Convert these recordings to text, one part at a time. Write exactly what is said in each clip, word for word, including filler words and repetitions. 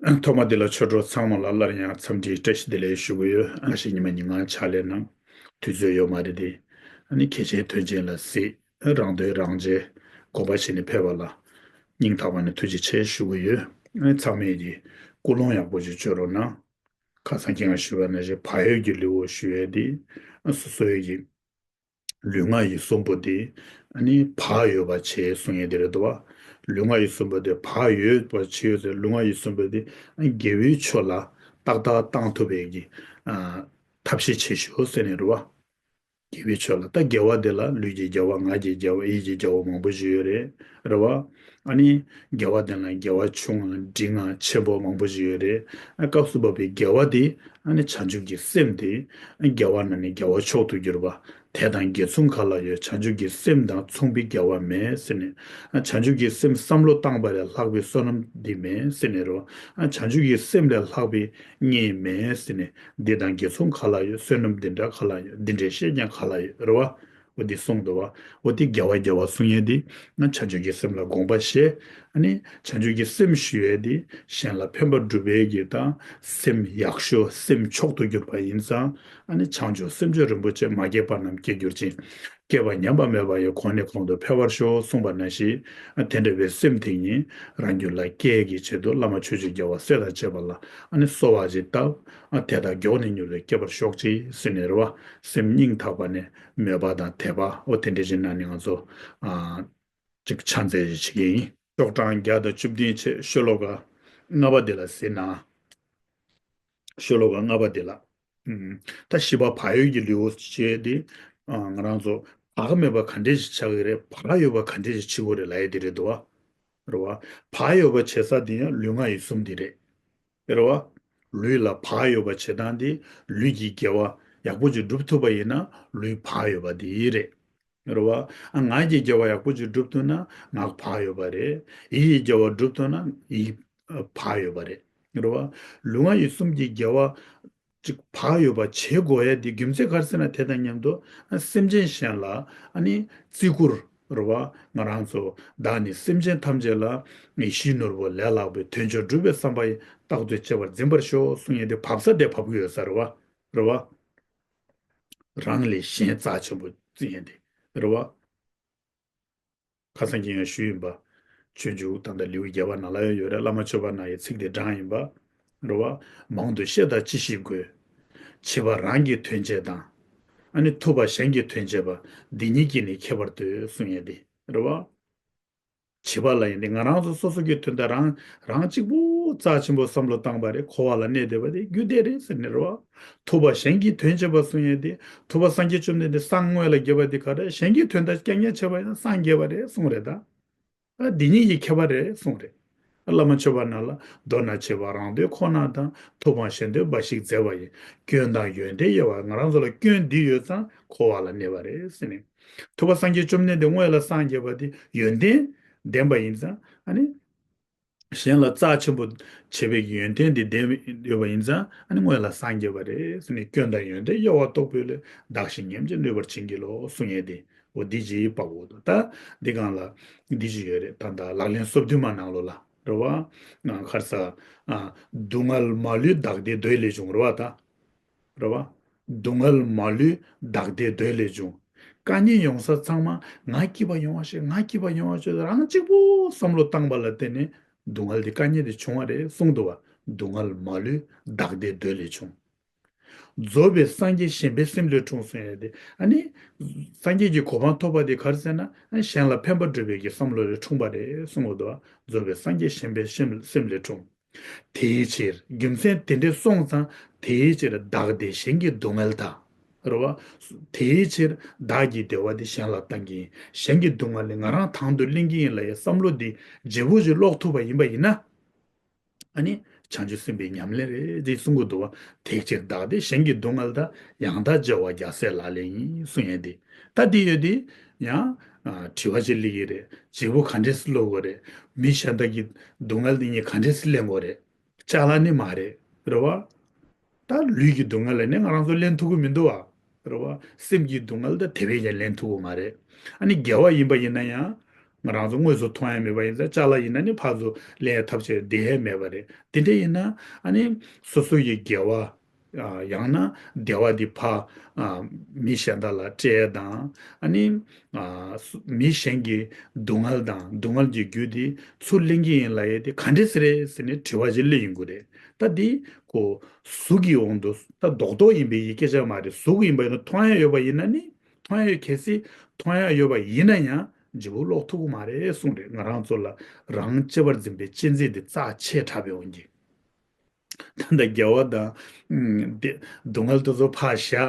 ཐོག་མ་འདི་ལ་ཆོས་གྲོགས་ཚང་མ་ལ་སླར་ཡང་འཚམས་འདྲིའི་བཀྲ་ཤིས་བདེ་ལེགས་ཞུ་གི་ཡོད། ཨ་ཞེ་ཉི་མ་ཉིན་གང་ཕྱག་ལས་གནང་། དུས་ཚོད་ཡོད་མ་རེད་དེ། ཨ་ནི་གལ་ཆེན་དོན་ཆེན་ལ་གཟིགས། རང་དོན་རང་གཅེས་དགོངས་པ་བཞེས་ནས་ཕེབས་པ་ལ་སྙིང་ཐག་པ་ནས་ཐུགས་རྗེ་ཆེ་ཞུ་གི་ཡོད། ཨ་ནི་ཚང་མས་ཀྱི་ཀུན་སློང་ཡག་པོ་ཞིག་བཅོས་རོགས་གནང་། ཁ་སང་ཁྱེད་ཀྱིས་ཞུས་པ་ནང་བཞིན་བག་ཡོད་ཀྱི་ལེའུ་ཞུ་ཡས་དེ། ཨ་སོ་སོའི་ཀྱི་ལུས་ངག་ཡིད་གསུམ་པོ་དེ་ཨ་ནི་བག་ཡོད་པ་བྱེད་གསུང་ཡས་དེ་རེད་འདུག་བ། ལུས་ངག་ཡིད་གསུམ་པོ་དེ་བག་ཡོད་པ་བྱེད་ཡོད་ཟེར། ལུས་ངག་ཡིད་གསུམ་པོ་དེ་ཨ་དགེ་བའི་ཕྱོགས་ལ་ཏག་ཏག་བཏང་ཐུབ་པའི་གི་ཨ་ཐབས་ཤེས་བྱེད་ཤོག་ཟེར་ནས་རེད་བ། དགེ་བའི་ཕྱོགས་ལ། ད་དགེ་བ་དེ་ལ་ལུས་ཀྱི་དགེ་བ། ངག་གི་དགེ་བ། ཡིད་ཀྱི་དགེ་བ་མང་པོ་ཞིག་ཡོད་རེད། རེད་བ། ཨ་ནི་དགེ་བ་དེ་ལ་དགེ་བ་ཆུང་ང་འབྲིང་ང་ཆེན་པོ་མང་པོ་ཞིག་ཡོད་རེད། ཨ་སྐབས་སུ་བབ་པའི་དགེ་བ་དེ་ཨ་ནི་བྱང་ཆུབ་ཀྱི་སེམས་དེ། ཨ་དགེ་བ་ནང་ནས་དགེ་བ་མཆོག་ཏུ་གྱུར་པ། དེ་དང་དགེ་མཚུངས་ག་ལ་ཡོད། བྱང་ཆུབ་ཀྱི་སེམས་དང་མཚུངས་པའི་དགེ་བ་མེད་ཟེར་ནས། ཨ་བྱང་ཆུབ་ཀྱི་སེམས་བསམ་བློ་བཏང་པ་ལས་ལྷག་པའི་བསོད་ནམས་འདི་མེད་ཟེར་ནས་རོ། ཨ་བྱང་ཆུབ་ཀྱི་སེམས་ལས་ལྷག་པའི་གཉེན་མེད་ཟེར་ནས། འདི་དང་དགེ་མཚུངས་ག་ལ་ཡོད། བསོད་ནམས་འདི་འདྲ་ག་ལ་ཡོད། འདི་འདྲའི་བཤད་ཀྱང་ག་ལ་ཡོད། རེད་བ། འོ་འདི་གསུངས་འདུག་བ། འོ་འདི་དགེ་བ་དགེ་བ་གསུང་ཡས་འདི་ང་བྱང་ཆུབ་ཀྱི་སེམས་ལ་དགོངས་པ་བཞེས། ཨ་ནི་བྱང་ཆུབ་ཀྱི་སེམས་ཞུ་ཡས་འདི་གཞན་ལ་ཕན་པ་སྒྲུབ་པའི་གི་དང་སེམས་ཡག་ཤོས་སེམས་མཆོག་ཏུ་གྱུར་པ་ཡིན་ཙང་། ཨ་ནི་བྱང་ཆུབ་སེམས་མཆོག་རིན་པོ་ཆེ། མ་སྐྱེས་པ་རྣམས་སྐྱེ་གྱུར་ཅིག། སྐྱེས་པ་ཉམས་པ་མེད་པ་ཡི། གོང་ནས་གོང་དུ་འཕེལ་བར་ཤོག་གསུངས་པ་ནང་བཞིན། ཨ་དེ་འདྲ་བའི་སེམས་དེ་ཉིད་རང་རྒྱུད་ལ་སྐྱེ་གི་ཆེད་དུ་བླ་མ་ཆོས་ཀྱི་རྒྱལ་བ་སྲས་དང་བཅས་པ་ལ་ཨ་ནི་གསོལ་བ་ཅིག་བཏབ། ཨ་དེ་དག་མགྱོགས་ནས་མྱུར་དུ་སྐྱེ་བར་ཤོག་ཅིག་ཟེར་ནས་རེད་བ། སེམས་སྙིང་ཐག་པ་ནས་མོས་པ་དང་དད་པ། འོ་དེ་འདྲ་ཞིག་གནང་ནས་ང་ཚོ་ཨ་ཅིག་ཕྱག་འཚལ་ཞིག་བྱེད་ཀྱི་ཡིན། ཤོག་གྲངས་བརྒྱ་དང་བཅུ་བདུན་བྱས། ཤོ་ལོ་ཀ་ལྔ་པ་འདི་ལ་གཟིགས་ན། ཤོ་ལོ་ཀ་ལྔ་པ་འདི་ལ། ཨུམ། ད་བཞི་པ་བག་ཡོད་ཀྱི་ལེའུ་བྱས་ཏེ། ཨ་ང་རང་ཚོ་བག་མེད་པ་ག་འདྲས་ཞིག་བྱ་གི་རེད། བག་ཡོད་པ་ག་འདྲས་ཞིག་བྱེད་དགོས་རེད་ལབ་ཡས་དེ་རེད་འདུག་བ། རེད་བ། བག་ཡོད་པ་བྱེད་ས་དེ་ཡང་ལུས་ངག་ཡིད་གསུམ་དེ་རེད། རེད་བ། ལུས་ལ་བག་ཡོད་པ་བྱེད་སྟངས་དེ། ལུས་ཀྱི་དགེ་བ་ཡག་པོ་ཅིག་སྒྲུབ་ཐུབ་པ་ཡིན་ན་ལུས་བག་ཡོད་པ་དེ་རེད། རེད་བ། ཨ་ངག་གི་དགེ་བ་ཡག་པོ་ཅིག་སྒྲུབ་ཐུབ་ན་ངག་བག་ཡོད་པ་རེད། ཡིད་ཀྱི་དགེ་བ་སྒྲུབ་ཐུབ་ན་ཡིད་བག་ཡོད་པ་རེད། རེད་བ། ལུས་ངག་ཡིད་གསུམ་གྱི་དགེ་བ་ཅིག་བག་ཡོད་པ་བྱེད་དགོས་ཡ་དེ་རྒྱུ་མཚན་ག་རེ་ཟེར་ན། དེ་དང་མཉམ་དུ་ཨ་སེམས་ཅན་གཞན་ལ་ཨ་ནི་བརྩི་བཀུར། རེད་བ། ང་རང་ཚོ་བདག་ནི་སེམས་ཅན་ཐམས་ཅད་ལ་ཡིད་བཞིན་ནོར་བུ་ལས་ལྷག་པའི་དོན་མཆོག་སྒྲུབ་པའི་བསམ་པ་ཡིས་རྟག་ཏུ་གཅེས་པར་འཛིན་པར་ཤོག་གསུང་ཡས་དེ་བབས་ས་དེ་བབས་ཀྱི་ཡོད་ས་རེད་བ། རེད་བ། རང་ལས་གཞན་རྩ་ཆེན་པོ་བརྩི་ཡས་དེ་རེད་བ། ཁ་སང་ཁྱེད་ཀྱིས་ཞུས་ཡིན་པ། སྤྱོད་འཇུག་ད་ལྟ་ལེའུ་བརྒྱད་པ་ནང་ལ་ཡང་ཡོད་རེད། བླ་མ་མཆོད་པ་ནང་ཡི་ཚིག་དེ་དྲངས་ཡིན་པ། རེད་བ། མང་དུ་བཤད་དང་ཅི་ཞིག་དགོས། བྱིས་པ་རང་གི་དོན་བྱེད་དང་། ཨ་ནི་ཐུབ་པ་གཞན་གྱི་དོན་བྱེད་པ། འདི་གཉིས་ཀྱིས་ནི་ཁྱད་པར་ལྟོས་གསུང་ཡས་དེ་རེད་བ། བྱིས་པ་ལ་ཡིན་ཏེ་ང་རང་ཚོ་སོ་སོ་གི་དོན་དག་རང་རང་གཅིག་པུ་རྩ་ཆེན་པོ་བསམ་བློ་བཏང་པ་རེད། འཁོར་བ་ལ་གནས་བསྡད་པ་དེ་རྒྱུ་དེ་རེད་ཟེར་ནས་རེད་བ། ཐུབ་པ་གཞན་གྱི་དོན་བྱེད་པ་གསུང་ཡས་དེ། ཐུབ་པ་སངས་རྒྱས་བཅོམ་ལྡན་འདས་སངས་དངོས་ལ་རྒྱས་པ་དེ་ག་རེ། གཞན་གྱི་དོན་དག་རྐྱང་རྐྱང་བྱས་པ་ཡིན་ན་སངས་རྒྱས་པ་རེད་གསུངས་རེད་ད། ཨ་འདི་གཉིས་ཀྱི་ཁྱད་པར་རེད་གསུངས་རེད། ཨ་བླ་མ་མཆོད་པ་ནང་ལ། མདོར་ན་བྱིས་པ་རང་དོན་ཁོ་ན་དང་། ཐུབ་དབང་གཞན་དོན་འབའ་ཞིག་མཛད་པ་ཡི། སྐྱོན་དང་ཡོན་ཏན་དབྱེ་བ། ང་རང་ཚོ་ལ་སྐྱོན་འདི་ཡོད་ཙང་འཁོར་བ་ལ་གནས་པ་རེད་ཟེར་ནས། ཐུབ་པ་སངས་རྒྱས་བཅོམ་ལྡན་འདས་དངོས་ལ་སངས་རྒྱས་པ་དེ་ཡོན་ཏན་ལྡན་པ་ཡིན་ཙང་། ཨ་ནི་གཞན་ལ་རྩ་ཆེན་པོ་བྱེད་པའི་ཡོན་ཏན་དེ་ལྡན་ཡོད་པ་ཡིན་ཙང་། ཨ་ནི་དངོས་ལ་སངས་རྒྱས་པ་རེད་ཟེར་ནས། སྐྱོན་དང་ཡོན་ཏན་དབྱེ་བ་རྟོགས་པའི་བློས། བདག་གཞན་མཉམ་བརྗེར་གནོད་པར་བྱིན་གྱིས་རློབས་གསུང་ཡས་དེ། འོ་འདི་ཅིག་པ་འོ་དོ། ད་འདི་སྒང་ལ་འདི་ཅིག་ཡོད་རེད། ད་ལྟ་ལག་ལེན་སོ་བདུན་མ་ནང་ལོགས་ལ་རེད་བ། ཨ་ག་རེ་ཟེར། ཨ་སྡུག་བསྔལ་མ་ལུས་བདག་བདེའི་འདོད་ལས་བྱུང་། རེད་བ་ད། རེད་བ། སྡུག་བསྔལ་མ་ལུས་བདག་བདེའི་འདོད་ལས་བྱུང་། དཀའ་ངལ་ཡོང་ས་ཚང་མ་ང་སྐྱིད་པ་ཡོང་བ་ཤོག་ང་སྐྱིད་པ་ཡོང་བ་ཤོག་རང་གཅིག་པུ་བསམ་བློ་བཏང་པ་ལ་བརྟེན་ནས་སྡུག་བསྔལ་འདི་དཀའ་ངལ་འདི་བྱུང་བ་རེད་གསུངས་འདུག་བ། སྡུག་བསྔལ་མ་ལུས་བདག་བདེའི་འདོད་ལས་བྱུང་། རྫོགས་པའི་སངས་རྒྱས་གཞན་ཕན་སེམས་ལས་འཁྲུངས་གསུང་ཡས་དེ། ཨ་ནི་སངས་རྒྱས་ཀྱི་གོ་འཕང་ཐོབ་པ་དེ་ག་རེ་ཟེར་ན། ཨ་གཞན་ལ་ཕན་པ་སྒྲུབ་པའི་གི་བསམ་བློ་ལས་འཁྲུངས་པ་རེད་གསུངས་འདུག་བ། རྫོགས་པའི་སངས་རྒྱས་གཞན་ཕན་སེམས་སེམས་ལས་འཁྲུངས། དེའི་ཕྱིར་རྒྱུ་མཚན་དེ་འདྲས་སོང་ཙང་། དེའི་ཕྱིར་བདག་བདེ་གཞན་གྱི་སྡུག་བསྔལ་དག། རེད་བ། དེའི་ཕྱིར་བདག་གི་བདེ་བ་དེ་གཞན་ལ་བཏང་གི་ཡིན། གཞན་གྱི་སྡུག་བསྔལ་ནི་ང་རང་དང་དུ་ལེན་གྱི་ཡིན་ལབ་ཡའི་བསམ་བློ་འདི་བརྗེ་པོ་ཞིག་ལོག་ཐུབ་པ་ཡིན་པ་ཡིན་ན། ཨ་ནི་བྱང་ཆུབ་སེམས་དཔའི་ཉམས་ལེན་རེད་ཅེས་གསུང་གི་འདུག་བ། དེའི་ཕྱིར་བདག་བདེ་གཞན་གྱི་སྡུག་བསྔལ་དག། ཡང་དག་བརྗེ་བ་རྒྱལ་སྲས་ལག་ལེན་ཡིན་གསུང་ཡས་དེ། ད་དེ་ཡོད་དེ། ཡང་ཨ་དྲི་བ་ཅིག་སླེབས་ཀྱི་རེད། བརྗེ་པོ་ག་འདྲས་སེ་ལོག་དགོས་རེད། མི་གཞན་དག་གི་སྡུག་བསྔལ་དེ་ངས་ག་འདྲས་སེ་ལེན་དགོས་རེད། ཅ་ལག་ནི་མ་རེད། རེད་བ། ད་ལུས་ཀྱི་སྡུག་བསྔལ་ལ་ནི་ང་རང་ཚོ་ལེན་ཐུབ་ཀྱི་མི་འདུག་བ། རེད་བ། སེམས་ཀྱི་སྡུག་བསྔལ་ད་དེ་བས་ཀྱང་ལེན་ཐུབ་ཀྱི་མ་རེད། ཨ་ནི་དགེ་བ་ཡིན་པ་ཡིན་ན་ཡང་། ང་རང་ཚོ་དངོས་སུ་མཐོང་ཡ་མེད་པ་ཡིན་ཙང་ཅ་ལག་ཡིན་ན་ནི་ཕར་ཚུར་ལེན་ཐབས་བྱས་བསྡད་ཡ་མེད་པ་རེད། དེ་འདྲ་ཡིན་ན་ཨ་ནི་སོ་སོ་ཡི་དགེ་བ། ཨ་ཡང་ན་བདེ་བ་འདི་ཕར་ཨ་མི་གཞན་དག་ལ་སྤྲད་དང་། ཨ་ནི་ཨ་སུ་མི་གཞན་གྱི་སྡུག་བསྔལ་དང་སྡུག་བསྔལ་གྱི་རྒྱུ་དེ་ཚུར་ལེན་གྱི་ཡིན་ལབ་ཡས་དེ་ག་འདྲས་སེ་རེད་ཟེར་ནས་དྲི་བ་ཅིག་སླེབས་ཡོང་གི་རེད། ད་འདི་ཁོ་གཟུགས་ཀྱི་དབང་དུ་ད་རྡོག་རྡོག་ཡིན་པའི་ཡི་སྐད་ཆ་མ་རེད། གཟུགས་ཡིན་པ་ཡིན་ན་མཐོང་ཡ་ཡོད་པ་ཡིན་ན་ནི་མཐོང་ཡ་ཡོད། གལ་སྲིད་མཐོང་ཡ་ཡོད་པ་ཡིན་ན་ཡང་བརྗེ་པོ་ཀློག་ཐུབ་ཀྱི་མ་རེད་གསུངས་རེད། ང་རང་ཚོ་ལ་རང་གཅེས་པར་འཛིན་པའི་གཅེས་འཛིན་དེ་རྩ་ཆེ་དྲགས་པའི་དབང་གིས། ད་ལྟ་དགེ་བ་དང་། ཨུམ། དེ་སྡུག་བསྔལ་དེ་ཚོ་ཕར་བཞག་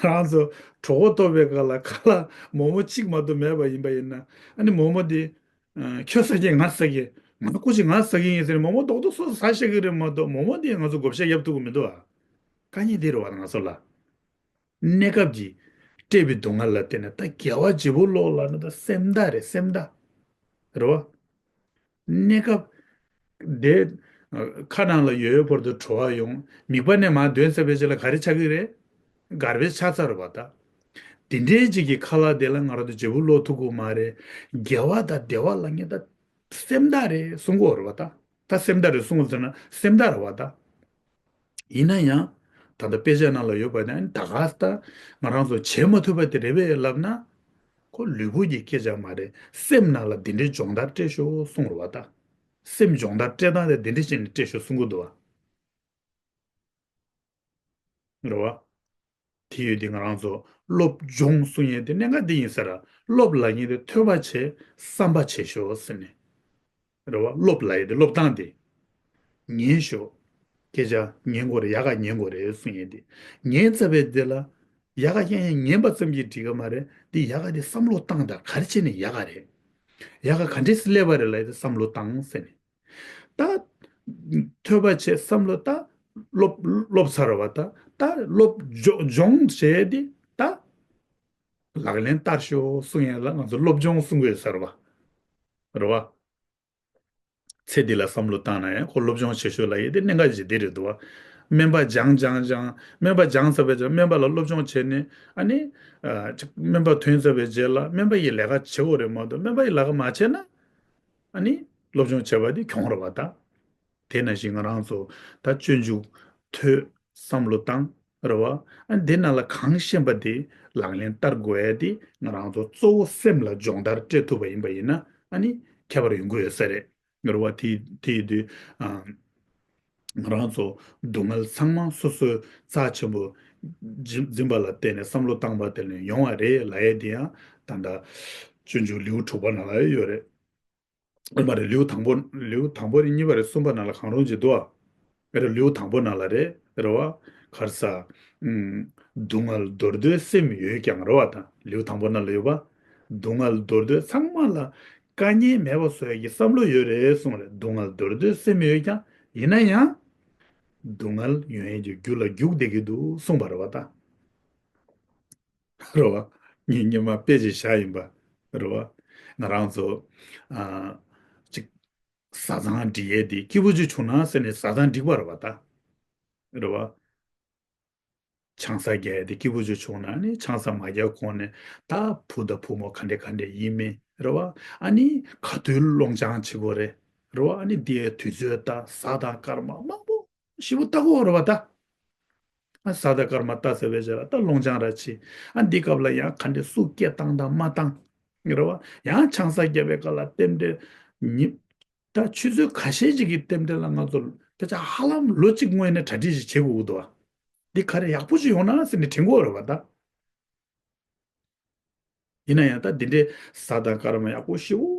རང་ཚོ་གྲོད་ཁོག་ལྟོགས་པའི་སྐབས་ལ་ཁ་ལག་མོག་མོག་གཅིག་མ་གཏོགས་མེད་པ་ཡིན་པ་ཡིན་ན། ཨ་ནི་མོག་མོག་དེ་ཨ་ཁྱོད་ཟ་གི་ང་ཟ་གི་ང་སྐུ་མཁྱེན་ང་ཟ་གི་ཡིན་ཟེར་ནས་མོག་མོག་རྡོག་རྡོག་སོ་སོ་ཟ་ཤེས་ཀྱི་རེད་མ་གཏོགས་མོག་མོག་དེ་ང་ཚོ་བགོ་བཤའ་རྒྱབ་ཐུབ་ཀྱི་མི་འདུག་ཨ། དཀའ་ངལ་དེ་རེད་བ་ང་ཚོ་ལ། གནས་སྐབས་ཀྱི་སྤྲད་པའི་སྡུག་བསྔལ་ལ་བརྟེན་ནས་ད་དགེ་བ་བརྗེ་པོ་ཀློག་ལབ་ན་ད་སེམས་ཐག་རེད། སེམས་ཐག་རེད་བ། གནས་སྐབས་དེ་ཁ་ནང་ལ་ཡོད་ཡོད་བར་དུ་བྲོ་བ་ཡོང་། མིད་པ་ནས་མར་འདོན་ཚར་བའི་རྗེས་ལ་ག་རེ་ཆགས་ཀྱི་རེད། གར་བེཇ་ཆགས་ཚར་རེད་བ་ད། དེ་འདྲའི་ཅིག་གི་ཁ་ལག་དེ་ལ་ང་རང་ཚོ་བརྗེ་པོ་ཀློག་ཐུབ་ཀྱི་མ་རེད། དགེ་བ་དང་བདེ་བ་ལབ་མཁན་ད་སེམས་ཐག་རེད་གསུང་གི་ཡོད་རེད་བ་ད། ད་སེམས་ཐག་རེད་གསུང་གི་ཟེར་ན་སེམས་ཐག་རེད་བ་ད། ཡིན་ན་ཡང་ད་ལྟ་དཔེ་ཆ་ནང་ལ་ཡོད་པ་ནི་ད་ག་ད་ང་རང་ཚོ་བྱེད་མ་ཐུབ་པ་དེ་རེད་པས་ལབ་ན། ཁོ་ལུས་པོ་གི་སྐད་ཆ་མ་རེད། སེམས་ནང་ལ་འདི་འདྲའི་སྦྱོང་བརྡར་སྤྲད་ཤོག་གསུང་རེད་བ་ད། སེམས་སྦྱོང་བརྡར་སྤྲད་སྟངས་དེ་འདི་འདྲ་བྱས་ནས་སྤྲད་ཤོག་གསུང་གི་འདུག་བ། རེད་བ། དེ་ཡོད་དེ་ང་རང་ཚོ་སློབ་སྦྱོང་གསུང་ཡས་དེ་གནད་འགག་འདི་ཡིན་ས་ར། སློབ་ལབ་མཁན་དེ་ཐོས་པ་བྱེད་བསམ་པ་བྱེད་ཤོག་ཟེར་ནས། རེད་བ། སློབ་ལབ་ཡས་དེ་སློབ་སྟངས་དེ། ཉན་ཤོག་སྐད་ཆ་ཉན་དགོས་རེད། ཡག་ག་ཉན་དགོས་རེད་གསུང་ཡས་དེ། ཉན་ཚར་བའི་དེ་ལ་ཡག་ག་ཡང་ཡང་ཉན་པ་ཙམ་གྱིས་འགྲིག་གི་མ་རེད། དེ་ཡག་ག་དེ་བསམ་བློ་བཏང་དང་ག་རེ་བྱས་ནས་ཡག་ག་རེད། ཡག་ག་ག་འདྲས་སེ་སླེབས་པ་རེད་ལབ་ཡས་དེ་བསམ་བློ་བཏང་ཟེར་ནས། ད་ཐོས་པ་བྱས་བསམ་བློ་ད་སློབ་སློབ་ཚར་བ་ད། ད་སློབ་སྦྱོ་སྦྱོང་བྱས་ཏེ་ད་ལག་ལེན་བསྟར་ཤོག་གསུང་ཡས་ལ་ང་ཚོ་སློབ་སྦྱོང་གསུང་གི་ཡོད་ས་རེད་བ། རེད་བ། ཚེ་འདི་ལ་བསམ་བློ་བཏང་ན་ཡང་ཁོ་སློབ་སྦྱོང་བྱེད་ཤོག་ལབ་ཡས་དེ་གནད་འགག་ཅིག་དེ་རེད་འདུག་བ། སྨན་པ་སྦྱང་སྦྱང་སྦྱང་། སྨན་པ་སྦྱངས་ཚར་བའི་རྗེས་སྨན་པ་ལ་སློབ་སྦྱོང་བྱས་ནས་ཨ་ནི། ཨ་ཅིག་སྨན་པ་ཐོན་ཚར་བའི་རྗེས་ལ་སྨན་པ་ཡི་ལས་ཀ་བྱེད་དགོས་རེད་མ་གཏོགས་སྨན་པ་ཡི་ལས་ཀ་མ་བྱས་ན། ཨ་ནི་སློབ་སྦྱོང་བྱས་པ་དེ་གྱོང་རེད་བ་ད། དེ་ནང་བཞིན་ང་རང་ཚོ་ད་སྤྱོད་འཇུག་ཐོས་བསམ་བློ་བཏང་རེད་བ། ཨ་ནི་དེ་ནང་ལ་གང་ཤེས་པ་དེ་ལག་ལེན་བསྟར་དགོས་ཡ་དེ་ང་རང་ཚོ་གཙོ་བོ་སེམས་ལ་སྦྱོང་བརྡར་སྤྲད་ཐུབ་པ་ཡིན་པ་ཡིན་ན་ཨ་ནི་ཁྱད་པར་ཡོང་གི་ཡོད་ས་རེད། རེད་བ། དེ་དེ་ཡིན་དུས་ཨ། ང་རང་ཚོ་སྡུག་བསྔལ་ཚང་མ་སོ་སོའི་རྩ་ཆེན་པོ་འཛིན་འཛིན་པ་ལ་བརྟེན་ནས་བསམ་བློ་བཏང་པ་དེ་ལས་ཡོང་བ་རེད་ལབ་ཡས་དེ་ཡང་ད་ལྟ་སྤྱོད་འཇུག་ལེའུ་དྲུག་པ་ནང་ལ་ཡོད་རེད། ཨ་མ་རེད། ལེའུ་དང་པོ་ལེའུ་དང་པོ་རེད། གཉིས་པ་རེད། གསུམ་པ་ནང་ལ་གང་རུང་ཅིག་འདུག་ཨ། རེད། ལེའུ་དང་པོ་ནང་ལ་རེད། རེད་བ། ག་རེ་ཟ། ཨུམ། སྡུག་བསྔལ་འདོར་འདོད་སེམས་ཡོད་ཀྱང་རེད་བ་དང་། ལེའུ་དང་པོ་ནང་ལ་ཡོད་པ། སྡུག་བསྔལ་འདོར་འདོད་ཚང་མ་ལ་དཀའ་ངལ་མེད་པ་བཟོ་ཡ་གི་བསམ་བློ་ཡོད་རེད་གསུངས་རེད། སྡུག་བསྔལ་འདོར་འདོད་སེམས་ཡོད་ཀྱང་ཡིན་ན་ཡང་། སྡུག་བསྔལ་ཡོང་ཡས་ཀྱི་རྒྱུ་ལ་རྒྱུག་བསྡད་ཀྱི་འདུག་གསུངས་པ་རེད་བ་དང་། རེད་བ། ངས་སྔོན་མ་དཔེ་ཅིག་བཞག་ཡིན་པ། རེད་བ། ང་རང་ཚོ། ཨ། ཅིག་བཟའ་ཚང་སྒྲིག་ཡས་དེ་སྐྱིད་པོ་ཅིག་བྱུང་ན་ཟེར་ནས་བཟའ་ཚང་སྒྲིག་པ་རེད་བ་ད། རེད་བ། ཆང་ས་རྒྱག་ཡས་དེ་སྐྱིད་པོ་ཅིག་བྱུང་ན་ཨ་ནི་ཆང་ས་མ་རྒྱག་གོང་ནས་ད་བུ་དང་བུ་མོ་ག་འདྲ་ག་འདྲ་ཡིན་མིན་རེད་བ། ཨ་ནི་ག་དུས་སློང་ཆང་བྱེད་དགོས་རེད། རེད་བ། ཨ་ནི་དེའི་དུས་ཚོད་ད་གཟའ་དང་སྐར་མ་མང་པོ་ཞིབ་པོ་ལྟ་དགོས་རེད་བ་ད། ཨ་གཟའ་དང་སྐར་མ་ལྟ་ཚར་བའི་རྗེས་ལ་ད་སློང་ཆང་ར་བྱེད། ཨ་འདི་སྐབས་ལ་ཡང་ག་འདྲ་སུ་སྐད་བཏང་དང་མ་བཏང་། རེད་བ། ཡང་ཆང་ས་བརྒྱབ་པའི་སྐབས་ལ་རྟེན་འབྲེལ་ཉིན། ད་ཆུ་ཚོད་ཁ་ཤས་ཅིག་གི་རྟེན་འབྲེལ་ལ་ང་ཚོ་དཔེ་ཆ་ཧ་ལམ་ལོ་གཅིག་སྔོན་ནས་གྲ་སྒྲིག་ཅིག་བྱེད་དགོས་ཀྱི་འདུག་བ། འདི་ག་རེ་ཡག་པོ་ཅིག་ཡོང་ན་ཟེར་ནས་དྲན་གྱི་ཡོད་རེད་བ་ད། ཡིན་ན་ཡང་ད་འདི་འདྲའི་གཟའ་དང་སྐར་མ་ཡག་པོ་ཞེ་པོ་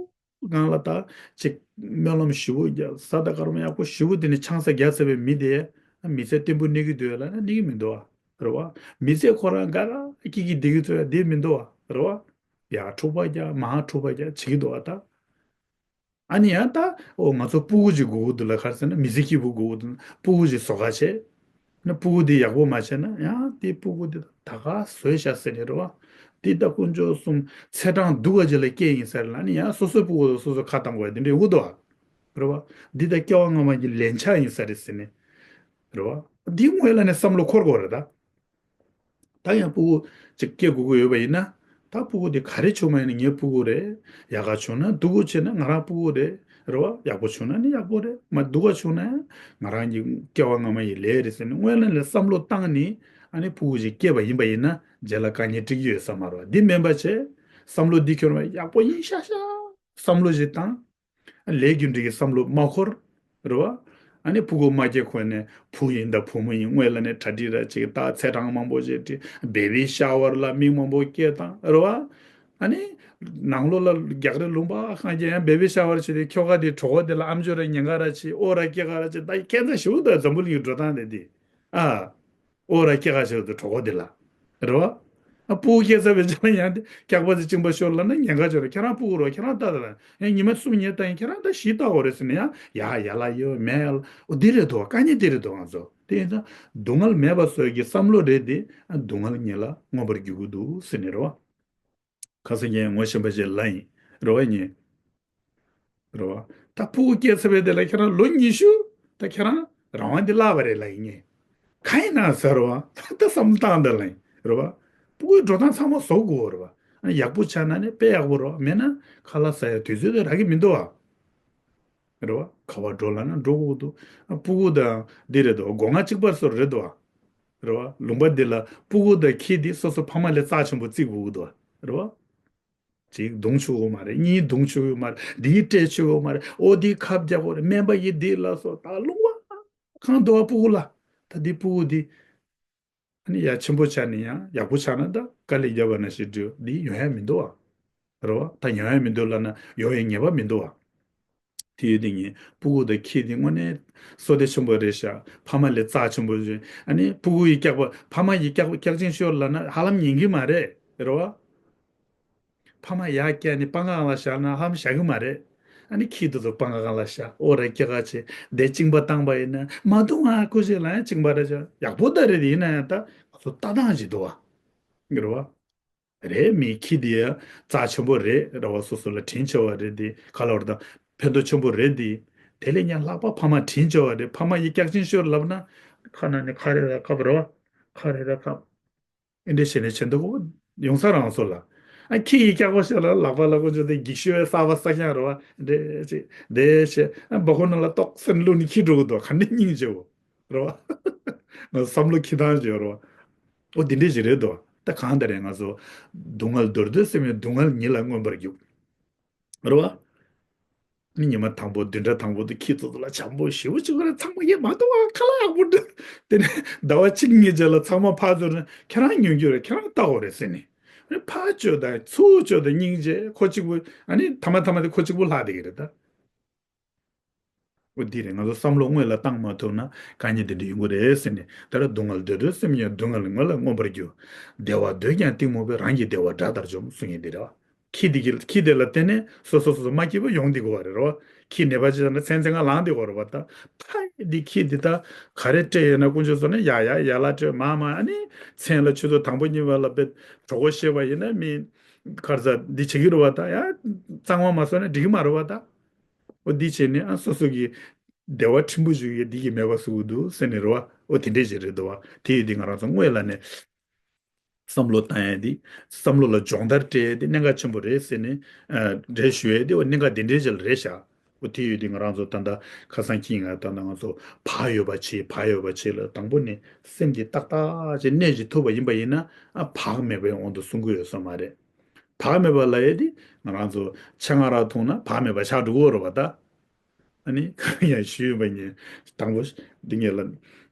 སྒང་ལ་ད་ཅིག་སྨོན་ལམ་ཞེ་པོ་རྒྱག་གཟའ་དང་སྐར་མ་ཡག་པོ་ཞེ་པོ་དེ་ནས་ཆང་ས་རྒྱག་ཚར་བའི་མི་དེ་མི་ཚེ་བརྟན་པོ་གནས་ཀྱི་འདུག་ལབ་ན་གནས་ཀྱི་མི་འདུག་བ། རེད་བ། མི་ཚེ་ཁོ་རང་དགའ་དགའ་སྐྱིད་སྐྱིད་བསྡད་ཀྱི་འདུག་ཡ་བསྡད་མི་འདུག་བ། རེད་བ། ཡ་འཁྲུག་པ་རྒྱག་མ་འཁྲུག་པ་རྒྱག་བྱེད་ཀྱི་འདུག་བ་ད། ཨ་ནི་ཡང་ད་ཨོ་ང་ཚོ་སྤུ་གུ་ཅིག་དགོས་ཀྱི་འདུག་ལ་ག་རེ་ཟེར་ན་མི་ཚེ་སྐྱིད་པོ་དགོས་ཀྱི་འདུག་སྤུ་གུ་ཅིག་བཟོ་ག་བྱས། ན་སྤུ་གུ་དེ་ཡག་པོ་མ་བྱས་ན་ཡང་དེ་སྤུ་གུ་དེ་ད་ག་བཟོས་བཞག་ཟེར་ནས་རེད་བ། དེ་ད་དཀོན་མཆོག་གསུམ་ཚེས་གྲངས་སྡུག་ག་ཅིག་ལ་སྐྱེས་ཡིན་ཟེར་ལ་ནི་ཡང་སོ་སོའི་སྤུ་གུ་དང་སོ་སོ་ཁ་བཏང་དགོས་དེ་འདྲ་ཡོང་གི་འདུག་བ། རེད་བ། འདི་ད་སྐྱེ་བ་སྔ་མ་གི་ལན་ཆགས་ཡིན་ས་རེད་ཟེར་ནས། རེད་བ། འདི་སྔོན་ལ་ནས་བསམ་བློ་འཁོར་དགོས་རེད་ད། ད་ཡང་སྤུ་གུ་ཅིག་སྐྱེ་དགོས་ཀྱི་ཡོད་པ་ཡིན་ན། ད་ཕྲུ་གུ་དེ་ག་རེ་བྱུང་མ་ཡིན་ན་ངའི་ཕྲུ་གུ་རེད། ཡག་ག་བྱུང་ན་སྡུག་ག་བྱུང་ན་ང་རང་ཕྲུ་གུ་རེད། རེད་བ། ཡག་པོ་བྱུང་ན་ནི་ཡག་པོ་རེད། མ་སྡུག་ག་བྱུང་ན་ང་རང་གི་སྐྱེ་བ་སྔ་མ་ཡི་ལས་རེད་ཟེར་ནས་སྔོན་ལ་ནས་བསམ་བློ་བཏང་ནས། ཨ་ནི་ཕྲུ་གུ་ཞིག་སྐྱེས་པ་ཡིན་པ་ཡིན་ན་རྗེས་ལ་དཀའ་ངལ་འཕྲད་ཀྱི་ཡོད་ས་མ་རེད་བ། འདི་མིན་པ་བྱས། བསམ་བློ་འདི་ཁྱོད་རང་ཡག་པོ་ཡིན་ཤག་ཤག་བསམ་བློ་ཞིག་བཏང་། ལས་རྒྱུ་འབྲས་ཀྱི་བསམ་བློ་མ་འཁོར། རེད་བ། ཨ་ནི་ཕྲུ་གུ་མ་སྐྱེས་གོང་ནས་བུ་ཡིན་དང་བུ་མོ་ཡིན་སྔོན་ལ་ནས་གྲ་སྒྲིག་ར་ཅིག་ད་ཚེས་གྲངས་མང་པོ་ཞིག་བྲིས། བེ་བི་ཤ་ཝར་ལ་མི་མང་པོ་སྐྱེས་དང་། རེད་བ། ཨ་ནི་ནང་ལོགས་ལ་རྒྱག་རེས་ལུང་པ་གང་རྒྱག་ཡང་བེ་བི་ཤ་ཝར་བྱས་ཏེ་ཁྱོ་ག་དེ་གྲོད་ཁོག་དེ་ལ་ཨམ་ཅོག་ར་ཉན་ག་ར་བྱེད། ཨོ་ར་སྐྱེ་ག་ར་བྱེད། ད་ཁྱད་མཚར་ཞེ་པོ་འདུག་འཛམ་བུ་གླིང་གི་འགྲོ་སྟངས་དེ་དེ། ཨ། ཨོ་ར་སྐྱེ་ག་བྱེད་དུ་གྲོད་ཁོག་དེ་ལ། རེད་བ། ཨ་ཕྲུ་གུ་སྐྱེས་ཚར་བའི་རྗེས་ལ་ཡང་དེ་སྐྱག་པ་ཙི་གཅིན་པ་ཤོར་ལབ་ན་ཉེན་ཁ་ཆེ་རེད། ཁྱེད་རང་ཕྲུ་གུ་རོ། ཁྱེད་རང་ལྟ་ད་ར། ཡང་ཉི་མ་གསུམ་ཉལ་ད་ཡིན། ཁྱེད་རང་ད་ཞིག་ལྟ་འོ་རེད་ཟེར་ནས་ཡང་ཡ་ཡ་ལ་ཡོད་མེད་ལ། འོ་འདི་རེད་དོ། དཀའ་ངལ་འདི་རེད་དོ། ང་ཚོ་དེ་ཡིན་ཙང་སྡུག་བསྔལ་མེད་པ་བཟོ་ཡ་གི་བསམ་བློ་རེད་དེ། ཨ་སྡུག་བསྔལ་ཉིད་ལ་མངོན་པར་འགྱུར་གི་འདུག་ཟེར་ནས་རེད་བ། ཁ་སང་ངས་ངོ་ཤེས་པ་ཞིག་ལབ་ཡིན། རེད་བ་ཡིན། རེད་བ། ད་ཕྲུ་གུ་སྐྱེས་ཚར་བའི་དེ་ལ་ཁྱེད་རང་ལོ་ཉི་ཤུ། ད་ཁྱེད་རང་རང་དབང་འདི་བརླག་པ་རེད་ལབ་ཡིན་ངས། གང་ཡིན་ན་ཟེར་བ། ད་བསམ་བློ་བཏང་དང་ལབ་ཡིན། རེད་བ། ཕྲུ་གུའི་འགྲོ་སྟངས་ཚང་མ་བཟོ་དགོས་རེད་བ། ཨ་ཡག་པོ་ཆགས་ན་ནི་དཔེ་ཡག་པོ་རེད་བ། མེད་ན་ཁ་ལག་ཟ་ཡ་དུས་ཚོད་དེ་རག་གི་མི་འདུག་བ། རེད་བ། ག་པར་འགྲོ་ལབ་ན་འགྲོ་དགོས་འདུག་ཨ་ཕྲུ་གུ་དང་འདི་རེད་དོ། སྒོ་ང་གཅིག་པ་བཟོ་རེད་དོ། རེད་བ། ལུང་པ་འདི་ལ་ཕྲུ་གུ་དང་ཁྱི་འདི་སོ་སོ་ཕ་མ་ལས་རྩ་ཆེན་པོ་བརྩི་དགོས་ཀྱི་འདུག་བ། རེད་བ། གཅིག་རྡུང་ཆོག་གི་མ་རེད། གཉིས་རྡུང་ཆོག་གི་མ་རེད། འདིའི་སྤྲད་ཆོག་གི་མ་རེད། ཨོ་འདིའི་ཁབ་རྒྱག་དགོས་རེད། སྨན་པ་ཡིས་འདི་ལ་སོགས་ད་ལུང་པ་གང་འདུག་བ། ཕྲུ་གུ་ལ། ད་འདི་ཕྲུ་གུ་འདི། ཨ་ནི་ཡ་ཆེན་པོ་ཆགས་ནས་ཡང་ཡག་པོ་ཆགས་ན་ད་དཀའ་ལས་བརྒྱབ་པ་ན་ཞིག་འགྲོ་འདི་ཡོང་ཡ་མི་འདུག་བ། རེད་བ། ད་ཡོང་ཡ་མི་འདུག་ལབ་ན་ཡོང་ཡའི་ངེས་པ་མི་འདུག་བ། དེ་ཡོད་དེ་ངས་ཕྲུ་གུ་དང་ཁྱི་དེ་དངོས་གནས་བསོད་བདེ་ཆེན་པོ་རེད་ཤག་ཕ་མ་ལས་རྩ་ཆེན་པོ་རེད། ཨ་ནི་ཕྲུ་གུ་ཡི་སྐྱག་པ་ཕ་མ་ཡི་སྐྱག་པ་སྐྱག་ཆེན་ཤོར་ལབ་ན་ཧ་ལམ་ཉན་གི་མ་རེད། རེད་བ། ཕ་མ་ཡར་བསྐྱལ་ནས་སྤང་ཁ་སྒང་ལ་བཞག་ན་ཧམ་བཞག་གི་མ་རེད། ཨ་ནི་ཁྱི་དེ་ཚོ་སྤང་ཁ་སྒང་ལ་བཞག་ཨོ་ར་སྐྱེ་ཁ་ཆེ་དེ་གཅིན་པ་བཏང་པ་ཡིན་ན་མ་འདུག་ང་ཁུ་ཆེ་ལ་ཡང་གཅིན་པ་རེད་ཤག་ཡག་པོ་ད་རེད། ཡིན་ན་ཡང་ད་ང་ཚོ་ལྟ་སྟངས་ཅིག་འདུག་བ། རེད་བ། རེད། མི་ཁྱི་དེ་ཡང་རྩ་ཆེན་པོ་རེད། རེད་བ། སོ་སོ་ལ་དྲིན་ཆེ་བ་རེད། དེ་ག་ལ་བར་དང་ཕན་ཐོགས་ཆེན་པོ་རེད་དེ། དེ་ལས་ཀྱང་ལྷག་པ་ཕ་མ་དྲིན་ཆེ་བ་རེད། ཕ་མ་ཡི་སྐྱག་ཆེན་ཤོར་ལབ་ན་ཁ་ན་ནི་ཁ་རེ་ར་ཁབ་རེད་བ། ཁ་རེ་ར་ཁབ། ཨེ་འདྲ་བྱས་ནས་བྱེད་འདུག་གོ། ཡོང་ས་རང་སོ་ལ། ཨ་ཁྱི་ཡི་སྐྱག་པ་ཤོར་ལ་ལག་པ་ལ་ཀུན་སྤྱོད་དེ་འགྱིག་ཤོར་བའི་གསར་པ་གསར་རྐྱང་རེད་བ། འདྲེ་ཅེ་འདྲེ་ཅེ་ཨ་སྦ་ཁོ་ན་ལ་ཏོག་སེར་བླུགས་ནས་ཁྱི་འགྲོ་གི་འདུག་ག་འདྲ་སྙིང་རྗེ་བོ། རེད་བ། ང་བསམ་བློ་འཁྱེར་སྟངས་ཅིག་ཡོད་རེད་བ། ཨོ་དེ་འདྲ་ཞིག་རེད་འདུག་ད་གང་ལྟར་ཡང་ང་ཚོ་སྡུག་བསྔལ་འདོར་འདོད་སེམས་ཡོད། སྡུག་བསྔལ་ཉིད་ལ་མངོན་པར་རྒྱུག་རེད་བ། ནི་ཉི་མ་དང་པོ་བདུན་ཕྲག་དང་པོ་དུ་ཁྱི་ཚོ་ཚོ་ལ་བྱམས་པོ་ཞེ་པོ་ཅིག་རེད། ཚང་མ་ཡེ་མ་གཏོང་བ་ཁ་ལག་ཡག་པོ་འདྲ། དེ་ནས་ཟླ་བ་གཅིག་གཉིས་རྗེས་ལ་ཚང་མ་ཕར་ཚུར་ནས་ཁྱེད་རང་ཉོན་རྒྱུ་རེད། ཁྱེད་རང་ལྟ་འོ་རེད་ཟེར་ནས། ཕར་བཅོས་དང་ཚུར་བཅོས་དང་སྙིང་རྗེ་ཁོ་གཅིག་པུ། ཨ་ནི་ཐ་མ་ཐ་མ་དེ་ཁོ་གཅིག་པུ་ལྷག་བསྡད་ཀྱི་རེད་ད། འོ་འདི་རེད། ང་ཚོ་བསམ་བློ་སྔོན་ལ་བཏང་མ་ཐུབ་ན་དཀའ་ངལ་འདི་འདྲ་ཡོང་གི་རེད་ཟེར་ནས། ད་ར་སྡུག་བསྔལ་འདོད་འདོད་སེམས་ཡོད། སྡུག་བསྔལ་ངོ་ལ་མངོན་པར་རྒྱུག་བདེ་བ་འདོད་ཀྱང་གཏི་མུག་པས། རང་གི་བདེ་བ་དགྲ་ལྟར་འཇོམས་གསུང་ཡས་འདི་རེད་བ། ཁྱི་དེ་གི་ཁྱི་དེ་ལ་བརྟེན་ནས་སོ་སོ་སོ་སོ་མ་སྐྱིད་པོ་ཡོང་འདི་གོ་བ་རེད་རོ། ཁྱི་ནད་པ་ཅིག་ན་མཚན་མཚན་ང་ལངས་འདི་གོ་རེད་བ། ད་ཕ་འདི་ཁྱི་འདི་ད་ག་རེ་སྤྲད་ཡོད་ན་དཀོན་མཆོག་གསུམ་ནས་ཡ་ཡ་ཡ་ལ་སྤྲད་མ་མ། ཨ་ནི་མཚན་ལ་ཆུ་ཚོད་དང་པོ་གཉིས་པ་ལ་དཔེ་གྲོད་ཁོག་བཤལ་བ་ཡིན་ན་མི་ཁར་ས་འདི་བྱེད་ཀྱི་རེད་བ། ད་ཡ་གཙང་མ་མ་བཟོ་ན་འགྲིག་གི་མ་རེད་བ་ད། འོ་འདི་བྱས་ནས་ཨ་སོ་སོ་གི་བདེ་བ་ཕྲན་བུ་ཞིག་ཡོད་འདི་གི་མེད་པ་བཟོ་གི་འདུག་ཟེར་ནས་རེད་བ། འོ་དེ་འདྲས་ཞིག་རེད་འདུག་བ། དེ་ཡོད་དེ་ང་རང་ཚོ་སྔོན་ལ་ནས། བསམ་བློ་བཏང་ཡས་དེ། བསམ་བློ་ལ་སྦྱོང་བརྡར་སྤྲད་ཡས་དེ་གནད་འགག་ཆེན་པོ་རེད་ཟེར་ནས། ཨ་འགྲེལ་ཞུ་ཡས་དེ་འོ་གནད་འགག་དེ་འདྲའི་ཞིག་ལ་རེད་ཤག་འོ་དེ་ཡོད་དེ་ང་རང་ཚོ་ད་ལྟ་ཁ་སང་ཁྱི་ང་ད་ལྟ་ང་ཚོ་བག་ཡོད་པ་བྱེད། བག་ཡོད་པ་བྱེད་ལ་དང་པོ་ནས་སེམས་ཀྱི་ཏག་ཏག་ཅིག་གནས་ཅིག་ཐུབ་པ་ཡིན་པ་ཡིན་ན་ཨ་བག་མེད་པའི་དབང་དུ་སོང་གི་ཡོད་ས་མ་རེད། བག་མེད་པ་ལབ་ཡས་དེ་ང་རང་ཚོ་ཆང་ང་རག་འཐུང་ན་བག་མེད་པ་ཆགས་འགྲོ་གི་ཡོད་རེད་བ་ད། ཨ་ནི་ཁ་ཡང་ཞུས་པ་ཉིན་དང་པོ་འདི་ངེད་ལ་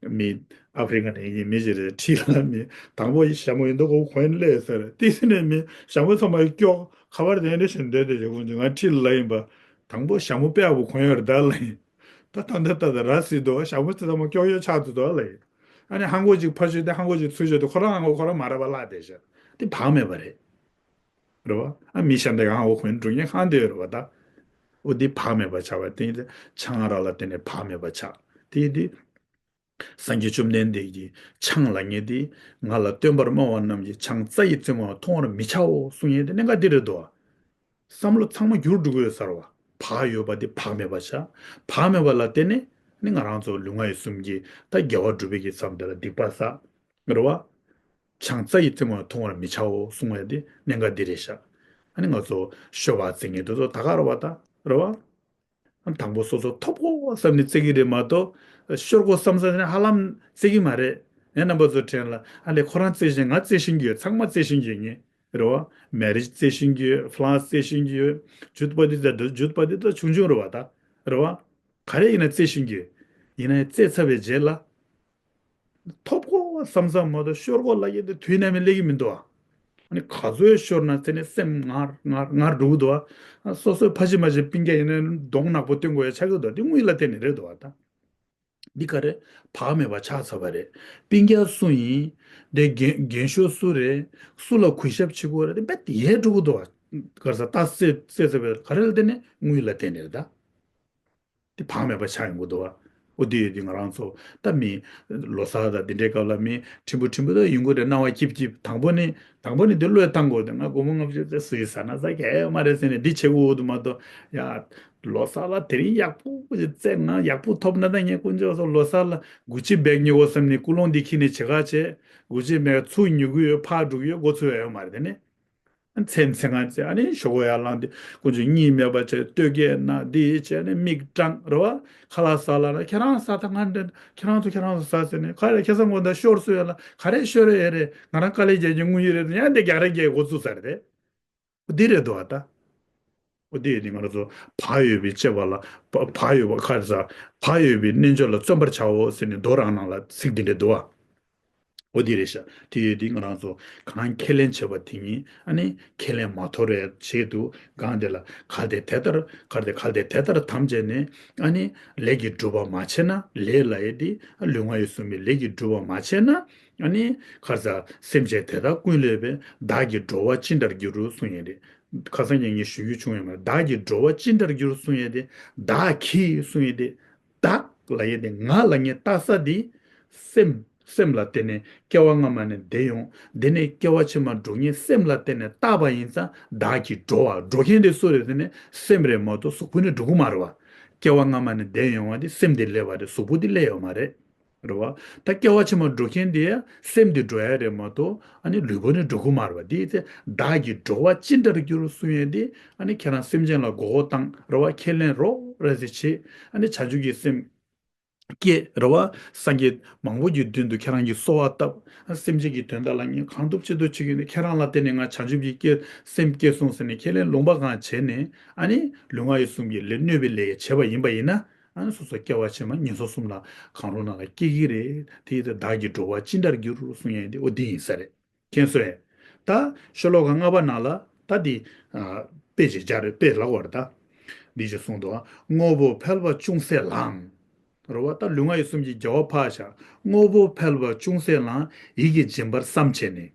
མི་ཨ་ཧྥི་རི་ཀ་ནས་ཡིན་མི་ཞིག་རེད། ཁྲིད་ལ་མི་དང་པོ་ཞྭ་མོ་ཡིན་མདོག་ཁ་པོ་གོན་སླེབས་ཟེར། དེ་སྲིད་ནས་མི་ཞྭ་མོ་ཚང་མ་སྐྱོག་ཁ་པར་དེ་འདྲ་ཞིག་འདོད་དེ་ཞིག་ཁོང་ཚོ་ང་ཁྲིད་ལ་ཡིན་པ། དང་པོ་ཞྭ་མོ་དཔེ་ཡག་པོ་གོན་ཡོད་རེད་ད་ལ་ཡིན། ད་ད་ད་ད་ད་ར་སྲིད་དོ། ཞྭ་མོ་ཚོ་ཚང་མ་སྐྱོག་གཡོག་ཆགས་ཏུ་དོ་ལ་ཡིན། ཨ་ནི་ཧང་གོ་ཅིག་ཕར་ཞོད་དེ་ཧང་གོ་ཅིག་ཚུར་ཞོད་དེ་ཁོ་རང་ཧང་གོ་ཁོ་རང་མ་རེད་པ་ལ་དེ་ཞག་དེ་བག་མེད་པ་རེད། རེད་བ། ཨ་མི་གཞན་དག་ཧང་གོ་གོན་འགྲོ་མཁན་ཧང་དེ་ཡོད་རེད་བ་ད། འོ་འདི་བག་མེད་པ་ཆགས་པ་དེ་ཆང་རག་ལ་བརྟེན་ནས་བག་མེད་པ་ཆགས། དེ་འདི་སངས་རྒྱས་བཅོམ་ལྡན་འདས་ཀྱིས་ཆང་ལ་ཉེ་སྟེ་ང་ལ་སྟོན་པར་སྨྲ་བ་རྣམས་ཀྱིས་ཆང་རྩ་ཡིས་བཙེམ་པ་མཐོང་བར་མི་བྱའོ་གསུངས་ཡས་དེ་གནད་འགག་འདི་རེད་དོ། བསམ་བློ་ཚང་མ་འགྱུར་འགྲོ་གི་ཡོད་ས་རེད་བ། བག་ཡོད་པ་དེ་བག་མེད་པ་ཆགས། བག་མེད་པ་ལ་བརྟེན་ནས་ནི་ང་རང་ཚོ་ལུས་ངག་ཡིད་གསུམ་གྱི་ད་དགེ་བ་སྒྲུབ་པའི་གི་མཚམས་དེ་ལ་སྡིག་པ་བསགས། རེད་བ། ཆང་རྩ་ཡི་རྩེད་མོ་མཐོང་བར་མི་བྱའོ་གསུང་བ་དེ་གནད་འགག་འདི་རེད་ཤག་ཨ་ནི་ང་ཚོ་ཤོ་བ་རྩེད་མཁན་དེ་ཚོ་ད་ག་རེད་བ་ད་རེད་བ། དང་པོ་སོ་སོ་ཐོབ་གོ་བསམ་ནས་རྩེ་གི་རེད་མ་གཏོགས། ཤོར་གོ་བསམ་བསམ་ནས་ཧ་ལམ་རྩེ་གི་མ་རེད། ངས་རྣམ་པ་ཚོ་དྲན་ལ་ཨ་ལས་ཁོ་རང་རྩེ་བཞིན་ང་རྩེ་བཞིན་གྱི་ཡོད། ཚང་མ་རྩེ་བཞིན་གྱི་ཡོད་ངས་རེད་བ། མེ་རིཇ་རྩེ་བཞིན་གྱི་ཡོད། ཕ་ལན་སི་རྩེ་བཞིན་གྱི་ཡོད། ཇུ་ཏི་པ་ཏི་ད་ཇུ་ཏི་པ་ཏི་ད་ཆུང་ཆུང་རེད་བ་ད་རེད་བ། ག་རེ་ཡིན་ན་རྩེ་བཞིན་གྱི་ཡོད། ཡིན་ན་རྩེ་ཚར་བའི་རྗེས་ལ། ཐོབ་གོ་བསམ་བསམ་མ་གཏོགས་ཤོར་གོ་ལབ་ཡས་དེ་དུས་ནམ་ཡང་སླེབས་ཀྱི་མི་འདུག་ཨ། ཨ་ནི་ག་ཚོད་ཤོར་ན་ཚེ་ནས་སེམས་ངར་ངར་ངར་འགྲོ་གི་འདུག་ཨ། སོ་སོའི་ཕ་གཞིས་མ་གཞིས་སྤུན་ཀྱག་ཡིན་ན་གདོང་ནག་པོ་སྟོན་དགོས་ཡ་ཆགས་ཀྱི་འདུག་དེ་དངུལ་ལ་བརྟེན་ནས་རེད་འདུག་ཨ་ད། འདི་ག་རེ་བག་མེད་པ་ཆགས་ཚར་བ་རེད། སྤུན་ཀྱག་སུ་ཡིན། དེ་རྒན་རྒན་ཤོས་སུ་རེད། སུ་ལ་གུས་ཞབས་བྱེད་དགོས་རེད་དེ་རྦད་དེ་ཡལ་འགྲོ་གི་འདུག་ཨ། ག་རེ་ཟ་རྟགས་གསལ་གསལ་ཚར་བ་ག་རེ་ལ་བརྟེན་ནས་དངུལ་ལ་བརྟེན་ནས་རེད་ད། དེ་བག་མེད་པ་ཆགས་ཡོང་གི་འདུག་བ། འོ་དེ་ཡོད་དུས་ང་རང་ཚོ་ད་མི་ལོ་གསར་དང་དེ་འདྲའི་སྐབས་ལ་མི་ཕྲན་བུ་ཕྲན་བུ་ད་ཡོང་གི་རེད། སྣང་བ་སྐྱིབ་སྐྱིབ་དང་པོ་ནི་དང་པོ་ནི་དེ་བློས་བཏང་དགོས་ཏེ་ང་སྒོར་མོ་ལྔ་བཅུ་ཙམ་སུ་ཡིས་ཟ་ན་ཟ་གི་ཡོད་མ་རེད་ཟེར་ནས་འདི་བྱེད་དགོས་འདུག་མ་གཏོགས་ཡ། ལོ་གསར་ལ་དེ་རིང་ཡག་པོ་ཅིག་རྩེ་ང་ཡག་པོ་ཐོབ་ན་ད་ངས་དཀོན་མཆོག་གསུམ་ལོ་གསར་ལ་གུ་ཅི་བེག་ཉོ་དགོས་བསམ་ནས་ཀུན་སློང་འདི་འཁྱེར་ནས་བྱེད་ག་བྱེད། གུ་ཅི་བེག་ཚུར་ཉོ་གི་ཡོད་ཕར་འགྲོ་གི་ཡོད་འགོ་ཚུགས་ཡ་ཡོད་མ་རེད་དེ་ནས། མཚན་མཚན་གང་ཚེ་ཨ་ནི་ཞོགས་ཀ་ཡར་ལངས་ཏེ་དཀོན་མཆོག་གཉིད་མེད་པ་བྱས་སྟོད་སྐད་ན་འདི་བྱས་ནས་མིག་སྐྲངས་རེད་བ། ཁ་ལག་ཟ་ལ་ན་ཁྱེད་རང་ཟ་ད་ང་འདྲ་ཁྱེད་རང་ཚོ་ཁྱེད་རང་ཚོ་ཟ་ཟེར་ནས་ཁ་ལ་ཁ་སང་དགོང་དག་ཤོར་སོང་ཡོད་ལ་ག་རེ་ཤོར་ཡོད་རེད། ང་རང་དཀའ་ལས་རྒྱག་རྒྱུ་དངུལ་ཡོད་རེད་ཡང་འདི་རྒྱག་རེ་རྒྱག་འགོ་ཚུགས་ས་རེད་དེ། འོ་འདི་རེད་འདུག་ཨ་ད། འོ་འདི་ཡོད་དེ་ང་རང་ཚོ་བག་ཡོད་པའི་སྤྱོད་པ་ལ་བ་བག་ཡོད་པ་ཁ་རེ་ཟ་བག་ཡོད་པའི་རྣལ་འབྱོར་ལ་བརྩོན་པར་བྱའོ་ཟེར་ནས་མདོ་རང་ནང་ལ་ཚིག་འདི་འདྲ་འདུག་ཨ། འོ་འདི་རེད་ཤག་དེ་ཡོད་དེ་ང་རང་ཚོ་གང་ཁས་ལེན་བྱས་པ་དེ་ཉིད་ཨ་ནི་ཁས་ལེན་མ་དོར་བའི་ཆེད་དུ་གང་དེ་ལ་གལ་ཏེ་དེ་ལྟར་གལ་ཏེ་གལ་ཏེ་དེ་ལྟར་དམ་བཅས་ནས་ཨ་ནི་ལས་ཀྱི་སྒྲུབ་པ་མ་བྱས་ན་ལས་ལ་ཡོད་དེ་ལུས་ངག་ཡིད་གསུམ་པའི་ལས་ཀྱི་སྒྲུབ་པ་མ་བྱས་ན་ཨ་ནི་ག་རེ་ཟ་སེམས་ཅན་དེ་དག་ཀུན་ལས་པའི་བདག་གི་འགྲོ་བ་ཅི་འདྲར་འགྱུར་གསུང་ཡས་རེད། ཁ་སང་ཉིན་ངས་ཞུ་རྒྱུ་བྱུང་ཡོད་མ་རེད། བདག་གི་འགྲོ་བ་ཅི་འདྲར་འགྱུར་གསུང་ཡས་དེ་བདག་གིས་གསུང་ཡས་དེ་བདག་ལ་ཡས་དེ་ང་ལ་ངས་བཏགས་ས་དེ་སེམས་སེམས་ལ་བརྟེན་ནས་སྐྱེ་བ་སྔ་མ་ནས་འདས་ཡོང་དེ་ནས་སྐྱེ་བ་ཕྱི་མ་འགྲོ་ངེས་སེམས་ལ་བརྟེན་ནས་བཏགས་པ་ཡིན་ཙང་བདག་གི་འགྲོ་བ་འགྲོ་མཁན་དེ་སུ་རེད་ཟེར་ནས་སེམས་རེད་མ་གཏོགས་གཟུགས་པོ་ནི་འགྲོ་གི་མ་རེད་བ། སྐྱེ་བ་སྔ་མ་ནས་འདས་ཡོང་བ་དེ་སེམས་དེ་སླེབས་པ་རེད། གཟུགས་པོ་དེ་སླེབས་ཡོད་མ་རེད། རེད་བ། ད་སྐྱེ་བ་ཕྱི་མ་འགྲོ་མཁན་དེ་ཡང་སེམས་དེ་འགྲོ་ཡ་རེད་མ་གཏོགས་ཨ་ནི་ལུས་པོ་ནི་འགྲོ་གི་མ་རེད་བ། དེ་ཡིན་ཚེ་བདག་གི་འགྲོ་བ་ཅི་འདྲར་འགྱུར་གསུང་ཡས་དེ་ཨ་ནི་ཁྱེད་རང་སེམས་ཅན་ལ་མགོ་སྐོར་བཏང་རེད་བ། ཁས་ལེན་རོགས་རེ་ཟེར་བྱེད། ཨ་ནི་བྱང་ཆུབ་ཀྱི་སེམས་བསྐྱེད་རེད་བ། སངས་རྒྱས་མང་པོ་གི་མདུན་དུ་ཁྱེད་རང་གིས་གསོལ་བ་བཏབ། སེམས་ཅན་གྱི་དོན་དག་ལ་ངས་གང་ཐུབ་ཅི་ཐུབ་བྱེད་ཀྱི་ཡིན། ཁྱེད་རང་ལ་བརྟེན་ནས་ང་བྱང་ཆུབ་ཀྱི་སྐྱེ་སེམས་སྐྱེས་སོང་ཟེར་ནས་ཁས་ལེན་ལུང་པ་གང་བྱས་ནས་ཨ་ནི་ལུས་ངག་ཡིད་གསུམ་གྱི་ལས་གནོད་པའི་ལས་བྱས་པ་ཡིན་པ་ཡིན་ན། ཨ་ནི་སོ་སོ་སྐྱེ་བ་ཕྱི་མ་ངན་སོང་གསུམ་ལ་གང་རུང་ནང་ལ་སྐྱེ་གི་རེད། དེ་ཡིན་ཙང་བདག་གི་འགྲོ་བ་ཅི་འདྲར་འགྱུར་གསུང་ཡས་དེ་འོ་འདི་ཡིན་ས་རེད། མཁྱེན་སོང་ངས། ད་ཤོ་ལོ་ཀ་ལྔ་པ་ནང་ལ་ད་འདི་ཨ་དཔེ་ཅིག་སྦྱར་རེད། དཔེ་ལབ་པ་རེད་ད། འདི་ཅིག་གསུངས་འདུག་དངོས་པོ་ཕལ་པ་ཅུང་ཟད་ལའང་། རེད་བ། ད་ལུས་ངག་ཡིད་གསུམ་གྱི་རྒྱལ་བ་ཕར་བཞག་དངོས་པོ་ཕལ་པ་ཅུང་ཟད་ལའང་ཡིད་ཀྱིས་སྦྱིན་པར་བསམ་བྱས་ནས།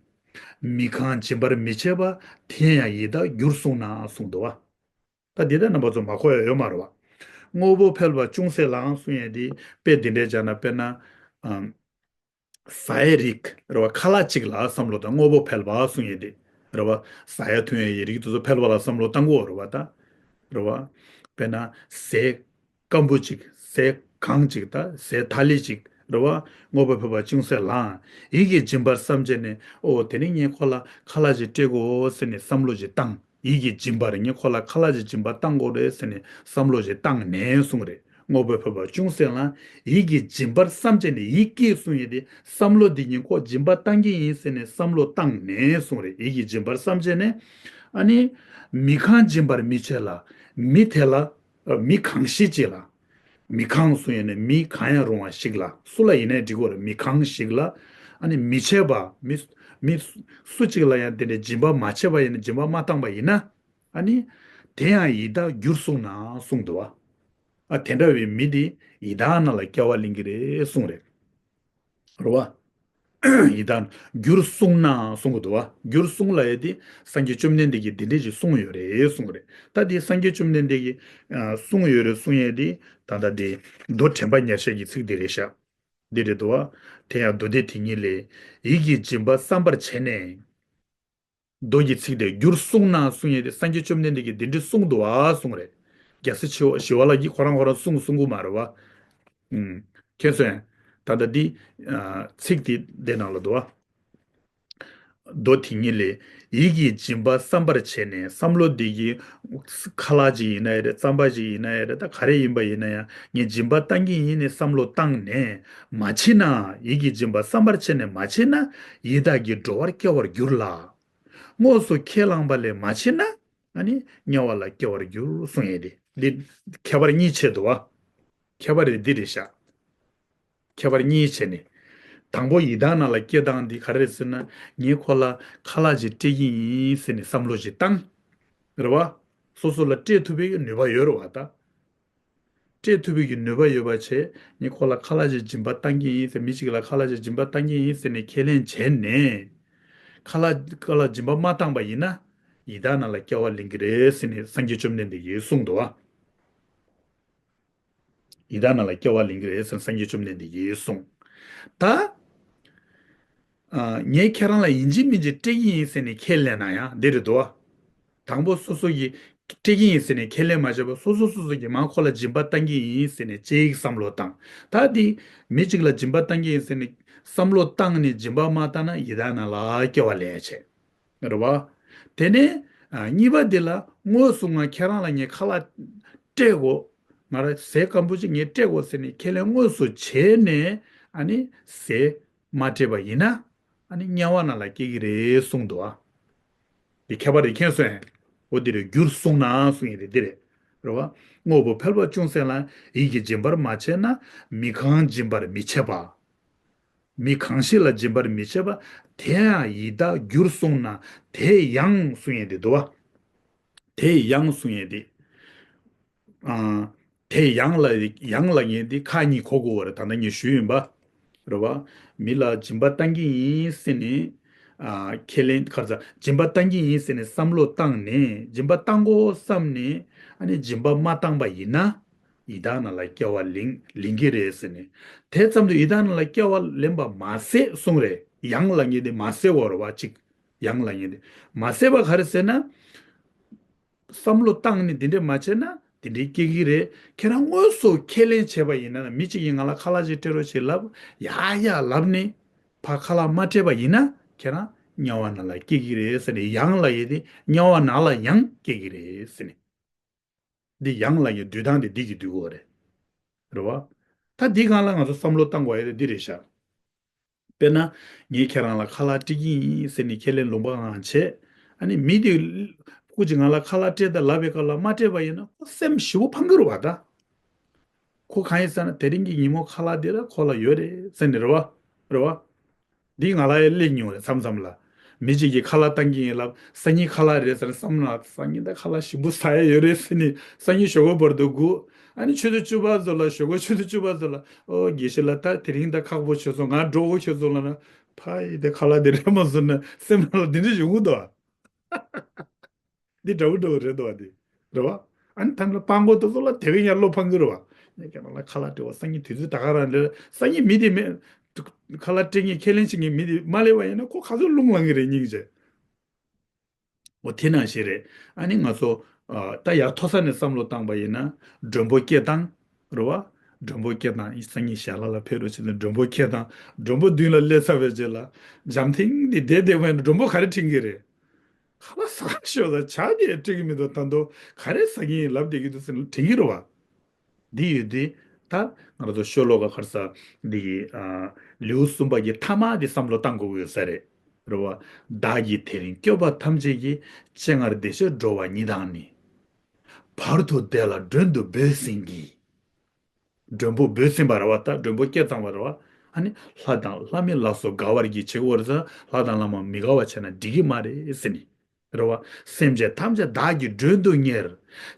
མི་གང་སྦྱིན་པར་མི་བྱེད་པ། དེ་ཡང་ཡི་དྭགས་འགྱུར་གསུངས་ན་གསུངས་འདུག་བ། ད་འདི་ལྟར་རྣམ་པ་ཚོ་མ་གོ་ཡ་ཡོད་མ་རེད་བ། དངོས་པོ་ཕལ་པ་ཅུང་ཟད་ལའང་གསུང་ཡས་འདི་དཔེ་འདི་འདྲའི་སྦྱར་ན་དཔེར་ན། ཨམ། ཟ་ཡའི་རིགས་རེད་བ། ཁ་ལག་ཅིག་ལ་བསམ་བློ་བཏང་དངོས་པོ་ཕལ་པ་གསུང་ཡས་འདི་རེད་བ། ཟ་ཡ་འཐུང་ཡའི་རིགས་དེ་ཚོ་ཕལ་པ་ལ་བསམ་བློ་བཏང་དགོས་རེད་བ་ད། རེད་བ། དཔེར་ན་ཟས་སྐམ་པོ་ཅིག་ཟས་གང་ཅིག་ད་ཟས་ཐ་ལི་ཅིག་རེད་བ། དངོས་པོ་ཕལ་པ་ཅུང་ཟད་ལའང་ཡིད་ཀྱིས་སྦྱིན་པར་བསམ་བྱས་ནས་ཨོ་དེ་ནི་ངས་ཁོ་ལ་ཁ་ལག་ཅིག་སྤྲད་དགོས་ཟེར་ནས་བསམ་བློ་ཅིག་བཏང་། ཡིད་ཀྱིས་སྦྱིན་པར་ངས་ཁོ་ལ་ཁ་ལག་ཅིག་སྦྱིན་པ་བཏང་དགོས་རེད་ཟེར་ནས་བསམ་བློ་ཅིག་བཏང་ནས་གསུངས་རེད། དངོས་པོ་ཕལ་པ་ཅུང་ཟད་ལའང་ཡིད་ཀྱིས་སྦྱིན་པར་བསམ་བྱས་ནས་ཡིད་ཀྱིས་གསུངས་ཡོད་དེ་བསམ་བློ་འདི་ཉིད་ཁོ་སྦྱིན་པ་བཏང་གི་ཡིན་ཟེར་ནས་བསམ་བློ་བཏང་ནས་གསུངས་རེད། ཡིད་ཀྱིས་སྦྱིན་པར་བསམ་བྱས་ནས་ཨ་ནི་མི་གང་སྦྱིན་པར་མི་བྱེད་ལ། མི་དེ་ལ་མི་གང་ཞིག་ཅིག་ལ། མི་གང་གསུང་ཡས་ནས་མི་གང་ཡང་རུང་བ་ཞིག་ལ་སུ་ལ་ཡིན་ནའི་འགྲིག་གོ་རེད། མི་གང་ཞིག་ལ་ཨ་ནི་མི་བྱེད་པ་མི་མི་སུ་གཅིག་ལ་ཡང་དེ་འདྲའི་སྦྱིན་པ་མ་བྱས་པ་ཡིན་ན་སྦྱིན་པ་མ་བཏང་པ་ཡིན་ན་ཨ་ནི་དེ་ཡང་ཡི་དྭགས་འགྱུར་གསུངས་ན་གསུངས་འདུག་བ། ཨ་དེ་འདྲ་བའི་མི་དེ་ཡི་དྭགས་ནང་ལ་སྐྱེ་བ་ལེན་གྱི་རེད་གསུངས་རེད། རེད་བ། ཡི་དྭགས་འགྱུར་གསུངས་ན་གསུང་གི་འདུག་བ། འགྱུར་གསུངས་ལབ་ཡས་དེ་སངས་རྒྱས་བཅོམ་ལྡན་འདས་ཀྱིས་འདི་འདྲས་ཞིག་གསུངས་ཡོད་རེད་གསུངས་རེད། ད་དེ་སངས་རྒྱས་བཅོམ་ལྡན་འདས་ཀྱིས་ཨ་གསུངས་ཡོད་རེད་གསུང་ཡས་དེ་ད་ལྟ་དེ་མདོ་དྲན་པ་ཉེར་བཞག་གི་ཚིག་དེ་རེད་ཤག་འདི་རེད་འདུག་བ། དེ་ཡང་མདོ་སྡེ་དེ་ཉིད་ལས་ཡིད་ཀྱིས་སྦྱིན་པ་བསམ་པར་བྱས་ནས། མདོ་གི་ཚིག་དེ་འགྱུར་གསུངས་ན་གསུང་ཡས་དེ་སངས་རྒྱས་བཅོམ་ལྡན་འདས་ཀྱིས་འདི་འདྲས་གསུངས་འདུག་བ་གསུང་རེད། རྒྱལ་སྲས་ཆེ་བ་ཞི་བ་ལྷ་གིས་ཁོ་རང་ཁོ་རང་གསུང་གསུང་གི་མ་རེད་བ། ཨུམ། མཁྱེན་སོང་ངས། ད་ལྟ་འདི་ཨ་ཚིག་དེ་དེ་ནང་ལ་འདུག་བ། མདོ་དེ་ཉིད་ལས། ཡིད་ཀྱི་སྦྱིན་པ་བསམ་པར་བྱས་ནས། བསམ་བློ་འདི་གིས་ཁ་ལག་ཅིག་ཡིན་ན་ཡང་རེད། རྩམ་པ་ཅིག་ཡིན་ན་ཡང་རེད། ད་ག་རེ་ཡིན་པ་ཡིན་ན་ཡང་ངས་སྦྱིན་པ་བཏང་གི་ཡིན་ནས་བསམ་བློ་བཏང་ནས་མ་བྱིན་ན། ཡིད་ཀྱི་སྦྱིན་པ་བསམ་པར་བྱས་ནས་མ་བྱིན་ན། ཡི་དྭགས་ཀྱི་འགྲོ་བར་སྐྱེ་བར་འགྱུར་ལ། དངོས་སུ་ཁས་བླངས་པ་ལས་མ་བྱིན་ན། ཨ་ནི་དམྱལ་བ་ལ་སྐྱེ་བར་འགྱུར་གསུངས་ཡས་དེ། འདི་ཁྱད་པར་གཉིས་ཕྱེ་འདུག་བ། ཁྱད་པར་རེ་འདི་རེད་ཤག་ཁྱད་པར་གཉིས་བྱས་ནས། དང་པོ་ཡི་དྭགས་ནང་ལ་སྐྱེ་སྟངས་འདི་ག་རེ་རེད་ཟེར་ན། ངས་ཁོ་ལ་ཁ་ལག་ཅིག་སྤྲད་ཀྱི་ཡིན་ཟེར་ནས་བསམ་བློ་ཅིག་བཏང་། རེད་བ། སོ་སོ་ལ་སྤྲད་ཐུབ་པའི་ནུས་པ་ཡོད་རེད་བ་ད། སྤྲད་ཐུབ་པའི་གི་ནུས་པ་ཡོད་པ་བྱས། ངས་ཁོ་ལ་ཁ་ལག་ཅིག་སྦྱིན་པ་བཏང་གི་ཡིན་ཟེར། མི་གཅིག་ལ་ཁ་ལག་ཅིག་སྦྱིན་པ་བཏང་གི་ཡིན་ཟེར་ནས་ཁས་ལེན་བྱས་ནས། ཁ་ལག་ཁ་ལག་སྦྱིན་པ་མ་བཏང་པ་ཡིན་ན། ཡི་དྭགས་ནང་ལ་སྐྱེ་བ་ལེན་གྱི་རེད་ཟེར་ནས་སངས་རྒྱས་བཅོམ་ལྡན་འདས་ཀྱིས་གསུངས་འདུག་བ། ཡི་དྭགས་ནང་ལ་སྐྱེ་བ་ལེན་གྱི་རེད་ཟེར་ནས་སངས་རྒྱས་བཅོམ་ལྡན་འདས་ཀྱིས་གསུངས། ད། ཨ། ངས་ཁྱེད་རང་ལ་ཡིན་གཅིག་མིན་གཅིག་སྤྲད་ཀྱི་ཡིན་ཟེར་ནས་ཁས་ལེན་ན་ཡང་འདི་རེད་དོ། དང་པོ་སོ་སོ་གིས་སྤྲད་ཀྱི་ཡིན་ཟེར་ནས་ཁས་ལེན་མ་བྱས་པར། སོ་སོ་སོ་སོ་གིས་མ་ཁོ་ལ་སྦྱིན་པ་བཏང་གི་ཡིན་ཟེར་ནས་གཅིག་བསམ་བློ་བཏང་། ད་འདི་མི་གཅིག་ལ་སྦྱིན་པ་བཏང་གི་ཡིན་ཟེར་ནས་བསམ་བློ་བཏང་ནས་སྦྱིན་པ་མ་བཏང་ན་ཡི་དྭགས་ནང་ལ་སྐྱེ་བ་ལེན་ཡ་བྱེད། རེད་བ། དེ་ནས། ཨ། གཉིས་པ་འདི་ལ་དངོས་སུ་ང་ཁྱེད་རང་ལ་ངས་ཁ་ལག་སྤྲད་དགོས། ང་རང་ཟས་སྐམ་པོ་ཅིག་ངས་སྤྲད་དགོས་ཟེར་ནས་ཁས་ལེན་དངོས་སུ་བྱས་ནས། ཨ་ནི་ཟས་མ་སྤྲད་པ་ཡིན་ན། ཨ་ནི་དམྱལ་བ་ནང་ལ་སྐྱེ་གི་རེད་གསུངས་འདུག་ཨ། འདི་ཁྱད་པར་རེ་མཁྱེན་སོང་ངས། འོ་འདི་རེད། འགྱུར་གསུངས་ན་གསུངས་ཡིན་རེད། འདི་རེད། རེད་བ། དངོས་པོ་ཕལ་པ་ཅུང་ཟད་ལ། ཡིད་ཀྱི་སྦྱིན་པར་མ་བྱས་ན། མི་གང་སྦྱིན་པར་མི་བྱེད་པ། མི་གང་ཞིག་ལ་སྦྱིན་པར་མི་བྱེད་པ། དེ་ཡང་ཡི་དྭགས་འགྱུར་གསུངས་ན། དེ་ཡང་གསུང་ཡས་དེ་འདུག་བ། དེ་ཡང་གསུང་ཡས་དེ། ཨ། དེ་ཡང་ལ་ཡང་ལ་ངས་འདི་ཁ་གཉིས་གོ་དགོས་པ་རེད། ད་ལྟ་ངས་ཞུས་ཡིན་པ། རེད་བ། མི་ལ་སྦྱིན་པ་བཏང་གི་ཡིན་ཟེར་ནས། ཨ། ཁས་ལེན་ག་རེ་ཟ། སྦྱིན་པ་བཏང་གི་ཡིན་ཟེར་ནས་བསམ་བློ་བཏང་ནས། སྦྱིན་པ་བཏང་དགོས་བསམ་ནས། ཨ་ནི་སྦྱིན་པ་མ་བཏང་པ་ཡིན་ན། ཡི་དྭགས་ནང་ལ་སྐྱེ་བ་ལེན་ལེན་གྱི་རེད་ཟེར་ནས། དེ་ཙམ་དུ་ཡི་དྭགས་ནང་ལ་སྐྱེ་བ་ལེན་པ་མ་ཟད་གསུངས་རེད། ཡང་ལ་ངས་དེ་མ་ཟད་བོར་བ་ཅིག་ཡང་ལ་ངས་དེ་མ་ཟད་པ་ག་རེ་ཟེར་ན། བསམ་བློ་བཏང་ནས་དེ་འདྲས་མ་བྱས་ན་དེ་འདྲས་སྐྱེ་གི་རེད། ཁྱེད་རང་དངོས་སུ་ཁས་ལེན་བྱས་པ་ཡིན་ན། མི་གཅིག་གིས་ང་ལ་ཁ་ལག་ཅིག་སྤྲད་རོགས་བྱེད་ལབ། ཡ་ཡ་ལབ་ནས་ཕར་ཁ་ལག་མ་སྤྲད་པ་ཡིན་ན། ཁྱེད་རང་དམྱལ་བ་ནང་ལ་སྐྱེ་གི་རེད་ཟེར་ནས། ཡང་ལ་ཡས་དེ་དམྱལ་བ་ནང་ལ་ཡང་སྐྱེ་གི་རེད་ཟེར་ནས། འདི་ཡང་ལ་ཡི་བསྡུས་སྟངས་དེ་འདི་གིས་བསྡུས་དགོས་རེད། རེད་བ། ད་འདི་སྒང་ལ་ང་ཚོ་བསམ་བློ་བཏང་དགོས་ཡ་དེ་འདི་རེད་ཤག་དཔེར་ན། ངས་ཁྱེད་རང་ལ་ཁ་ལག་སྤྲད་ཀྱི་ཡིན་ཟེར་ནས་ཁས་ལེན་ལུང་པ་ངང་བྱས། ཨ་ནི་མི་དེ་སྐུ་མཁྱེན་ང་ལ་ཁ་ལག་སྤྲད་དང་ལབ་པའི་སྐབས་ལ་མ་སྤྲད་པ་ཡིན་ན་ཁོ་སེམས་ཞེ་པོ་ཕམ་གི་རེད་བ་ད། ཁོ་གང་ཡིན་ཟེར་ན། དེ་རིང་གི་ཉིན་མོ་ཁ་ལག་འདི་ལ་ཁོ་ལ་ཡོད་རེད་ཟེར་ནས། རེད་བ། རེད་བ། འདི་ང་ལ་ཡང་སླེབས་མྱོང་རེད་མཚམས་མཚམས་ལ། མི་གཅིག་གིས་ཁ་ལག་བཏང་གི་ཡིན་ལབ། སང་ཉིན་ཁ་ལག་རེད་ཟེར་ན། བསམ་ན་སང་ཉིན་ད་ཁ་ལག་ཞིམ་པོ་ཟ་ཡ་ཡོད་རེད་ཟེར་ནས། སང་ཉིན་ཞོགས་པ་བར་དུ་སྒུག་ཨ་ནི་ཆུ་ཚོད་བཅུ་པ་ཚོ་ལ། ཞོགས་པ་ཆུ་ཚོད་བཅུ་པ་ཚོ་ལ། ཨོ་དགེ་བཤེས་ལགས། ད་དེ་རིང་ད་ཁག་པོ་བྱུང་སོང་། ང་འགྲོ་དགོས་བྱུང་སོང་ལབ་ན། ཕ་ཡི་དེ་ཁ་ལག་དེ་རག་མ་སོང་ན་སེམས་ནང་ལ་དེ་འདྲ་ཡོང་གི་འདུག་ཨ། འདི་འདྲ་བོ་འདྲ་བོ་རེད་འདུག་བ་འདི། རེད་བ། ཨ་ནི་ཐ་མ་ལ་སྤྲང་པོ་དེ་ཚོ་ལ་དེ་བས་ཀྱང་བློ་ཕམ་གི་རེད་བ། ངས་ཁྱེད་རང་ལ་ཁ་ལག་སྤྲད་པ་སང་ཉིན་དུས་ཚོད་ད་ག་རང་རེད། སང་ཉིན་མི་དེ་མེད། ཁ་ལག་སྤྲད་མཁན་ཁས་ལེན་བྱེད་མཁན་མི་དེ་མ་སླེབས་པ་ཡིན་ན་ཁོ་ག་ཚོད་རླུང་ལངས་གི་རེད་སྙིང་རྗེ། འོ་དེ་ནང་བཞིན་རེད། ཨ་ནི་ང་ཚོ་ཨ་ད་ཡར་མཐོ་ས་ནས་བསམ་བློ་བཏང་པ་ཡིན་ན། མགྲོན་པོ་སྐད་བཏང་། རེད་བ། མགྲོན་པོ་སྐད་བཏང་། སང་ཉིན་ཞལ་ལག་ལ་ཕེབས་རོགས་བྱེད་དང་། མགྲོན་པོ་སྐད་བཏང་། མགྲོན་པོ་མདུན་ལ་སླེབས་ཚར་བའི་རྗེས་ལ་འཇམ་ཐིང་དེ་བསྡད་བསྡད་པ་ཡིན་ན་མགྲོན་པོ་ག་རེ་དྲན་གི་རེད། ཁ་ལག་ཟ་ཤོག་ད། ཇ་གི་སྤྲད་གི་མི་འདུག་ད་དུང་ག་རེ་ཟ་གི་ཡིན་ལབ་བསྡད་ཀྱི་འདུག་ཟེར་ནས་དྲན་གི་རེད་བ། འདི་ཡོད་དུས་ད་ང་རང་ཚོ་ཤོ་ལོ་ཀ་ག་རེ་ཟ། འདི་གི་ཨ་ལེའུ་གསུམ་པ་གི་ཐ་མ་འདི་བསམ་བློ་བཏང་དགོས་ཀྱི་ཡོད་ས་རེད། རེད་བ། བདག་གིས་དེ་རིང་སྐྱོབ་པ་ཐམས་ཅད་ཀྱི། སྤྱན་སྔར་བདེ་གཤེགས་འགྲོ་བ་ཉིད་དང་ནི། བར་དུ་བདེ་ལ་མགྲོན་དུ་བོས་ཟིན་གྱིས། མགྲོན་པོ་བོས་ཟིན་པ་རེད་བ། ད་མགྲོན་པོ་སྐད་བཏང་བ་རེད་བ། ཨ་ནི་ལྷ་དང་ལྷ་མིན་ལ་སོགས་དགའ་བར་གྱིས། བྱེད་དགོས་རེད་ཟེར། ལྷ་དང་ལྷ་མ་མི་དགའ་བ་བྱས་ན་འགྲིག་གི་མ་རེད་ཟེར་ནས། རེད་བ། སེམས་ཅན་ཐམས་ཅད་བདག་གིས་མགྲོན་དུ་གཉེར།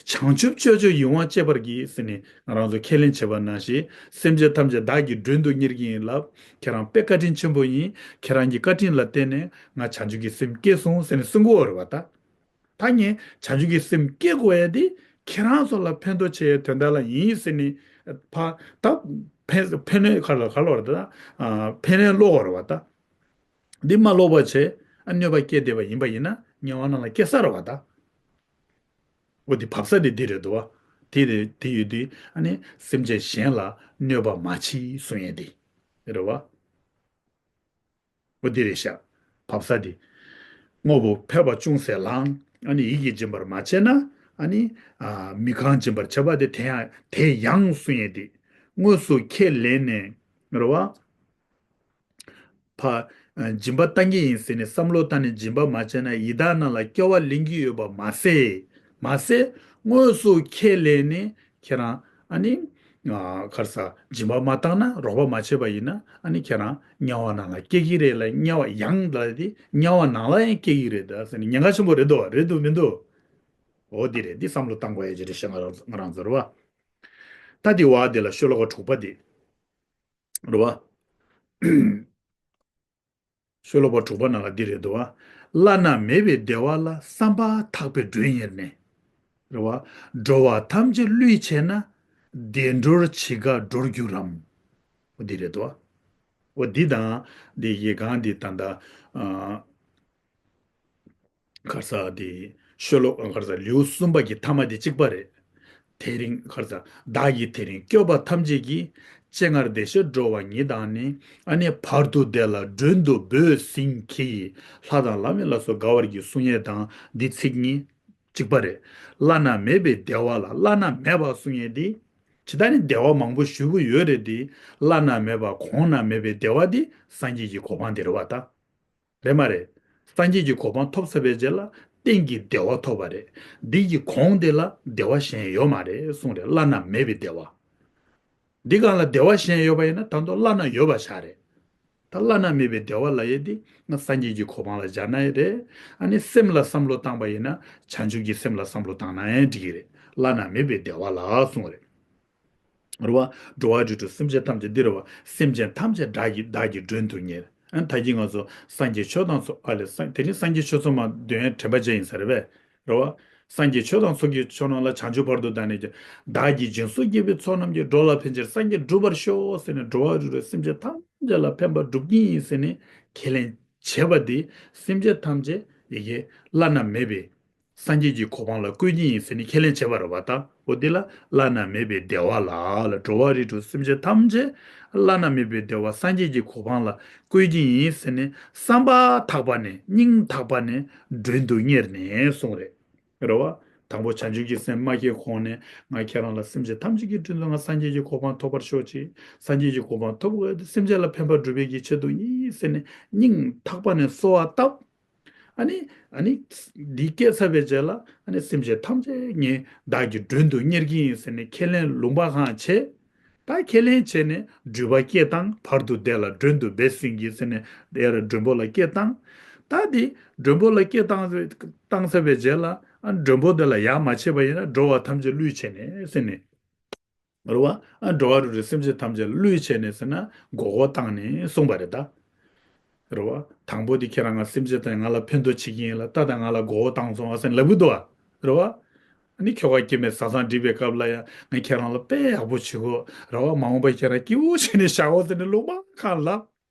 བྱང་ཆུབ་སྤྱོད་མཆོག་ཡིད་དབང་བསྐྱེད་པར་བགྱི་ཟེར་ནས་ང་རང་ཚོ་ཁས་ལེན་བྱས་པ་ནང་བཞིན། སེམས་ཅན་ཐམས་ཅད་བདག་གིས་མགྲོན་དུ་གཉེར་གྱི་ཡིན་ལབ། ཁྱེད་རང་དཔེ་བཀའ་དྲིན་ཆེན་པོ་ཡིན། ཁྱེད་རང་གི་བཀའ་དྲིན་ལ་བརྟེན་ནས་ང་བྱང་ཆུབ་ཀྱི་སེམས་སྐྱེས་སོང་ཟེར་ནས་གསུང་གི་ཡོད་རེད་བ་ད། ད་ངས་བྱང་ཆུབ་ཀྱི་སེམས་སྐྱེ་དགོས་ཡ་དེ་ཁྱེད་རང་ཚོ་ལ་ཕན་ཐོགས་ཆེ་བའི་དོན་དག་ལ་ཡིན་ཟེར་ནས་ཕ་ད་ཕན་ཕན་གནོད་ག་ལ་ག་ལ་བར་ད། ཕན་ཡོན་ཀློག་དགོས་རེད་བ་ད། འདི་མ་ཀློག་པ་བྱས། ཨ་གནོད་པ་སྐྱེལ་བསྡད་པ་ཡིན་པ་ཡིན་ན་དམྱལ་བ་ནང་ལ་སྐྱེ་ས་རེད་བ་ད། འོ་འདི་བབས་ས་དེ་འདི་རེད་འདུག་བ། དེ་དེ་དེ་ཡོད་དུས་ཨ་ནི་སེམས་ཅན་གཞན་ལ་གནོད་པ་མ་མཆིས་གསུང་ཡས་དེ་རེད་བ། འོ་འདི་རེད་ཤག་བབས་ས་དེ། དངོས་པོ་ཕལ་པ་ཅུང་ཟད་ལའང་ཨ་ནི་ཡིད་ཀྱིས་སྦྱིན་པར་མ་བྱས་ན། ཨ་ནི་ཨ་མི་གང་སྦྱིན་པར་བྱ་བ་དེ་དེ་ཡང་དེ་ཡང་གསུང་ཡས་དེ། དངོས་སུ་ཁས་ལེན་ནས་རེད་བ། ཕ། སྦྱིན་པ་བཏང་གི་ཡིན་ཟེར་ནས་བསམ་བློ་བཏང་ནས་སྦྱིན་པ་མ་བྱས་ན་ཡི་དྭགས་རྣམས་ལ་སྐྱེ་བ་ལེན་གྱི་ཡོད་པ་མ་ཟད། མ་ཟད། དངོས་སུ་ཁས་ལེན་ནས་ཁྱེད་རང་ཨ་ནི། ག་རེ་ཟ། སྦྱིན་པ་མ་བཏང་ན་རོགས་པ་མ་བྱས་པ་ཡིན་ན་ཨ་ནི་ཁྱེད་རང་དམྱལ་བ་ནང་ལ་སྐྱེ་གི་རེད་ལ། དམྱལ་བ་ཡང་ལ་དེ་དམྱལ་བ་ནང་ལ་ཡང་སྐྱེ་གི་རེད་ད་ཟེར་ནས་ཉེན་ཁ་ཆེན་པོ་རེད་དོ། རེད་འདུག་མི་འདུག་འོ་འདི་རེད། འདི་བསམ་བློ་བཏང་དགོས་ཡ་ཅིག་རེད་ཤག་ང་རང་ང་རང་ཚོ་རེད་བ། ད་འདི་བ་འདི་ལ་ཤོ་ལོ་ཀ་དྲུག་པ་འདི་རེད་བ། ཤོ་ལོ་ཀ་དྲུག་པ་ནང་ལ་འདི་རེད་འདུག་བ། བླ་ན་མེད་པའི་བདེ་བ་ལ་བསམ་པ་ཐག་པས་མགྲོན་གཉེར་ནས། རེད་བ། འགྲོ་བ་ཐམས་ཅད་བསླུས་བྱས་ན། བདེ་འགྲོར་ཇི་ག་འགྲོར་འགྱུར་རམ། འོ་འདི་རེད་འདུག་བ། འོ་འདི་དང་འདི་ཡི་གང་འདི་ད་ལྟ། ཨ། ག་རེ་ཟ་དེ། ཤོ་ལོ་ཀ་ག་རེ་ཟ་ལེའུ་གསུམ་པ་གི་ཐ་མ་དེ་གཅིག་པ་རེད། དེ་རིང་ག་རེ་ཟ་བདག་གིས་དེ་རིང་སྐྱོབ་པ་ཐམས་ཅད་ཀྱི། སྤྱན་སྔར་བདེ་གཤེགས་འགྲོ་བ་ཉིད་དང་ནི། ཨ་ནི་བར་དུ་བདེ་ལ་མགྲོན་དུ་བོས་ཟིན་གྱིས། ལྷ་དང་ལྷ་མིན་ལ་སོགས་དགའ་བར་གྱིས་གསུང་ཡས་དང་འདི་ཚིག་གཉིས་གཅིག་པ་རེད། བླ་ན་མེད་པའི་བདེ་བ་ལ་བླ་ན་མེད་པ་གསུང་ཡས་འདི། ཇི་ལྟར་ནི་བདེ་བ་མང་པོ་ཞེ་པོ་ཡོད་རེད་དེ། བླ་ན་མེད་པ་གོང་ན་མེད་པའི་བདེ་བ་འདི་སངས་རྒྱས་ཀྱི་གོ་འཕང་དེ་རེད་བ་ད། རེད་མ་རེད། སངས་རྒྱས་ཀྱི་གོ་འཕང་ཐོབ་ཚར་བའི་རྗེས་ལ་གཏན་གྱི་བདེ་བ་ཐོབ་པ་རེད། འདི་ཡི་གོང་དེ་ལ་བདེ་བ་གཞན་ཡོད་མ་རེད་གསུངས་རེད། བླ་ན་མེད་པའི་བདེ་བ། འདི་གང་ལ་བདེ་བ་གཞན་ཡོད་པ་ཡིན་ན་ད་དུང་བླ་ན་ཡོད་པ་ཆགས་རེད། ད་བླ་ན་མེད་པའི་བདེ་བ་ལབ་ཡས་འདི་ང་སངས་རྒྱས་ཀྱི་གོ་འཕང་ལ་སྦྱར་ན་ཡང་རེད། ཨ་ནི་སེམས་ལ་བསམ་བློ་བཏང་པ་ཡིན་ན་བྱང་ཆུབ་ཀྱི་སེམས་ལ་བསམ་བློ་བཏང་ན་ཡང་འགྲིག་གི་རེད། བླ་ན་མེད་པའི་བདེ་བ་ལ་གསུངས་རེད། རེད་བ། འགྲོ་བ་རིགས་དྲུག་སེམས་ཅན་ཐམས་ཅད་འདི་རེད་བ། སེམས་ཅན་ཐམས་ཅད་བདག་གིས་བདག་གིས་མགྲོན་དུ་གཉེར། ཨ་ནི་ད་གིན་ང་ཚོ་སངས་རྒྱས་ཆོས་དང་ཚོགས། ཨ་ལས་སངས་དེ་ནི་སངས་རྒྱས་ཆོས་ཚོགས་མ་འདོན་ཡ་དྲན་པ་བརྗེད་ཡིན་ས་རེད་བས། རེད་བ། སངས་རྒྱས་ཆོས་དང་ཚོགས་ཀྱི་མཆོག་རྣམས་ལ། བྱང་ཆུབ་བར་དུ་བདག་ནི་སྐྱབས། བདག་གིས་སྦྱིན་སོགས་བགྱིས་པའི་ཚོགས་རྣམས་ཀྱིས། འགྲོ་ལ་ཕན་ཕྱིར་སངས་རྒྱས་འགྲུབ་པར་ཤོག་ཟེར་ནས་འགྲོ་བ་རིགས་དྲུག་སེམས་ཅན་ཐམས་ཅད་ལ་ཕན་པ་སྒྲུབ་ཀྱི་ཡིན་ཟེར་ནས་ཁས་ལེན་བྱས་པ་འདི་སེམས་ཅན་ཐམས་ཅད་ཡི་གེ་བླ་ན་མེད་པའི་སངས་རྒྱས་ཀྱི་གོ་འཕང་ལ་བཀོད་ཀྱི་ཡིན་ཟེར་ནས་ཁས་ལེན་བྱས་པ་རེད་བ་ད། འོ་འདི་ལ་བླ་ན་མེད་པའི་བདེ་བ་ལ་ལ། འགྲོ་བ་རིགས་དྲུག་སེམས་ཅན་ཐམས་ཅད་བླ་ན་མེད་པའི་བདེ་བ་སངས་རྒྱས་ཀྱི་གོ་འཕང་ལ་བཀོད་ཀྱི་ཡིན་ཟེར་ནས་བསམ་པ་ཐག་པ་ནས་སྙིང་ཐག་པ་ནས་མགྲོན་དུ་གཉེར་ནས་གསུངས་རེད། རེད་བ། དང་པོ་བྱང་ཆུབ་ཀྱི་སེམས་མ་སྐྱེས་གོང་ནས་ང་ཁྱེད་རང་ལ་སེམས་ཅན་ཐམས་ཅད་ཀྱི་དོན་དུ་ང་སངས་རྒྱས་ཀྱི་གོ་འཕང་ཐོབ་པར་ཤོག་ཅིག་སངས་རྒྱས་ཀྱི་གོ་འཕང་ཐོབ་དགོས་ཏེ་སེམས་ཅན་ལ་ཕན་པ་སྒྲུབ་པའི་གི་ཆེད་དུ་ཡིན་ཟེར་ནས་སྙིང་ཐག་པ་ནས་གསོལ་བ་བཏབ། ཨ་ནི། ཨ་ནི། འདི་སྐྱེས་ཚར་བའི་རྗེས་ལ་ཨ་ནི་སེམས་ཅན་ཐམས་ཅད་ངས་བདག་གི་མགྲོན་དུ་གཉེར་གྱི་ཡིན་ཟེར་ནས་ཁས་ལེན་ལུང་པ་གང་བྱས། ད་ཁས་ལེན་བྱས་ནས་འགྲུལ་པ་སྐྱེལ་བཏང་། བར་དུ་བདེ་ལ་མགྲོན་དུ་བོས་ཟིན་གྱིས་ཟེར་ནས་དེ་ཡར་མགྲོན་པོ་ལ་སྐྱེལ་བཏང་། ད་དེ་མགྲོན་པོ་ལ་སྐྱེལ་བཏང་བཏང་ཚར་བའི་རྗེས་ལ་ཨ་མགྲོན་པོ་དེ་ལ་ཡག་མ་བྱས་པ་ཡིན་ན་འགྲོ་བ་ཐམས་ཅད་བསླུས་བྱས་ནས་ཟེར་ནས། རེད་བ། ཨ་འགྲོ་བ་རིགས་དྲུག་སེམས་ཅན་ཐམས་ཅད་བསླུས་བྱས་ནས་ཟེར་ན་མགོ་སྐོར་བཏང་ནས་གསུངས་པ་རེད་ད། རེད་བ། དང་པོ་དེ་ཁྱེད་རང་ང་སེམས་ཅན་དང་ང་ལ་ཕན་ཐོགས་བྱེད་ཀྱི་ཡིན་ལ་ད་ལྟ་ང་ལ་མགོ་སྐོར་བཏང་སོང་བ་ཟེར་ནས་ལབ་གི་འདུག་བ། རེད་བ། ཨ་ནི་ཁྱོ་ག་སྐྱེ་མེད་བཟའ་ཚང་འགྲིག་པའི་སྐབས་ལ་ཡང་ངས་ཁྱེད་རང་ལ་དཔེ་ཡག་པོ་བྱེད་གོ། རེད་བ། མ་འོངས་པ་ཁྱེད་རང་སྐྱིད་པོ་བྱས་ནས་བཞག་གོ་ཟེར་ནས་ལུང་པ་གང་ལབ།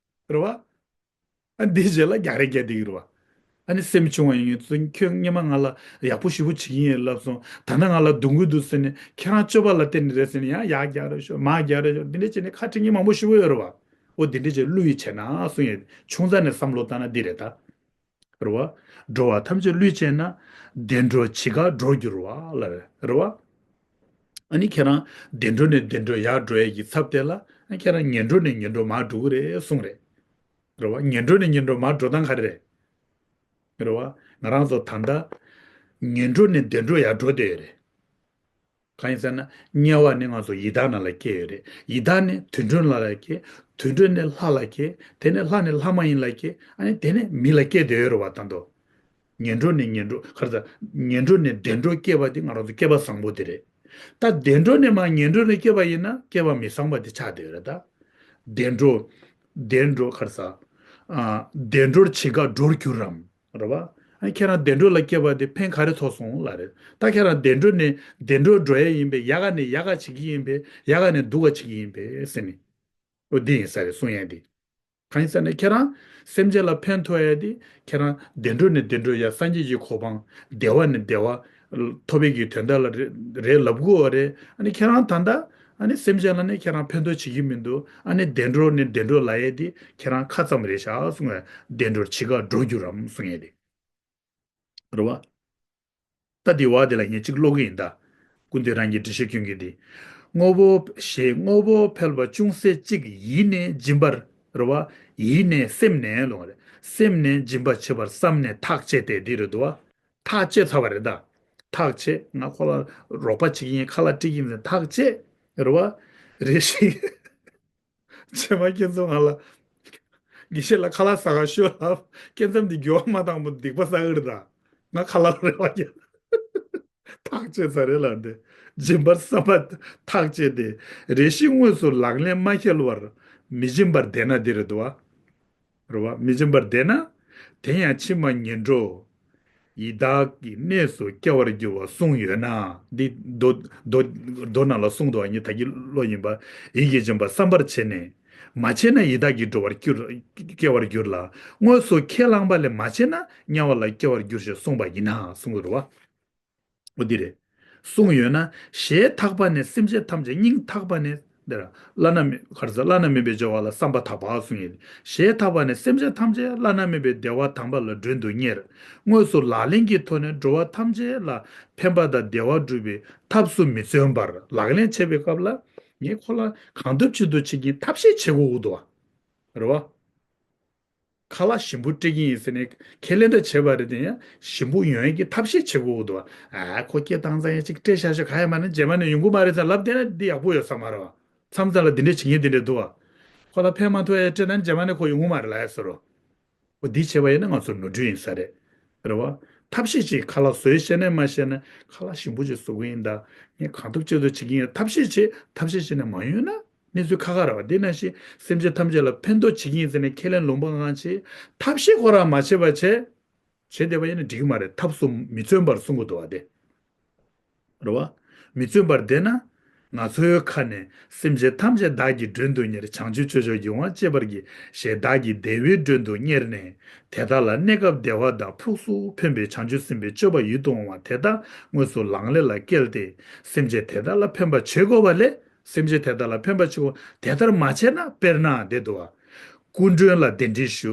རེད་བ། ཨ་འདིའི་རྗེས་ལ་རྒྱག་རེས་རྒྱག་བསྡད་ཀྱི་རེད་བ། ཨ་ནི་སེམས་ཆུང་བ་ཡིན་ཚུལ་ཁྱོད་སྔོན་མ་ང་ལ་ཡག་པོ་ཞེ་པོ་བྱེད་ཀྱི་ཡིན་ལབ་སོང་། ད་ལྟ་ང་ལ་སྡུག་གི་འདུག་ཟེར་ནས་ཁྱེད་རང་སྤྱོད་པ་ལ་བརྟེན་ནས་རེད་ཟེར་ནས་ཡང་ཡར་རྒྱག་རེས་ཤོག་མར་རྒྱག་རེས་ཤོག་འདི་འདྲ་བྱས་ནས་ཁ་འཕྲལ་མཁན་མང་པོ་ཞེ་པོ་ཡོད་རེད་བ། འོ་འདི་འདྲ་བྱས་བསླུ་ཡི་བྱས་ན་གསུང་ཡས་ཆུང་ཙག་ནས་བསམ་བློ་བཏང་ན་འདི་རེད་ད། རེད་བ། འགྲོ་བ་ཐམས་ཅད་བསླུས་བྱས་ན། བདེ་འགྲོར་ཇི་ག་འགྲོར་འགྱུར་བ་ལ་རེད་བ། ཨ་ནི་ཁྱེད་རང་བདེ་འགྲོ་ནས་བདེ་འགྲོ་ཡར་འགྲོ་ཡས་ཀྱི་ཚབ་དེ་ལ་ཨ་ཁྱེད་རང་ངན་འགྲོ་ནས་ངན་འགྲོ་མར་འགྲོ་གི་རེད་གསུངས་རེད། རེད་བ། ངན་འགྲོ་ནས་ངན་འགྲོ་མར་འགྲོ་སྟངས་ག་རེ་རེད། རེད་བ། ང་རང་ཚོ་ད་ལྟ་ངན་འགྲོ་ནས་བདེ་འགྲོ་ཡར་འགྲོ་བསྡད་ཡོད་རེད། གང་ཡིན་ཟེར་ན་དམྱལ་བ་ནི་ང་ཚོ་ཡི་དྭགས་ནང་ལ་སྐྱེས་ཡོད་རེད། ཡི་དྭགས་ནི་དུད་འགྲོ་ནང་ལ་སྐྱེས། དུད་འགྲོ་ནི་ལྷ་ལ་སྐྱེས། དེ་ནས་ལྷ་ནི་ལྷ་མ་ཡིན་ལ་སྐྱེས། ཨ་ནི་དེ་ནས་མི་ལ་སྐྱེས་བསྡད་ཡོད་རེད་བ་ད་དུང་། ངན་འགྲོ་ནས་ངན་འགྲོ་ག་རེ་ཟ། ངན་འགྲོ་ནས་བདེ་འགྲོ་སྐྱེས་པ་དེ་ང་རང་ཚོ་སྐལ་པ་བཟང་པོ་དེ་རེད། ད་བདེ་འགྲོ་ནས་མར་ངན་འགྲོ་ནས་སྐྱེས་པ་ཡིན་ན་སྐལ་པ་མི་བཟང་པ་དེ་ཆགས་བསྡད་ཡོད་རེད་ད། བདེ་འགྲོ། བདེ་འགྲོ་ག་རེ་ཟ། ཨ། བདེ་འགྲོར་ཇི་ག་འགྲོར་འགྱུར་རམ། རེད་བ། ཨ་ཁྱེད་རང་བདེ་འགྲོ་ལ་སྐྱེས་པ་དེ་ཕན་ག་རེ་ཐོགས་སོང་ལབ་རེད། ད་ཁྱེད་རང་བདེ་འགྲོ་ནས་བདེ་འགྲོར་འགྲོ་ཡས་ཡིན་པས་ཡག་ག་ནས་ཡག་ག་བྱེད་ཀྱི་ཡིན་པས་ཡག་ག་ནས་སྡུག་ག་བྱེད་ཀྱི་ཡིན་པས་ཟེར་ནས། འོ་འདི་ཡིན་ས་རེད་གསུང་ཡས་འདི། གང་ཡིན་ཟེར་ན་ཁྱེད་རང་སེམས་ཅན་ལ་ཕན་ཐོགས་ཡས་དེ་ཁྱེད་རང་བདེ་འགྲོ་ནས་བདེ་འགྲོ་ཡར་སངས་རྒྱས་ཀྱི་གོ་འཕང་བདེ་བ་ནས་བདེ་བ་ཐོབ་པའི་གི་དོན་དག་ལ་རེད་རེད་ལབ་དགོས་པ་རེད། ཨ་ནི་ཁྱེད་རང་ད་ལྟ་ཨ་ནི་སེམས་ཅན་ལ་ནི་ཁྱེད་རང་ཕན་ཐོགས་བྱེད་ཀྱི་མི་འདུག་ཨ་ནི་བདེ་འགྲོ་ནས་བདེ་འགྲོ་ལབ་ཡས་དེ་ཁྱེད་རང་ཁ་ཙམ་རེད་ཤག་གསུང་ཡས། བདེ་འགྲོར་ཇི་ག་འགྲོར་འགྱུར་རམ་གསུང་ཡས་དེ། རེད་བ། ད་འདི་བ་དེ་ལ་ངས་གཅིག་ཀློག་གི་ཡིན་ད། ཀུན་ཏུ་རང་གི་འགྲེལ་བཤད་སྐྱོན་གྱི་འདི། དངོས་པོ་ཞེས་དངོས་པོ་ཕལ་པ་ཅུང་ཟད་གཅིག་ཡིད་ནས་སྦྱིན་པར། རེད་བ། ཡིད་ནས་སེམས་ནས་ལོང་རེད། སེམས་ནས་སྦྱིན་པ་བྱེད་པར་བསམས་ནས་ཐག་བཅད་དེ་འདི་རེད་འདུག་བ། ཐག་བཅད་ཚར་བ་རེད་ད། ཐག་བཅད། ང་ཁོ་ལ་རོགས་པ་བྱེད་ཀྱི་ཡིན། ཁ་ལག་སྤྲད་ཀྱི་ཡིན་ཟེར་ཐག་བཅད། རེད་བ། རེ་ཞིག་རྗེས་མ་ཁྱེད་ཚོ་ང་ལ། དགེ་བཤེས་ལ་ཁ་ལག་ཟ་ག་ཤོག་ལབ། སྐྱེ་མཚམས་འདི་འགྱུར་བ་མ་བཏང་བར་སྡིག་པ་བསགས་ཀྱི་རེད་ད། ང་ཁ་ལག་རེ་བ་རྒྱག་ཐག་བཅད་ཚར་རེད་ལབ་འདི། སྦྱིན་པར་བསམ་པ་ཐག་བཅད་དེ། རེ་ཞིག་དངོས་སུ་ལག་ལེན་མ་འཁེལ་བར་མི་སྦྱིན་པར་བསྡད་ན་འདི་རེད་འདུག་བ། རེད་བ། མི་སྦྱིན་པར་བསྡད་ན། དེ་ཡང་ཕྱི་མ་ངན་འགྲོ། ཡི་དྭགས་ཀྱི་གནས་སུ་སྐྱེ་བར་འགྱུར་བ་གསུངས་ཡོད་ན། འདི་མདོ་མདོ་མདོ་ནང་ལ་གསུངས་འདུག་ཨ་ནི་ད་གིན་ཀློག་ཡིན་པ། ཡིད་ཀྱིས་སྦྱིན་པ་བསམ་པར་བྱས་ནས། མ་བྱས་ན་ཡི་དྭགས་ཀྱི་འགྲོ་བར་འགྱུར་སྐྱེ་བར་འགྱུར་ལ། དངོས་སུ་ཁས་བླངས་པ་ལས་མ་བྱས་ན་དམྱལ་བ་ལ་སྐྱེ་བར་འགྱུར་ཞེས་གསུངས་པ་ཡིན་ན་གསུངས་འདུག་བ། འོ་འདི་རེད། གསུངས་ཡོད་ན། ཞལ་ཐག་པ་ནས་སེམས་ཅན་ཐམས་ཅད་སྙིང་ཐག་པ་ནས་འདིར་བླ་ན་མེད་ག་རེ་ཟེར། བླ་ན་མེད་པའི་སྦྱོར་བ་ལ་བསམ་པ་དག་པ་གསུངས་ཡོད། ཞལ་ཐག་པ་ནས་སེམས་ཅན་ཐམས་ཅད་བླ་ན་མེད་པའི་བདེ་བ་དམ་པ་ལ་མགྲོན་དུ་གཉེར། དངོས་སུ་ལག་ལེན་གྱི་ཐོག་ནས་འགྲོ་བ་ཐམས་ཅད་ལ་ཕན་པ་དང་བདེ་བ་སྒྲུབ་པའི་ཐབས་སུ་མི་བརྩོན་པར། ལག་ལེན་བྱེད་པའི་སྐབས་ལ་ངས་ཁོ་ལ་གང་ཐུབ་ཅི་ཐུབ་བྱེད་ཀྱི་ཐབས་ཤེས་བྱེད་དགོས་འདུག་བ། རེད་བ། ཁ་ལག་ཞིམ་པོ་སྤྲད་ཀྱི་ཡིན་ཟེར་ནས་ཁས་ལེན་འདྲ་བྱས་པ་རེད་དེ། ཡང་ཞིམ་པོ་ཡོང་ཡས་ཀྱི་ཐབས་ཤེས་བྱེད་དགོས་འདུག་ཨ་ཁོ་སྐད་བཏང་ཙང་ཡང་ཅིག་སྤྲད་བཞག་ཤོག་ག་ཡ་མ་ནི་རྗེས་མ་ནས་ཡོང་གི་མ་རེད་ཟེར་ལབ་བསྡད་ན་འདི་ཡག་པོ་ཡོད་ས་མ་རེད་བ། མཚམས་མཚམས་ལ་འདི་འདྲས་བྱེད་མཁན་འདི་འདྲས་འདུག་བ། ཁོ་ལ་ཕན་མ་ཐོགས་ཡས་སྤྲད་ན་རྗེས་མ་ནས་ཁོ་ཡོང་གི་མ་རེད་ལབ་ཡ་ཟེར་རོ། འོ་འདི་བྱས་པ་ཡིན་ན་ང་ཚོ་ནོར་འཁྲུལ་ཡིན་ས་རེད། རེད་བ། ཐབས་ཤེས་ཅིག་ཁ་ལག་བཟོས་ཤེས་ནས་མ་ཤེས་ན་ཁ་ལག་ཞིམ་པོ་ཅིག་བཟོ་གི་ཡིན་ད། ངས་གང་ཐུབ་ཅི་ཐུབ་བྱེད་ཀྱི་ཡིན། ཐབས་ཤེས་བྱེད་ཐབས་ཤེས་བྱས་ནས་མ་ཡོང་ན། གནས་ཚུལ་ཁག་ཁག་རེད་བ། དེ་ནང་བཞིན་སེམས་ཅན་ཐམས་ཅད་ལ་ཕན་ཐོགས་བྱེད་ཀྱི་ཡིན་ཟེར་ནས་ཁས་ལེན་ལུང་པ་གང་བྱེད། ཐབས་ཤེས་ཁོ་རང་མ་བྱས་པ་བྱས། བྱེད་བསྡད་པ་ཡིན་ན་འགྲིག་གི་མ་རེད། ཐབས་སུ་མི་བརྩོན་པར་གསུང་གི་འདུག་བ་དེ། རེད་བ། མི་བརྩོན་པར་བསྡད་ན། ང་ཚོའི་ཁ་ནས་སེམས་ཅན་ཐམས་ཅད་བདག་གིས་མགྲོན་དུ་གཉེར། བྱང་ཆུབ་སྤྱོད་མཆོག་ཡིད་འོང་སྤྱད་པར་བགྱི། ཞེས་བདག་གིས་བདེ་བའི་མགྲོན་དུ་གཉེར་ནས། དེ་དག་ལ་གནས་སྐབས་བདེ་བ་དང་ཕུགས་སུ་ཕན་པའི་བྱང་ཆུབ་སེམས་དཔའི་སྤྱོད་པ་ཡིད་དུ་འོང་བ་དེ་དག་དངོས་སུ་ལག་ལེན་ལ་བཀལ་ཏེ། སེམས་ཅན་དེ་དག་ལ་ཕན་པ་བྱེད་དགོས་པ་ལས། སེམས་ཅན་དེ་དག་ལ་ཕན་པ་བྱེད་དགོས། དེ་ལྟར་མ་བྱས་ན། དཔེར་ན་འདི་འདུག་བ། སྐུ་མགྲོན་ལ་གདན་འདྲེན་ཞུ།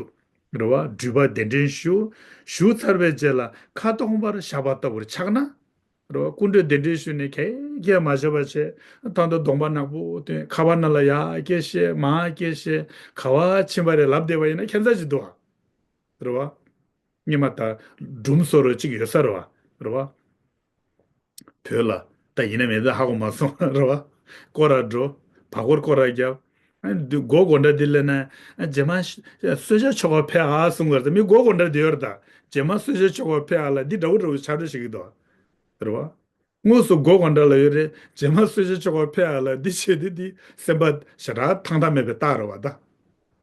རེད་བ། འགྲུལ་པ་གདན་འདྲེན་ཞུ། ཞུ་ཚར་བའི་རྗེས་ལ་ཁ་སྟོང་པར་བཞག་པ་ལྟ་བུར་ཆགས་ན། རེད་བ། སྐུ་མགྲོན་གདན་འདྲེན་ཞུས་ནས་གད་གད་མ་བྱས་པ་བྱས། ད་ལྟ་གདོང་པ་ནག་པོ་སྟོན། ཁ་པར་ནང་ལ་ཡར་སྐད་བཤད་མར་སྐད་བཤད། ག་བ་ཕྱིན་པ་རེད་ལབ་བསྡད་པ་ཡིན་ན་ཁྱད་མཚར་ཅིག་འདུག་ཨ། རེད་བ། སྔོན་མ་ད་སྒྲུང་བཟོ་རོགས་གཅིག་ཡོད་ས་རེད་བ། རེད་བ། བོད་ལ་ད་ཡིན་ན་མིན་ད་ཧ་གོ་མ་སོང་རེད་བ། སྐོར་ར་འགྲོ། བར་སྐོར་སྐོར་ར་རྒྱབ། ཨ་འདི་སྒོ་སྒོ་འདྲ་འདི་སླེབས་ན། ཨ་རྗེས་མ་གསོལ་ཇ་མཆོད་གར་ཕེབས་ཨ་གསུང་གར་ད་མི་སྒོ་སྒོ་འདྲ་འདི་ཡོད་རེད་ད། རྗེས་མ་གསོལ་ཇ་མཆོད་གར་ཕེབས་ཨ་ལ་འདི་འདྲ་བོ་འདྲ་བོ་ཆགས་འགྲོ་ཞིག་གི་འདུག་རེད་བ། དངོས་སུ་སྒོ་སྒོ་འདྲ་ལ་ཡོད་རེད། རྗེས་མ་གསོལ་ཇ་མཆོད་གར་ཕེབས་ཨ་ལ་འདི་བྱས་འདི་འདི་སེམས་པ་ཞེ་དྲག་ཐང་ཐང་མེད་པའི་རྟགས་རེད་བ་ད།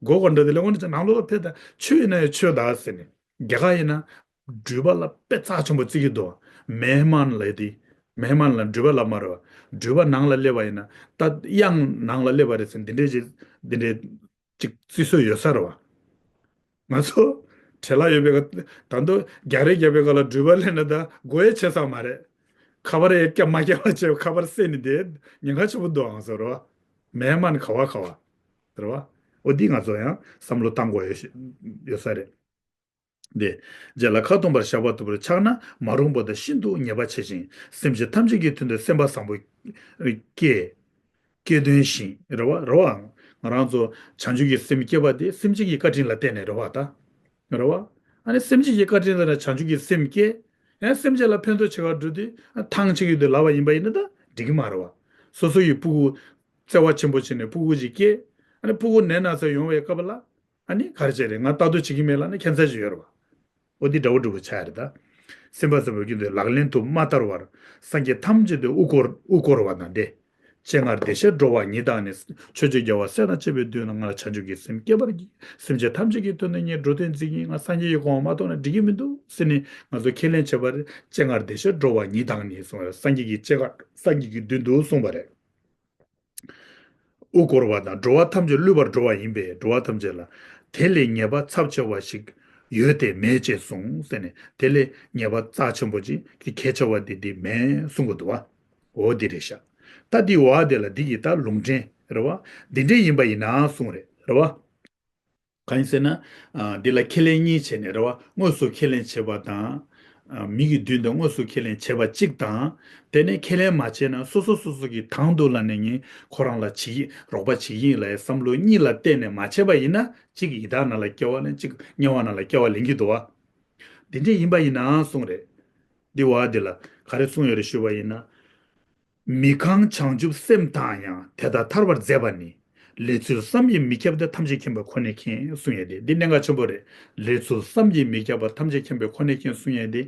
སྒོ་སྒོ་འདྲ་འདི་ལ་དངོས་གནས་ནང་ལོགས་ལ་ཕེབས་ད་ཆོས་ཡིན་ན་ཡང་ཆོས་ད་ཟེར་ནས། རྒྱ་གར་ཡིན་ན། འགྲུལ་པ་ལ་དཔེ་རྩ་ཆེན་པོ་བརྩི་གི་འདུག་མེ་ཧ་མན་ལབ་དེ། མེ་ཧ་མན་ལ་འགྲུལ་པ་ལབ་མ་རེད་བ། འགྲུལ་པ་ནང་ལ་སླེབས་པ་ཡིན་ན། ད་གཡང་ནང་ལ་སླེབས་པ་རེད་ཟེར་འདི་འདྲའི་ཅིག་འདི་འདྲའི་ཅིག་བརྩི་སྲོལ་ཡོད་ས་རེད་བ། ང་ཚོ་བྲེལ་བ་ཡོད་པའི་སྐབས། ད་དུང་རྒྱག་རེས་རྒྱག་པའི་སྐབས་ལ་འགྲུལ་པ་སླེབས་ན་ད་དགོས་ཡས་བྱས་ཚར་མ་རེད། ཁ་པར་ཡས་སྐྱབས་མ་སྐྱབས་པ་བྱས་ཁ་པར་བསད་ནས་བསྡད་ཉེན་ཁ་ཆེན་པོ་འདུག་ཨང་ཟེར་རེད་བ། མེ་ཧ་མན་ག་བ་ག་བ། རེད་བ། འོ་འདི་ང་ཚོ་ཡང་བསམ་བློ་བཏང་དགོས་ཡོད་ཡོད་ས་རེད། དེ། རྗེས་ལ་ཁ་སྟོང་པར་བཞག་པ་ལྟ་བུར་ཆགས་ན་མ་རུངས་པ་དང་ཤིན་ཏུ་ཉེས་པ་ཆེ་ཞིང་། སེམས་ཅན་ཐམས་ཅད་ཀྱི་དོན་དུ་སེམས་པ་བཟང་པོ་སྐྱེ། སྐྱེ་དོན་བཞིན་རེད་བ། རེད་བ། ང་རང་ཚོ་བྱང་ཆུབ་ཀྱི་སེམས་བསྐྱེད་པ་དེ་སེམས་ཅན་གྱི་བཀའ་དྲིན་ལ་བརྟེན་ནས་རེད་བ་ད། རེད་བ། ཨ་ནི་སེམས་ཅན་གྱི་བཀའ་དྲིན་ལ་བརྟེན་ནས་བྱང་ཆུབ་ཀྱི་སེམས་བསྐྱེད། ཨ་སེམས་ཅན་ལ་ཕན་ཐོགས་བྱེད་གར་འགྲོ་དུས་ཨ་ཐང་ཆད་ཀྱི་དུས་ལབ་པ་ཡིན་པ་ཡིན་ན་ད་འགྲིག་གི་མ་རེད་བ། སོ་སོ་ཡི་སྤུ་གུ་བརྩེ་བ་ཆེན་པོ་བྱས་ནས་སྤུ་གུ་ཅིག་སྐྱེས། ཨ་ནི་སྤུ་གུ་ནད་ན་ཚ་ཡོང་བའི་སྐབས་ལ། ཨ་ནི་ག་རེ་བྱས་རེད། ང་ལྟ་རྟོག་བྱེད་ཀྱི་མེད་ལབ་ན་ཁྱད་མཚར་ཅིག་ཡོད་རེད་བ། འོ་འདི་འདྲ་བོ་འདྲ་བོ་ཆགས་ཡ་རེད་ད། སེམས་པ་བཟང་པོ་ཀུན་ཏུ་ལག་ལེན་དུ་མ་བསྟར་བར། སངས་རྒྱས་ཐམས་ཅད་དུ་དབུ་བསྐོར་དབུ་བསྐོར་བ་དང་འདྲེ། སྤྱན་སྔར་བདེ་གཤེགས་འགྲོ་བ་ཉིད་དང་ནི། ཕྱོགས་བཅུའི་རྒྱལ་བ་སྲས་དང་བཅས་པའི་མདུན་ན། སྔར་བྱང་ཆུབ་ཀྱི་སེམས་བསྐྱེད་པར་བགྱི། སེམས་ཅན་ཐམས་ཅད་ཀྱི་དོན་དུ་ངས་འགྲོ་དོན་མཛད་ཀྱི་ཡིན། ང་སངས་རྒྱས་ཀྱི་གོ་འཕང་མ་ཐོབ་ན་འགྲིག་གི་མི་འདུག་ཟེར་ནས་ང་ཚོ་ཁས་ལེན་བྱས་པ་རེད། སྤྱན་སྔར་བདེ་གཤེགས་འགྲོ་བ་ཉིད་དང་ནི་གསུངས་པ་རེད། སངས་རྒྱས་ཀྱི་སྤྱན་སྔར་སངས་རྒྱས་ཀྱི་མདུན་དུ་གསུངས་པ་རེད། དབུ་བསྐོར་བ་དང་འགྲོ་བ་ཐམས་ཅད་བསླུས་པར་འགྲོ་བ་ཡིན་པས་འགྲོ་བ་ཐམས་ཅད་ལ་དེ་ལས་ཉེས་པ་ཚབས་ཆེ་བ་ཞིག་ཡོད་དེ་མེད་ཅེས་གསུངས་ཟེར་ནས། དེ་ལས་ཉེས་པ་རྩ་ཆེན་པོ་ཅིག་གི་གལ་ཆེ་བ་དེ་འདི་མེད་གསུང་གི་འདུག་བ། འོ་འདི་རེད་ཤག་ད་འདི་བ་དེ་ལ་འདི་གི་ད་ལུང་འདྲེན་རེད་བ། འདི་འདྲས་ཡིན་པ་ཡིན་ན་གསུང་རེད་རེད་བ། གང་ཡིན་ཟེར་ན། ཨ་འདི་ལ་ཁས་ལེན་གཉིས་བྱས་ནས་རེད་བ། དངོས་སུ་ཁས་ལེན་བྱེད་པ་དང་། ཨ། མི་གི་མདུན་དུ་དངོས་སུ་ཁས་ལེན་བྱས་པ་གཅིག་དང་། དེ་ནས་ཁས་ལེན་མ་བྱས་ན་སོ་སོ་སོ་སོ་གི་དང་དུ་ལ་ནས་ངས་ཁོ་རང་ལ་བྱེད་ཀྱི་རོགས་པ་བྱེད་ཀྱི་ཡིན་ལབ་ཡའི་བསམ་བློ་གཉིས་ལ་བརྟེན་ནས་མ་བྱས་པ་ཡིན་ན་གཅིག་ཡི་དྭགས་ནང་ལ་སྐྱེ་བ་ལེན། གཅིག་དམྱལ་བ་ནང་ལ་སྐྱེ་བ་ལེན་གྱི་འདུག་བ། འདི་འདྲ་ཡིན་པ་ཡིན་ནའང་གསུངས་རེད། འདི་བ་འདི་ལ་ག་རེ་གསུངས་ཡོད་རེད་ཞུས་པ་ཡིན་ན། མི་གང་བྱང་ཆུབ་སེམས་དང་ཡང་། དེ་དག་ཐར་བར་མཛད་པ་ནི། ལས་ཚུལ་བསམ་གྱིས་མི་ཁྱབ་པ་ཐམས་ཅད་མཁྱེན་པས་ཁོ་ནས་མཁྱེན་གསུངས་ཡས་དེ། འདི་གནད་འགག་ཆེན་པོ་རེད། ལས་ཚུལ་བསམ་གྱིས་མི་ཁྱབ་པ་ཐམས་ཅད་མཁྱེན་པས་ཁོ་ནས་མཁྱེན་གསུངས་ཡས་དེ།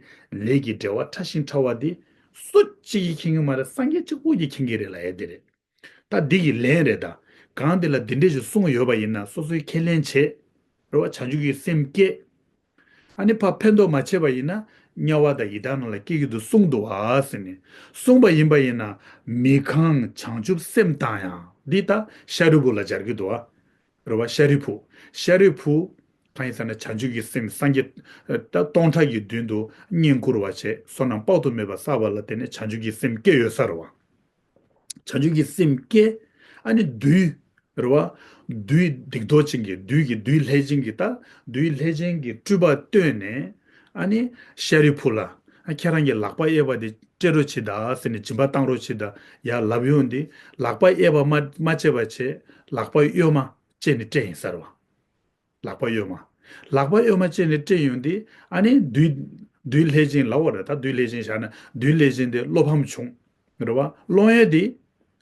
ལས་ཀྱི་འབྲེལ་བ་ཕྲ་ཞིང་ཕྲ་བ་དེ་སུ་གཅིག་གིས་མཁྱེན་གྱི་མ་རེད། སངས་རྒྱས་གཅིག་པུ་གིས་མཁྱེན་གྱི་རེད་ལབ་ཡས་དེ་རེད། ད་འདི་གི་ལན་རེད་ད། གང་འདི་ལ་འདི་འདྲས་ཞིག་གསུངས་ཡོད་པ་ཡིན་ན་སོ་སོས་ཁས་ལེན་བྱེད། རེད་བ། བྱང་ཆུབ་ཀྱི་སེམས་བསྐྱེད། ཨ་ནི་ཕར་ཕན་ཐོགས་མ་བྱས་པ་ཡིན་ན་དམྱལ་བ་དང་ཡི་དྭགས་ནང་ལ་སྐྱེ་གི་འདུག་གསུངས་འདུག་བ་ཟེར་ནས། གསུངས་པ་ཡིན་པ་ཡིན་ན་མི་གང་བྱང་ཆུབ་སེམས་དང་ཡང་། འདི་ད་ཤཱ་རིའི་བུ་ལ་སྦྱར་གྱི་འདུག་བ། རེད་བ། ཤཱ་རིའི་བུ། ཤཱ་རིའི་བུ། གང་ཡིན་ཟེར་ན་བྱང་ཆུབ་ཀྱི་སེམས་སངས་རྒྱས་ད་སྟོང་ཕྲག་གི་མདུན་དུ་བསྙེན་བཀུར་བ་བྱས། བསོད་ནམས་དཔག་ཏུ་མེད་པ་བསགས་པ་ལ་བརྟེན་ནས་བྱང་ཆུབ་ཀྱི་སེམས་སྐྱེ་ཡོད་ས་རེད་བ། བྱང་ཆུབ་ཀྱི་སེམས་སྐྱེ། ཨ་ནི་བདུད། རེད་བ། བདུད་སྡིག་ཏོ་ཅན་གྱི། བདུད་ཀྱི། བདུད་ལྷས་བྱིན་གྱི་ད། བདུད་ལྷས་བྱིན་གྱི་སྤྲུལ་པ་བཏོན་ནས། ཨ་ནི་ཤཱ་རིའི་བུ་ལ། ཨ། ཁྱེད་རང་གི་ལག་པ་གཡས་པ་དེ་སྤྲད་རོགས་བྱེད་ད་ཟེར་ནས་སྦྱིན་པ་བཏང་རོགས་བྱེད་ད་ཡ་ལབ་ཡོང་དུས། ལག་པ་གཡས་པ་མ་མ་སྤྲད་པ་བྱས། ལག་པ་གཡོན་མ་སྤྲད་ནས་སྤྲད་ཡིན་ས་རེད་བ། ལག་པ་གཡོན་མ། ལག་པ་གཡོན་མ་སྤྲད་ནས་སྤྲད་ཡོང་དུས། ཨ་ནི་བདུད། བདུད་ལྷས་བྱིན་ལབ་པ་རེད་ད། བདུད་ལྷས་བྱིན་བཞག་ན་བདུད་ལྷས་བྱིན་དེ་བློ་ཕམ་བྱུང་། རེད་བ། བློ་ཡས་དེ།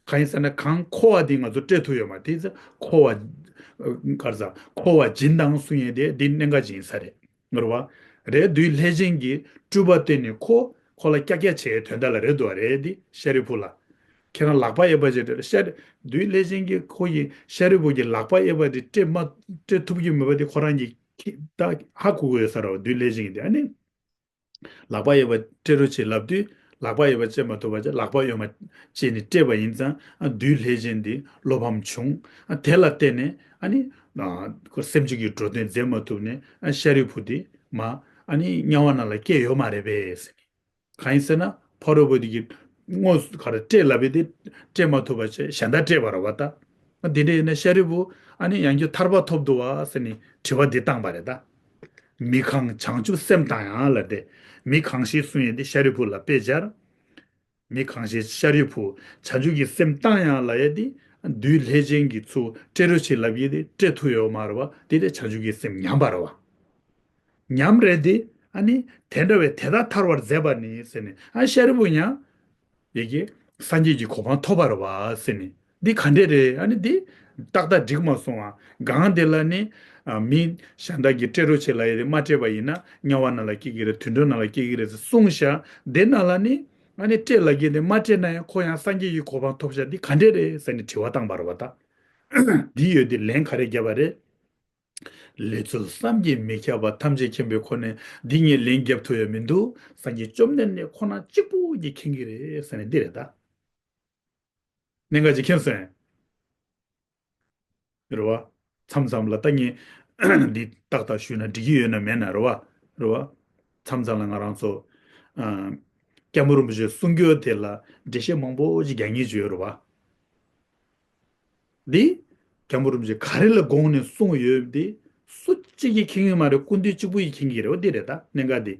གང་ཡིན་ཟེར་ན་གང་མཁོ་བ་དེ་ང་ཚོ་སྤྲད་ཐུབ་ཡོད་མ་རེད། དེ་ཚོ་མཁོ་བ། ག་རེ་ཟེར། མཁོ་བ་སྦྱིན་དང་གསུང་ཡས་དེ། འདི་གནད་འགག་ཅིག་ཡིན་ས་རེད། རེད་བ། རེད། བདུད་ལྷས་བྱིན་གྱི་སྤྲུལ་པ་བཏོན་ནས་ཁོ། ཁོ་ལ་ཀྱག་ཀྱག་བྱེད་ཡས་དོན་དག་ལ་རེད་འདུག་བ། རེད་དེ་ཤཱ་རིའི་བུ་ལ། ཁྱེད་རང་ལག་པ་གཡས་པ་ཅིག་སྤྲད། ཤཱ་རི། བདུད་ལྷས་བྱིན་གྱིས་ཁོ་གི་ཤཱ་རིའི་བུ་གི་ལག་པ་གཡས་པ་དེ་སྤྲད་མ། སྤྲད་ཐུབ་ཀྱི་མེད་པ་དེ་ཁོ་རང་གིས་ཁྱི་ད་ཧ་གོ་གི་ཡོད་ས་རེད་བ། བདུད་ལྷས་བྱིན་གྱིས་དེ། ཨ་ནི་ལག་པ་གཡས་པ་སྤྲད་རོགས་བྱེད་ལབ་དུས། ལག་པ་གཡས་པ་སྤྲད་མ་ཐུབ་པ་བྱས། ལག་པ་གཡོན་མ་བྱས་ནས་སྤྲད་པ་ཡིན་ཙང་། ཨ། བདུད་ལྷས་བྱིན་དེ་བློ་ཕམ་བྱུང་། ཨ། དེ་ལ་བརྟེན་ནས། ཨ་ནི། ཨ། ཁོ་སེམས་ཅན་གྱི་འགྲོ་དོན་མཛད་མ་ཐུབ་ནས། ཨ། ཤཱ་རིའི་བུ་དེ་མར། ཨ་ནི་དམྱལ་བ་ནང་ལ་སྐྱེས་ཡོད་མ་རེད་པས་ཟེར། གང་ཡིན་ཟེར་ན་ཕ་རོལ་པོ་དེ་གིས་དངོས་སུ་ག་རེ་སྤྲད་ལབ་པ་དེ་སྤྲད་མ་ཐུབ་པ་བྱས། གཞན་དག་སྤྲད་པ་རེད་བ་ད། དེ་འདྲ་ཡིན་ན་ཤཱ་རིའི་བུ་ཨ་ནི་ཡང་བསྐྱར་ཐར་པ་ཐོབ་འདུག་བ་ཟེར་ནས་དྲི་བ་འདི་བཏང་བ་རེད་ད། མི་གང་བྱང་ཆུབ་སེམས་དང་ཡང་ལབ་དེ། མི་གང་ཞིག་གསུང་ཡས་དེ་ཤཱ་རིའི་བུ་ལ་དཔེ་སྦྱར། མི་གང་ཞིག་ཤཱ་རིའི་བུ་བྱང་ཆུབ་ཀྱི་སེམས་དང་ཡང་ལབ་ཡས་དེ། བདུད་ལྷས་བྱིན་གྱིས་ཚུར་སྤྲད་རོགས་བྱེད་ལབ་ཡས་དེ་སྤྲད་ཐུབ་ཡོད་མ་རེད་བ། དེ་ལས་བྱང་ཆུབ་ཀྱི་སེམས་ཉམས་པ་རེད་བ། ཉམས་རེད་དེ། ཨ་ནི་དེ་འདྲ་བས་དེ་དག་ཐར་བར་མཛད་པ་ནི་ཟེར་ནས། ཨ། ཤཱ་རིའི་བུ་ཡང་ཡ་གི་སངས་རྒྱས་ཀྱི་གོ་འཕང་ཐོབ་པ་རེད་བ་ཟེར་ནས། འདི་ག་འདྲས་རེད། ཨ་ནི་འདི་ཏག་ཏག་འགྲིག་མ་སོང་བ། གང་དེ་ལ་ནི། ཨ། མི་གཞན་དག་གིས་སྤྲད་རོགས་བྱེད་ལབ་ཡས་དེ་མ་སྤྲད་པ་ཡིན་ན་དམྱལ་བ་ནང་ལ་སྐྱེ་གི་རེད། དུད་འགྲོ་ནང་ལ་སྐྱེ་གི་རེད་ཟེར་གསུངས་ཤག་དེ་ནང་ལ་ནི། ཨ་ནི་སྤྲད་ལབ་ཀྱི་དེ་མ་སྤྲད་ན་ཡང་ཁོ་ཡང་སངས་རྒྱས་ཀྱི་གོ་འཕང་ཐོབ་ཤག་འདི་ག་འདྲས་རེད་ཟེར་ནས་དྲི་བ་བཏང་བ་རེད་བ་ད། འདི་ཡོད་དེ་ལན་ག་རེ་བརྒྱབ་པ་རེད། ལས་ཚུལ་བསམ་གྱིས་མི་ཁྱབ་པ་ཐམས་ཅད་མཁྱེན་པས་ཁོ་ནས། འདི་ངས་ལན་རྒྱབ་ཐུབ་ཡ་མི་འདུག་སངས་རྒྱས་བཅོམ་ལྡན་འདས་ཁོ་ན་གཅིག་པུ་གིས་མཁྱེན་གྱི་རེད་ཟེར་ནས་འདི་རེད་ད། གནད་འགག་ཅིག་མཁྱེན་སོང་། རེད་བ། མཚམས་མཚམས་ལ་ད་ངས་འདི་ཏག་ཏག་ཞུས་ན་འགྲིག་གི་ཡོད་ན་མེད་ན་རེད་བ། རེད་བ། མཚམས་མཚམས་ལ་ང་རང་ཚོ། ཨ། སྐྱབས་མགོན་རིན་པོ་ཆེ་གསུང་རྒྱུ་དེ་ལ་འགྲེལ་བཤད་མང་པོ་ཞིག་རྒྱག་མཁན་ཅིག་ཡོད་རེད་བ། འདི་སྐྱབས་མགོན་རིན་པོ་ཆེ་ག་རེ་ལ་དགོངས་ནས་གསུངས་ཡོད་འདི་སུ་གཅིག་གིས་མཁྱེན་གྱི་མ་རེད། སྐུ་མདུན་གཅིག་པུ་ཡིས་མཁྱེན་གྱི་རེད་བ། འདི་རེད་ད་གནད་འགག་འདི།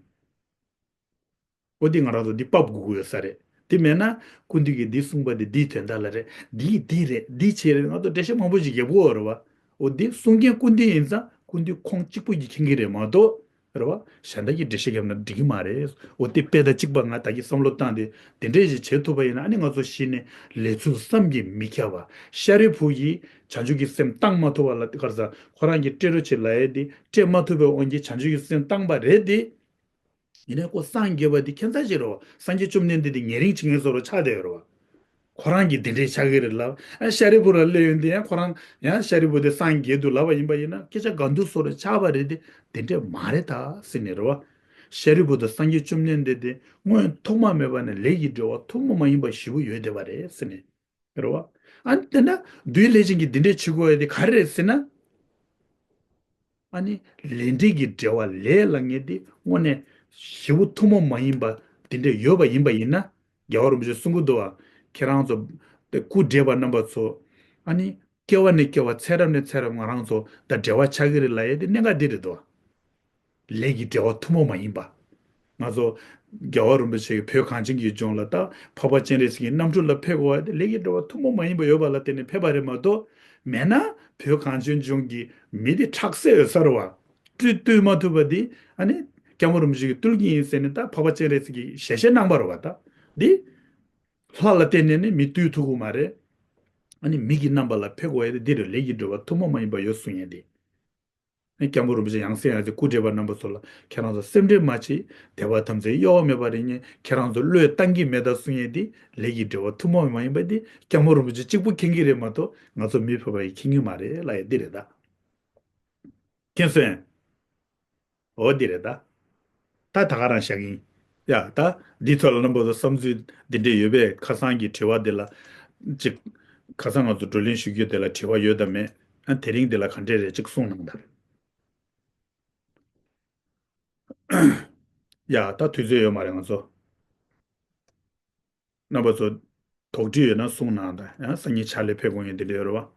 འོ་འདི་ང་རང་ཚོ་འདི་ཕབ་དགོས་ཀྱི་ཡོད་ས་རེད། དེ་མེད་ན་སྐུ་མདུན་གྱིས་འདི་གསུངས་པ་འདི་འདིའི་དོན་དག་ལ་རེད། འདིས་འདི་རེད། འདི་བྱས་རེད། ང་ཚོ་འགྲེལ་བཤད་མང་པོ་ཞིག་རྒྱབ་དགོས་རེད་བ། འོ་འདི་གསུང་མཁན་སྐུ་མདུན་ཡིན་ཙང་སྐུ་མདུན་ཁོང་གཅིག་པུ་གིས་མཁྱེན་གྱི་རེད་མ་གཏོགས། རེད་བ། གཞན་དག་གིས་འགྲེལ་བཤད་བརྒྱབ་ན་འགྲིག་གི་མ་རེད། འོ་དེ་དཔེ་དང་གཅིག་པ་ང་ད་གིན་བསམ་བློ་བཏང་སྟེ་དེ་འདྲས་ཞིག་བྱེད་ཐུབ་པ་ཡིན་ན། ཨ་ནི་ང་ཚོ་གཞི་ནས་ལས་ཚུལ་བསམ་གྱིས་མི་ཁྱབ་པ། ཤཱ་རིའི་བུ་ཡིས་བྱང་ཆུབ་ཀྱི་སེམས་བཏང་མ་ཐུབ་པ་ལ་ག་རེ་ཟ། ཁོ་རང་གིས་སྤྲད་རོགས་བྱེད་ལབ་ཡས་དེ་སྤྲད་མ་ཐུབ་པའི་དབང་གིས་བྱང་ཆུབ་ཀྱི་སེམས་བཏང་པ་རེད་དེ། ཡིན་ནའི་ཁོ་སངས་རྒྱས་པ་དེ་ཁྱད་མཚར་ཞིག་རེད་བ། སངས་རྒྱས་བཅོམ་ལྡན་འདས་དེ་ཉེ་རིང་བྱེད་མཁན་བཟོ་འདྲ་ཆགས་བསྡད་ཡོད་རེད་བ། ཁོ་རང་གིས་དེ་འདྲས་ཆགས་ཀྱི་རེད་ལབ། ཨ། ཤཱ་རིའི་བུ་ལ་སླེབས་ཡོང་དུས་ཡང་ཁོ་རང་ཡང་ཤཱ་རིའི་བུ་དེ་སངས་རྒྱས་འདུག་ལབ་པ་ཡིན་པ་ཡིན་ན་སྐད་ཆ་ག་འདུག་བཟོ་འདྲ་ཆགས་པ་རེད་དེ། དེ་འདྲས་མ་རེད་ད་ཟེར་ནས་རེད་བ། ཤཱ་རིའི་བུ་དང་སངས་རྒྱས་བཅོམ་ལྡན་འདས་དེ་སྔོན་ཐོག་མ་མེད་པ་ནས་ལས་ཀྱི་འབྲེལ་བ་ཐུན་མོང་མ་ཡིན་པ་ཞེ་པོ་ཡོད་བསྡད་པ་རེད་ཟེར་ནས། རེད་བ། ཨ་ནི་དེ་ན་བདུད་ལྷས་བྱིན་གྱིས་འདི་འདྲས་བྱེད་དགོས་ཡ་དེ་ག་རེ་རེད་ཟེར་ན། ཨ་ནི་ལས་འབྲས་ཀྱི་འབྲེལ་བ་ལས་ལབ་མཁན་དེ་དངོས་གནས་ཞེ་པོ་ཐུན་མོང་མ་ཡིན་པ་དེ་འདྲས་ཡོད་པ་ཡིན་པ་ཡིན་ན། རྒྱལ་བ་རིན་པོ་ཆེས་གསུང་གི་འདུག་བ། ཁྱེད་རང་ཚོ་དེ་སྐུ་བགྲེས་པ་རྣམ་པ་ཚོ། ཨ་ནི་སྐྱེ་བ་ནས་སྐྱེ་བ་ཚེ་རབས་ནས་ཚེ་རབས་ང་རང་ཚོ་དང་འབྲེལ་བ་ཆགས་ཀྱི་རེད་ལབ་ཡ་དེ་གནད་འགག་འདི་རེད་འདུག་བ། ལས་ཀྱི་འབྲེལ་བ་ཐུན་མོང་མ་ཡིན་པ། ང་ཚོ་རྒྱལ་བ་རིན་པོ་ཆེ་གིས་བོད་གངས་ཅན་གྱི་ལྗོངས་ལ་ད་འཕགས་པ་སྤྱན་རས་གཟིགས་ཀྱི་རྣམ་འཕྲུལ་ལ་ཕེབས་དགོས་པ་དེ་ལས་ཀྱི་འབྲེལ་བ་ཐུན་མོང་མ་ཡིན་པ་ཡོད་པ་ལ་བརྟེན་ནས་ཕེབས་པ་རེད་མ་གཏོགས། མེད་ན་བོད་གངས་ཅན་ལྗོངས་ཀྱི་མི་དེ་ཁྲག་ཟས་ཡོད་ས་རེད་བ། བཏུལ་བཏུལ་མ་ཐུབ་པ་དེ་ཨ་ནི་སྐྱབས་མགོན་རིན་པོ་ཆེ་གིས་བཏུལ་གྱི་ཡིན་ཟེར་ནས་ད་འཕགས་པ་སྤྱན་རས་གཟིགས་ཀྱིས་ཞལ་བཞེས་གནང་བ་རེད་བ། ད་འདི་ལྷ་ལ་བརྟེན་ནས་ནི་མི་བཏུལ་ཐུབ་ཀྱི་མ་རེད། ཨ་ནི་མི་གི་རྣམ་པ་ལ་ཕེབས་དགོས་ཡ་དེ་འདི་རེད། ལས་ཀྱི་འབྲེལ་བ་ཐུན་མོང་མ་ཡིན་པ་ཡོད་གསུང་ཡ་དེ། སྐྱབས་མགོན་རིན་པོ་ཆེ་ཡང་སེ་ཡང་སེ་སྐུ་བགྲེས་པ་རྣམ་པ་ཚོ་ལ་ཁྱེད་རང་ཚོ་སེམས་ཁྲལ་མ་བྱེད། དད་པ་དམ་ཚིག་གཡོ་བ་མེད་པ་རེ་ངས་ཁྱེད་རང་ཚོ་བློས་བཏང་གི་མེད་ད་གསུང་ཡས་འདི་ལས་ཀྱི་འབྲེལ་བ་ཐུན་མོང་མ་ཡིན་པ་འདི་སྐྱབས་མགོན་རིན་པོ་ཆེ་གཅིག་པུ་མཁྱེན་གྱི་རེད་མ་གཏོགས་ང་ཚོ་མི་ཕལ་པ་ཡིས་མཁྱེན་གྱི་མ་རེད་ལབ་ཡས་འདི་རེད་ད། མཁྱེན་སོང་། འོ་འདི་རེད་ད། ད་ད་ག་རང་བཞག་ཡིན། ཡ་ད། འདི་ཐོག་ལ་རྣམ་པ་ཚོ་བསམ་ཚུལ་འདི་འདྲས་ཡོད་པས་ཁ་སང་གི་དྲི་བ་འདི་ལ། ཅིག་ཁ་སང་ང་ཚོ་བགྲོ་གླེང་ཞུ་རྒྱུ་དེ་ལ་དྲི་བ་ཡོད་དམ་མེད། ཨ་དེ་རིང་འདི་ལ་ག་འདྲས་རེད་ཅིག་གསུངས་གནང་དང་། ཡ་ད་དུས་ཚོད་ཡོད་མ་རེད་ང་ཚོ། རྣམ་པ་ཚོ་དོགས་འདྲི་ཡོད་ན་གསུང་གནང་དང་། ཡང་སང་ཉིན་ཕྱག་ལས་ཕེབས་དགོས་ངེས་འདི་འདྲ་ཡོད་རེད་བ།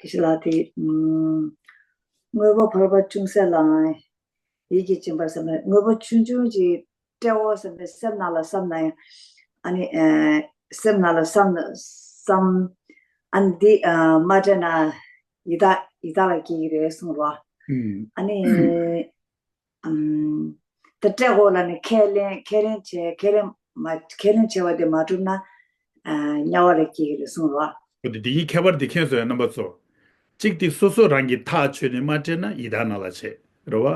དེ་ཞིག་ལ་དེ། དངོས་པོ་ཕལ་པ་ཅུང་ཟད་ལའང་ཡིད་ཀྱིས་སྦྱིན་པར་བསམ་ན། དངོས་པོ་ཆུང་ཆུང་ཅིག་སྤྲད་འོ་བསམ་པའི་སེམས་ནང་ལ་བསམ་ན་ཡང་། ཨ་ནི་ཨེ། སེམས་ནང་ལ་བསམ་ན་བསམ། ཨ་ནི་འདི་ཨ་མ་སྤྲད་ན་ཡི་དྭགས་ཡི་དྭགས་ལ་སྐྱེ་གི་རེད་གསུངས་རོ། ཨ་ནི། ཨམ། ད་སྤྲད་དགོས་ལ་ནི་ཁས་ལེན་ཁས་ལེན་བྱས་ཁས་ལེན་མ་ཁས་ལེན་བྱས་པ་དེ་མ་གྲུབ་ན། ཨ། དམྱལ་བ་ལ་སྐྱེ་གི་རེད་གསུངས་རོ། འོ་དེ་དེ་ཡི་ཁྱད་པར་དེ་མཁྱེན་སོང་ཡ་རྣམ་པ་ཚོ། གཅིག་དེ་སོ་སོ་རང་གིས་ཐག་ཆོད་ནས་མ་སྤྲད་ན་ཡི་དྭགས་ནང་ལ་ཆད་རེད་བ།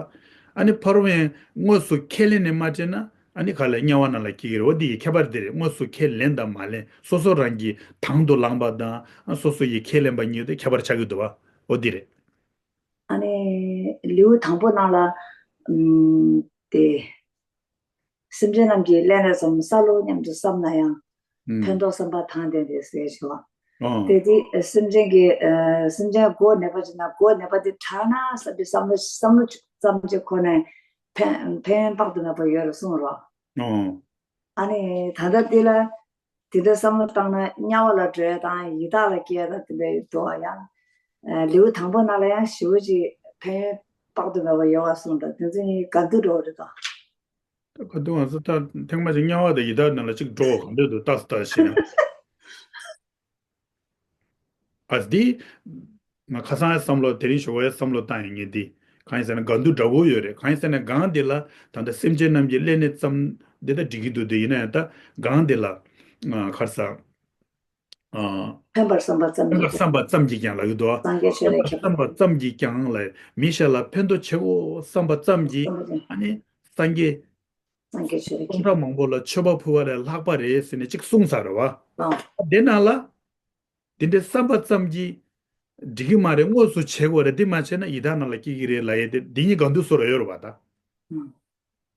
ཨ་ནི་ཕ་རོལ་ཡང་དངོས་སུ་ཁས་ལེན་ནས་མ་སྤྲད་ན་ཨ་ནི་ག་ལ་དམྱལ་བ་ནང་ལ་སྐྱེ་གི་རེད་བ། དེ་ཡི་ཁྱད་པར་དེ་རེད། དངོས་སུ་ཁས་ལེན་དང་མ་ལེན། སོ་སོ་རང་གིས་དང་དུ་བླངས་པ་དང་སོ་སོ་ཡིས་ཁས་ལེན་པ་གཉིས་དེ་ཁྱད་པར་ཆགས་ཀྱི་འདུག་བ། འོ་དེ་རེད། ཨ་ནི་ལེའུ་དང་པོ་ནང་ལ། ཨམ། དེ། སེམས་ཅན་རྣམས་ཀྱི་ཀླད་ནད་ཙམ་བསལ་ལོ་སྙམ་དུ་བསམ་ན་ཡང་། ཨམ། ཕན་འདོགས་བསམ་པ་དང་ལྡན་ཏེ་ཟེར་ཞུ་བ། ཨོ། དེ་དེ་སེམས་ཅན་གྱི་ཨ། སེམས་ཅན་མགོ་ནད་པ་ཅིག་ན་མགོ་ནད་པ་དེ་དྲག་ན་བསམ་པའི་བསམ་བློ་བསམ་བློ་ཙམ་ཅིག་ཁོ་ནས་ཕན་ཕན་ཡོན་དཔག་ཏུ་མེད་པ་ཡོད་རེད་གསུངས་རོ། ཨོ། ཨ་ནི་ད་ལྟ་དེ་ལ། དེ་འདྲ་བསམ་བློ་བཏང་ན་དམྱལ་བ་ལ་འགྲོ་ཡ་དང་ཡི་དྭགས་ལ་སྐྱེ་ཡ་དང་དེ་འདྲ་ཡོད་འདུག་བ། ཡང་ལེའུ་དང་པོ་ནང་ལ་ཡང་ཞེ་པོ་ཅིག་ཕན་ཡོན་དཔག་ཏུ་མེད་པ་ཡོད་པ་གསུངས་འདུག་དེ་ཚོ་གཉིས་ག་འདུག་འགྲོ་བ་རེད་དོ། ད་ག་འདུག་ང་ཚོ་ད་ཐེངས་མ་ཅིག་དམྱལ་བ་དང་ཡི་དྭགས་ནང་ལ་ཅིག་འགྲོ་བ་ག་འདྲ་འདུག་ལྟ་ལྟ་ཞེ་ན། ཨ་འདི། ང་ཁ་སང་ཡང་བསམ་བློ་དེ་རིང་ཞོགས་པ་ཡང་བསམ་བློ་བཏང་ཡིན་ངེས་འདི། གང་ཡིན་ཟེར་ན་གང་འདུག་འདྲ་བོ་ཡོད་རེད། གང་ཡིན་ཟེར་ན་གང་འདི་ལ་ད་ལྟ་སེམས་ཅན་རྣམས་ཀྱི་ཀླད་ནད་ཙམ་འདི་ལྟ་འགྲིག་གི་འདུག་དེ་ཡིན་ན་ཡང་ད་གང་འདི་ལ། ཁར་ས། ཕན་པར་བསམ་པ་ཙམ་ཕན་པར་གྱིས་བསམ་པ་ཙམ་གྱིས་ཀྱང་ལབ་ཀྱི་འདུག་སངས་རྒྱས་ཆོས་ལས་ཁྱད་པར། བསམ་པ་ཙམ་གྱིས་ཀྱང་ལ་མི་ཤ་ལ་ཕན་ཐོགས་བྱེད་དགོས་བསམ་པ་ཙམ་གྱིས་བསམ་པ་ཙམ། ཨ་ནི་སངས་རྒྱས། སངས་རྒྱས་ཆོས་ལས་སྟོང་ཁྱད་ཕྲག་མང་པོ་ལ་མཆོད་པ་ཕུལ་བ་ལས་ལྷག་པ་རེད་ཟེར་ནས་གཅིག་གསུངས་ཚར་རེད་བ། ཨང་། དེ་ནང་ལ། དེ་འདྲའི་བསམ་པ་ཙམ་གྱིས་འགྲིག་གི་མ་རེད། དངོས་སུ་བྱེད་དགོས་རེད། འདི་མ་བྱས་ན་ཡི་དྭགས་ནང་ལ་སྐྱེ་གི་རེད་ལབ་ཡས་དེ་འདི་གཉིས་གང་འདུག་བཟོ་ར་ཡོད་རེད་བ་ད། ཨང་།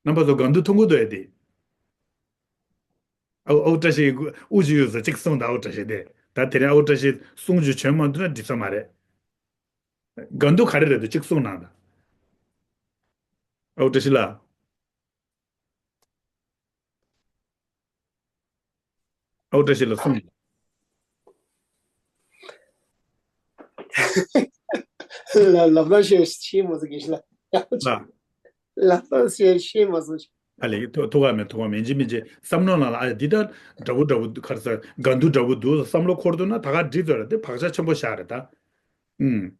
རྣམ་པ་ཚོ་གང་འདུག་མཐོང་གི་འདུག་ཨེ་དེ། ཨའུ་ཨའུ་བཀྲ་ཤིས་དབུ་ཅིག་གཡུག་སོང་གཅིག་གསུངས་དང་ཨའུ་བཀྲ་ཤིས་དེ། ད་དེ་རིང་ཨའུ་བཀྲ་ཤིས་གསུང་རྒྱུ་བྱོན་མ་འདུག་ན་འགྲིག་ས་མ་རེད། གང་འདུག་ག་རེ་རེད་འདུག་གཅིག་གསུངས་གནང་དང་། ཨའུ་བཀྲ་ཤིས་ལགས། ཨའུ་བཀྲ་ཤིས་ལགས་གསུངས། ལ་ལབ་ན་ཤེས་ཤེས་མ་སོང་གི་ཤི་ལ། ལ། ལབ་ན་ཤེས་ཤེས་མ་སོང་། ཨ་ལས་ཐུ་ཐུག་ག་མེད་ཐུག་ག་མེད་ཅི་མི་ཅི་བསམ་མནོ་ལ་ལ་ཨ་འདི་ལྟར་འདྲ་བོ་འདྲ་བོ་ག་རེ་ཟེར་གང་འདུག་འདྲ་བོ་འདུག་བསམ་བློ་འཁོར་འདུག་ན་ད་ག་འགྲིག་ཚར་རེད་དེ་བག་ཆགས་ཆེན་པོ་བཞག་རེད་ད། ཨུམ།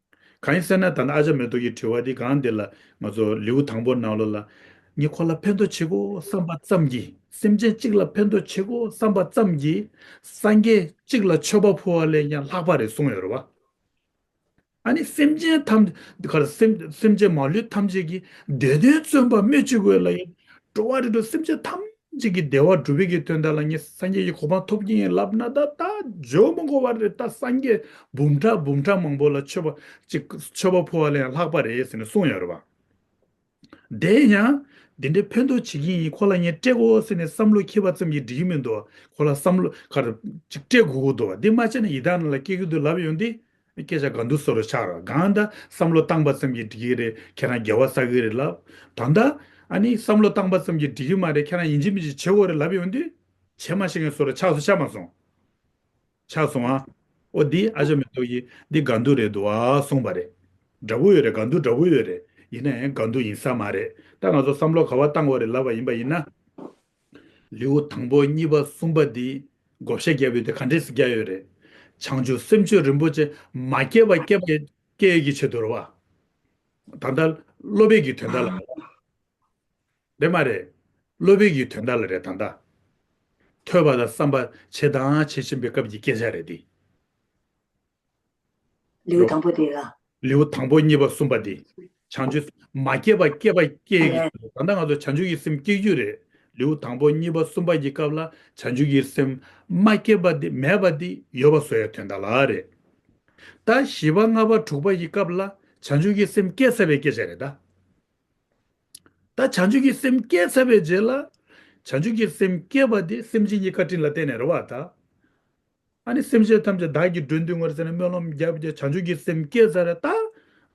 གང་ཡིན་ཟེར་ན་ད་ནི་ཨ་ཅག་མེ་ཏོག་གི་དྲི་བ་འདི་གང་འདི་ལ་ང་ཚོ་ལེའུ་དང་པོ་ནང་ལོགས་ལ། ངས་ཁོ་ལ་ཕན་ཐོགས་བྱེད་དགོས་བསམ་པ་ཙམ་གྱིས་སེམས་ཅན་གཅིག་ལ་ཕན་ཐོགས་བྱེད་དགོས་བསམ་པ་ཙམ་གྱིས་སངས་རྒྱས་གཅིག་ལ་མཆོད་པ་ཕུལ་བ་ལས་ཀྱང་ལྷག་པ་རེད་གསུངས་ཡོད་རེད་བ། ཨ་ནི་སེམས་ཅན་ཐམས་ག་ལ་སེམས་སེམས་ཅན་མ་ལུས་ཐམས་ཅད་ཀྱི་བདེ་དོན་བརྩོན་པ་སྨོས་ཅི་དགོས་ལ་ཡིན། འགྲོ་བ་རིགས་དྲུག་སེམས་ཅན་ཐམས་ཅད་ཀྱི་བདེ་བ་སྒྲུབ་པའི་གི་དོན་དག་ལ་ངས་སངས་རྒྱས་ཀྱི་གོ་འཕང་ཐོབ་ཀྱི་ཡིན་ལབ་ན་ད་ད་བརྗོད་མི་དགོས་པ་རེད། ད་སངས་རྒྱས་འབུམ་ཕྲག་འབུམ་ཕྲག་མང་པོ་ལ་མཆོད་པ་ཅིག་མཆོད་པ་ཕུལ་བ་ལ་ཡང་ལྷག་པ་རེད་ཟེར་ནས་གསུངས་ཡོད་རེད་བ། དེ་ཡང་དེ་འདྲའི་ཕན་ཐོགས་བྱེད་ཀྱི་ཡིན། ཁོ་ལ་ངས་སྤྲད་དགོས་ཟེར་ནས་བསམ་བློ་འཁྱེར་བ་ཙམ་གྱིས་འགྲིག་གི་མི་འདུག་ཁོ་ལ་བསམ་བློ་ག་རེ་ཅིག་སྤྲད་དགོས་ཀྱི་འདུག་བ། འདི་མ་བྱས་ན་ཡི་དྭགས་ནང་ལ་སྐྱེ་གི་འདུག་ལབ་ཡོང་དུས། སྐད་ཆ་གང་འདུག་བཟོ་རུ་ཆགས་ར། གང་ལྟར་བསམ་བློ་བཏང་པ་ཙམ་གྱིས་འགྲིག་གི་རེད། ཁྱེད་རང་དགེ་བ་བསགས་ཀྱི་རེད་ལབ། ད་ལྟ་ཨ་ནི་བསམ་བློ་བཏང་པ་ཙམ་གྱིས་འགྲིག་གི་མ་རེད། ཁྱེད་རང་ཡིན་གཅིག་མིན་གཅིག་བྱེད་དགོས་རེད་ལབ་ཡོང་དུས། བྱེད་མ་ཤེས་མཁན་བཟོ་རུ་ཆགས་སོང་། ཆགས་མ་སོང་། ཆགས་སོང་ཨ། ཨོ་འདི་ཨ་ཅག་མེ་ཏོག་གིས་འདི་གང་འདུག་རེད་འདུག་ཨ་གསུངས་པ་རེད། འདྲ་བོ་ཡོད་རེད། གང་འདུག་འདྲ་བོ་ཡོད་རེད། ཡིན་ན་ཡང་གང་འདུག་ཡིན་ས་མ་རེད། ད་ང་ཚོ་བསམ་བློ་ག་བ་བཏང་དགོས་རེད་ལབ་པ་ཡིན་པ་ཡིན་ན། ལེའུ་དང་པོ་གཉིས་པ་གསུམ་པ་འདི་བགོ་བཤའ་བརྒྱབ་ཡོད་དེ་ག་འདྲས་སེ་བརྒྱབ་ཡོད་རེད། བྱང་ཆུབ་སེམས་མཆོག་རིན་པོ་ཆེ་མ་སྐྱེས་པ་སྐྱེས་པ་སྐྱེ་ཡས་ཀྱི་ཆེད་དུ་རེད་བ། ད་ལྟ་སློབ་དཔོན་གྱི་དོན་དག་ལ། རེད་མ་རེད། སློབ་དཔོན་གྱི་དོན་དག་ལ་རེད་ད་ལྟ། ཐོས་པ་དང་བསམ་པ་བྱེད་དང་བྱེད་བཞིན་པའི་སྐབས་ཀྱི་སྐད་ཆ་རེད་དེ། ལེའུ་དང་པོ་དེ་ལ། ལེའུ་དང་པོ་གཉིས་པ་གསུམ་པ་དེ། བྱང་ཆུབ་མ་སྐྱེས་པ་སྐྱེས་པ་སྐྱེ་ཡི། ད་ལྟ་ང་ཚོ་བྱང་ཆུབ་ཀྱི་སེམས་སྐྱེ་རྒྱུ་རེད། ལེའུ་དང་པོ་གཉིས་པ་གསུམ་པ་གྱི་སྐབས་ལ་བྱང་ཆུབ་ཀྱི་སེམས་མ་སྐྱེས་པ་དེ་མེད་པ་དེ་ཡོད་པ་བཟོ་ཡ་དོན་དག་ལ་རེད། ད་བཞི་པ་ལྔ་པ་དྲུག་པ་གྱི་སྐབས་ལ་བྱང་ཆུབ་ཀྱི་སེམས་སྐྱེས་ཚར་བའི་སྐད་ཆ་རེད་ད། ད་བྱང་ཆུབ་ཀྱི་སེམས་སྐྱེས་ཚར་བའི་རྗེས་ལ། བྱང་ཆུབ་ཀྱི་སེམས་སྐྱེས་པ་དེ་སེམས་ཅན་གྱི་བཀའ་དྲིན་ལ་བརྟེན་ནས་རེད་བ་ད། ཨ་ནི་སེམས་ཅན་ཐམས་ཅད་བདག་གིས་མགྲོན་དུ་གསོལ་ཟེར་ནས་སྨོན་ལམ་བརྒྱབ་རྗེས་བྱང་ཆུབ་ཀྱི་སེམས་སྐྱེས་ཚར་རེད་ད།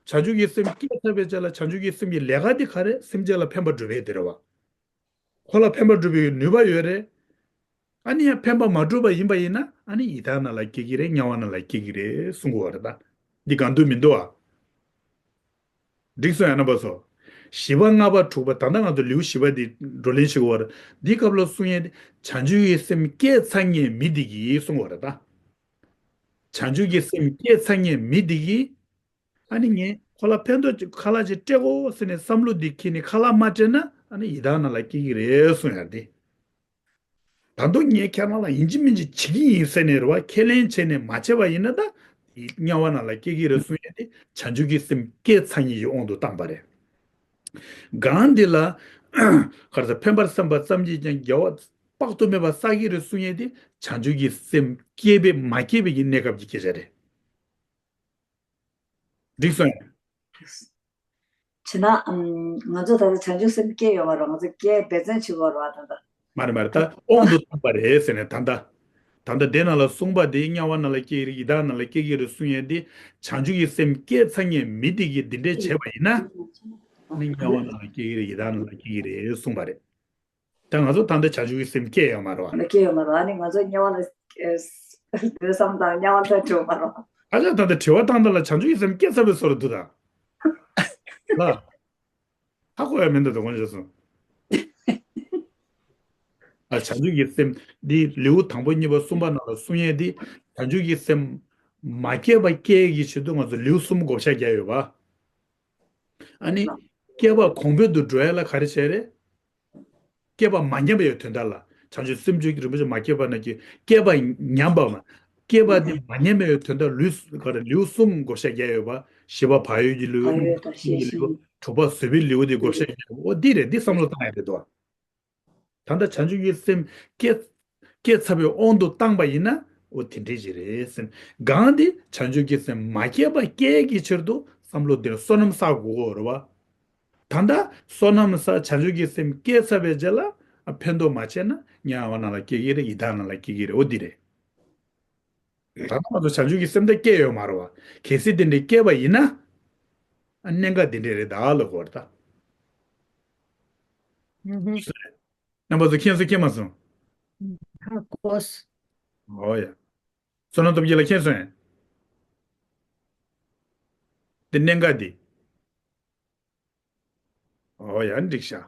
བྱང་ཆུབ་ཀྱི་སེམས་སྐྱེས་ཚར་བའི་རྗེས་ལ་བྱང་ཆུབ་ཀྱི་སེམས་ཀྱི་ལས་ཀ་དེ་ག་རེ་སེམས་ཅན་ལ་ཕན་པ་སྒྲུབ་པའི་དེ་རེད་བ། ཁོ་ལ་ཕན་པ་སྒྲུབ་པའི་ནུས་པ་ཡོད་རེད། ཨ་ནི་ཡང་ཕན་པ་མ་སྒྲུབ་པ་ཡིན་པ་ཡིན་ན་ཨ་ནི་ཡི་དྭགས་ནང་ལ་སྐྱེ་གི་རེད། དམྱལ་བ་ནང་ལ་སྐྱེ་གི་རེད་གསུང་གི་ཡོད་རེད་ད། འདི་གང་འདུག་མི་འདུག་ཨ། འགྲིག་སོང་ཡ་རྣམ་པ་ཚོ། བཞི་པ་ལྔ་པ་དྲུག་པ་ད་ལྟ་ང་ཚོ་ལེའུ་བཞི་པ་འདི་བགྲོ་གླེང་བྱེད་དགོས་པ་རེད། འདིའི་སྐབས་ལ་གསུང་ཡས་དེ་བྱང་ཆུབ་ཀྱི་སེམས་སྐྱེས་ཚར་མཁན་མི་འདི་གིས་གསུང་བ་རེད་ད། བྱང་ཆུབ་ཀྱི་སེམས་སྐྱེས་ཚར་མཁན་མི་འདི་གིས། ཨ་ནི་ངས་ཁོ་ལ་ཕན་ཐོགས་ཀྱི་ཁ་ལག་ཅིག་སྤྲད་དགོས་ཟེར་ནས་བསམ་བློ་འདི་འཁྱེར་ནས་ཁ་ལག་མ་སྤྲད་ན་ཨ་ནི་ཡི་དྭགས་ནང་ལ་སྐྱེ་གི་རེད་གསུང་ཡ་དེ། ད་དུང་ངས་ཁྱེད་རང་ལ་ཡིན་གཅིག་མིན་གཅིག་བྱེད་ཀྱི་ཡིན་ཟེར་ནས་རེད་བ། ཁས་ལེན་བྱས་ནས་མ་བྱས་པ་ཡིན་ན་ད་དམྱལ་བ་ནང་ལ་སྐྱེ་གི་རེད་གསུང་ཡས་དེ་བྱང་ཆུབ་ཀྱི་སེམས་སྐྱེས་ཚར་མཁན་གྱི་དབང་དུ་བཏང་པ་རེད། གང་འདི་ལ་ག་རེ་ཟེར། ཕན་པར་བསམ་པ་ཙམ་གྱིས་ཀྱང་དགེ་བ་དཔག་ཏུ་མེད་པ་བསགས་ཀྱི་རེད་གསུང་ཡས་དེ་བྱང་ཆུབ་ཀྱི་སེམས་སྐྱེས་པའི་མ་སྐྱེས་པའི་གི་གནས་སྐབས་ཀྱི་སྐད་ཆ་རེད། འགྲིག་སོང་ཡ། བྱས་ན་ཨམ། ང་ཚོ་ད་ལྟ་བྱང་ཆུབ་སེམས་སྐྱེས་ཡོད་མ་རེད། ང་ཚོ་སྐྱེས་འབད་བརྩོན་བྱེད་དགོས་རེད་བ་ད་ལྟ། མ་རེད་མ་རེད། ད་དབང་དུ་བཏང་པ་རེད་ཟེར་ནས་ད་ལྟ། ད་ལྟ་དེ་ནང་ལ་གསུངས་པ་དེ་དམྱལ་བ་ནང་ལ་སྐྱེ་གི་རེད། ཡི་དྭགས་ནང་ལ་སྐྱེ་གི་རེད་གསུང་ཡས་དེ་བྱང་ཆུབ་ཀྱི་སེམས་སྐྱེས་ཚར་མཁན་མི་དེ་གིས་འདི་འདྲས་བྱས་པ་ཡིན་ན། ཨ་ནི་དམྱལ་བ་ནང་ལ་སྐྱེ་གི་རེད། ཡི་དྭགས་ནང་ལ་སྐྱེ་གི་རེད་གསུངས་པ་རེད། ད་ང་ཚོ་ད་ལྟ་བྱང་ཆུབ་ཀྱི་སེམས་སྐྱེས་ཡོད་མ་རེད་བ། སྐྱེས་ཡོད་མ་རེད་བ། ཨ་ནི་ང་ཚོ་དམྱལ་བ་ལ་སྡོད་བསམ་དང་དམྱལ་བ་ལ་འགྲོ་མ་རེད་བ། ཨ་ཅག་ད་ལྟ་དྲི་བ་བཏང་ད་ལ་བྱང་ཆུབ་ཀྱི་སེམས་སྐྱེས་ཚར་བའི་བཟོ་འདྲ་འདུག་ད། ལ། ཧ་གོ་ཡ་མི་འདུག་དོ་དགོངས་བཞག་སོང་། ཨ་བྱང་ཆུབ་ཀྱི་སེམས་འདི་ལེའུ་དང་པོ་གཉིས་པ་གསུམ་པ་ནང་ལ་གསུང་ཡས་འདི་བྱང་ཆུབ་ཀྱི་སེམས་མ་སྐྱེས་པ་སྐྱེ་ཡས་ཀྱི་ཆེད་དུ་ང་ཚོ་ལེའུ་གསུམ་བགོ་བཤའ་བརྒྱབ་ཡོད་པ། ཨ་ནི། སྐྱེས་པ་གོང་འཕེལ་དུ་འགྲོ་ཡ་ལ་ག་རེ་བྱས་རེད། སྐྱེས་པ་མ་ཉམས་པའི་དོན་དག་ལ་བྱང་ཆུབ་སེམས་མཆོག་གི་རིན་པོ་ཆེ་མ་སྐྱེས་པ་ན་སྐྱེས། སྐྱེས་པ་ཉམས་པ་མ། སྐྱེས་པ་དེ་མ་ཉམས་པའི་དོན་དག་ལུས་ག་རེ་ལེའུ་གསུམ་བགོ་བཤའ་བརྒྱབ་ཡོད་པ། བཞི་པ་བག་ཡོད་ཀྱི་ལེའུ། བག་ཡོད་དང་ལྔ་པ་ཤེས་ཀྱི་ལེའུ། བཞིན། དྲུག་པ་བཟོད་པའི་ལེའུ་དེ་བགོ་བཤའ་བརྒྱབ་ཡོད་པ། འོ་འདི་རེད། འདི་བསམ་བློ་བཏང་ཡ་རེད་དོ། ད་ལྟ་བྱང་ཆུབ་ཀྱི་སེམས་སྐྱེ་སྐྱེ་ཚར་བའི་དབང་དུ་བཏང་པ་ཡིན་ན་འོ་དེ་འདྲས་ཅིག་རེད་ཟེར། གང་འདི་བྱང་ཆུབ་ཀྱི་སེམས་མ་སྐྱེས་པ་སྐྱེ་ཡས་ཀྱི་ཕྱིར་དུ་བསམ་བློ་འདིར་བསོད་ནམས་བསགས་དགོས་ཀྱི་ཡོད་རེད་བ། ད་ལྟ་བསོད་ནམས་བསགས་བྱང་ཆུབ་ཀྱི་སེམས་སྐྱེས་ཚར་བའི་རྗེས་ལ་ཨ་ཕན་ཐོགས་མ་བྱས་ན་དམྱལ་བ་ནང་ལ་སྐྱེ་གི་རེད། ཡི་དྭགས་ནང་ལ་སྐྱེ་གི་རེད། འོ་འདི་རེད། ད་ལྟ་ང་ཚོ་བྱང་ཆུབ་ཀྱི་སེམས་དེ་སྐྱེས་ཡོད་མ་རེད་བ། གལ་སྲིད་དེ་འདྲའི་སྐྱེས་པ་ཡིན་ན། ཨ་གནད་འགག་དེ་འདྲས་རེད་ད་ལབ་དགོས་རེད་ད། ཨུ་ཧུ། རྣམ་པ་ཚོ་མཁྱེན་སོང་མཁྱེན་མ་སོང་། ཧ་གོ་སོང་། ཨོ་ཡ། བསོད་ནམས་སྟོབས་རྒྱས་ལགས་མཁྱེན་སོང་ངས། འདི་གནད་འགག་འདི། ཨོ་ཡ་འགྲིག་ཤག།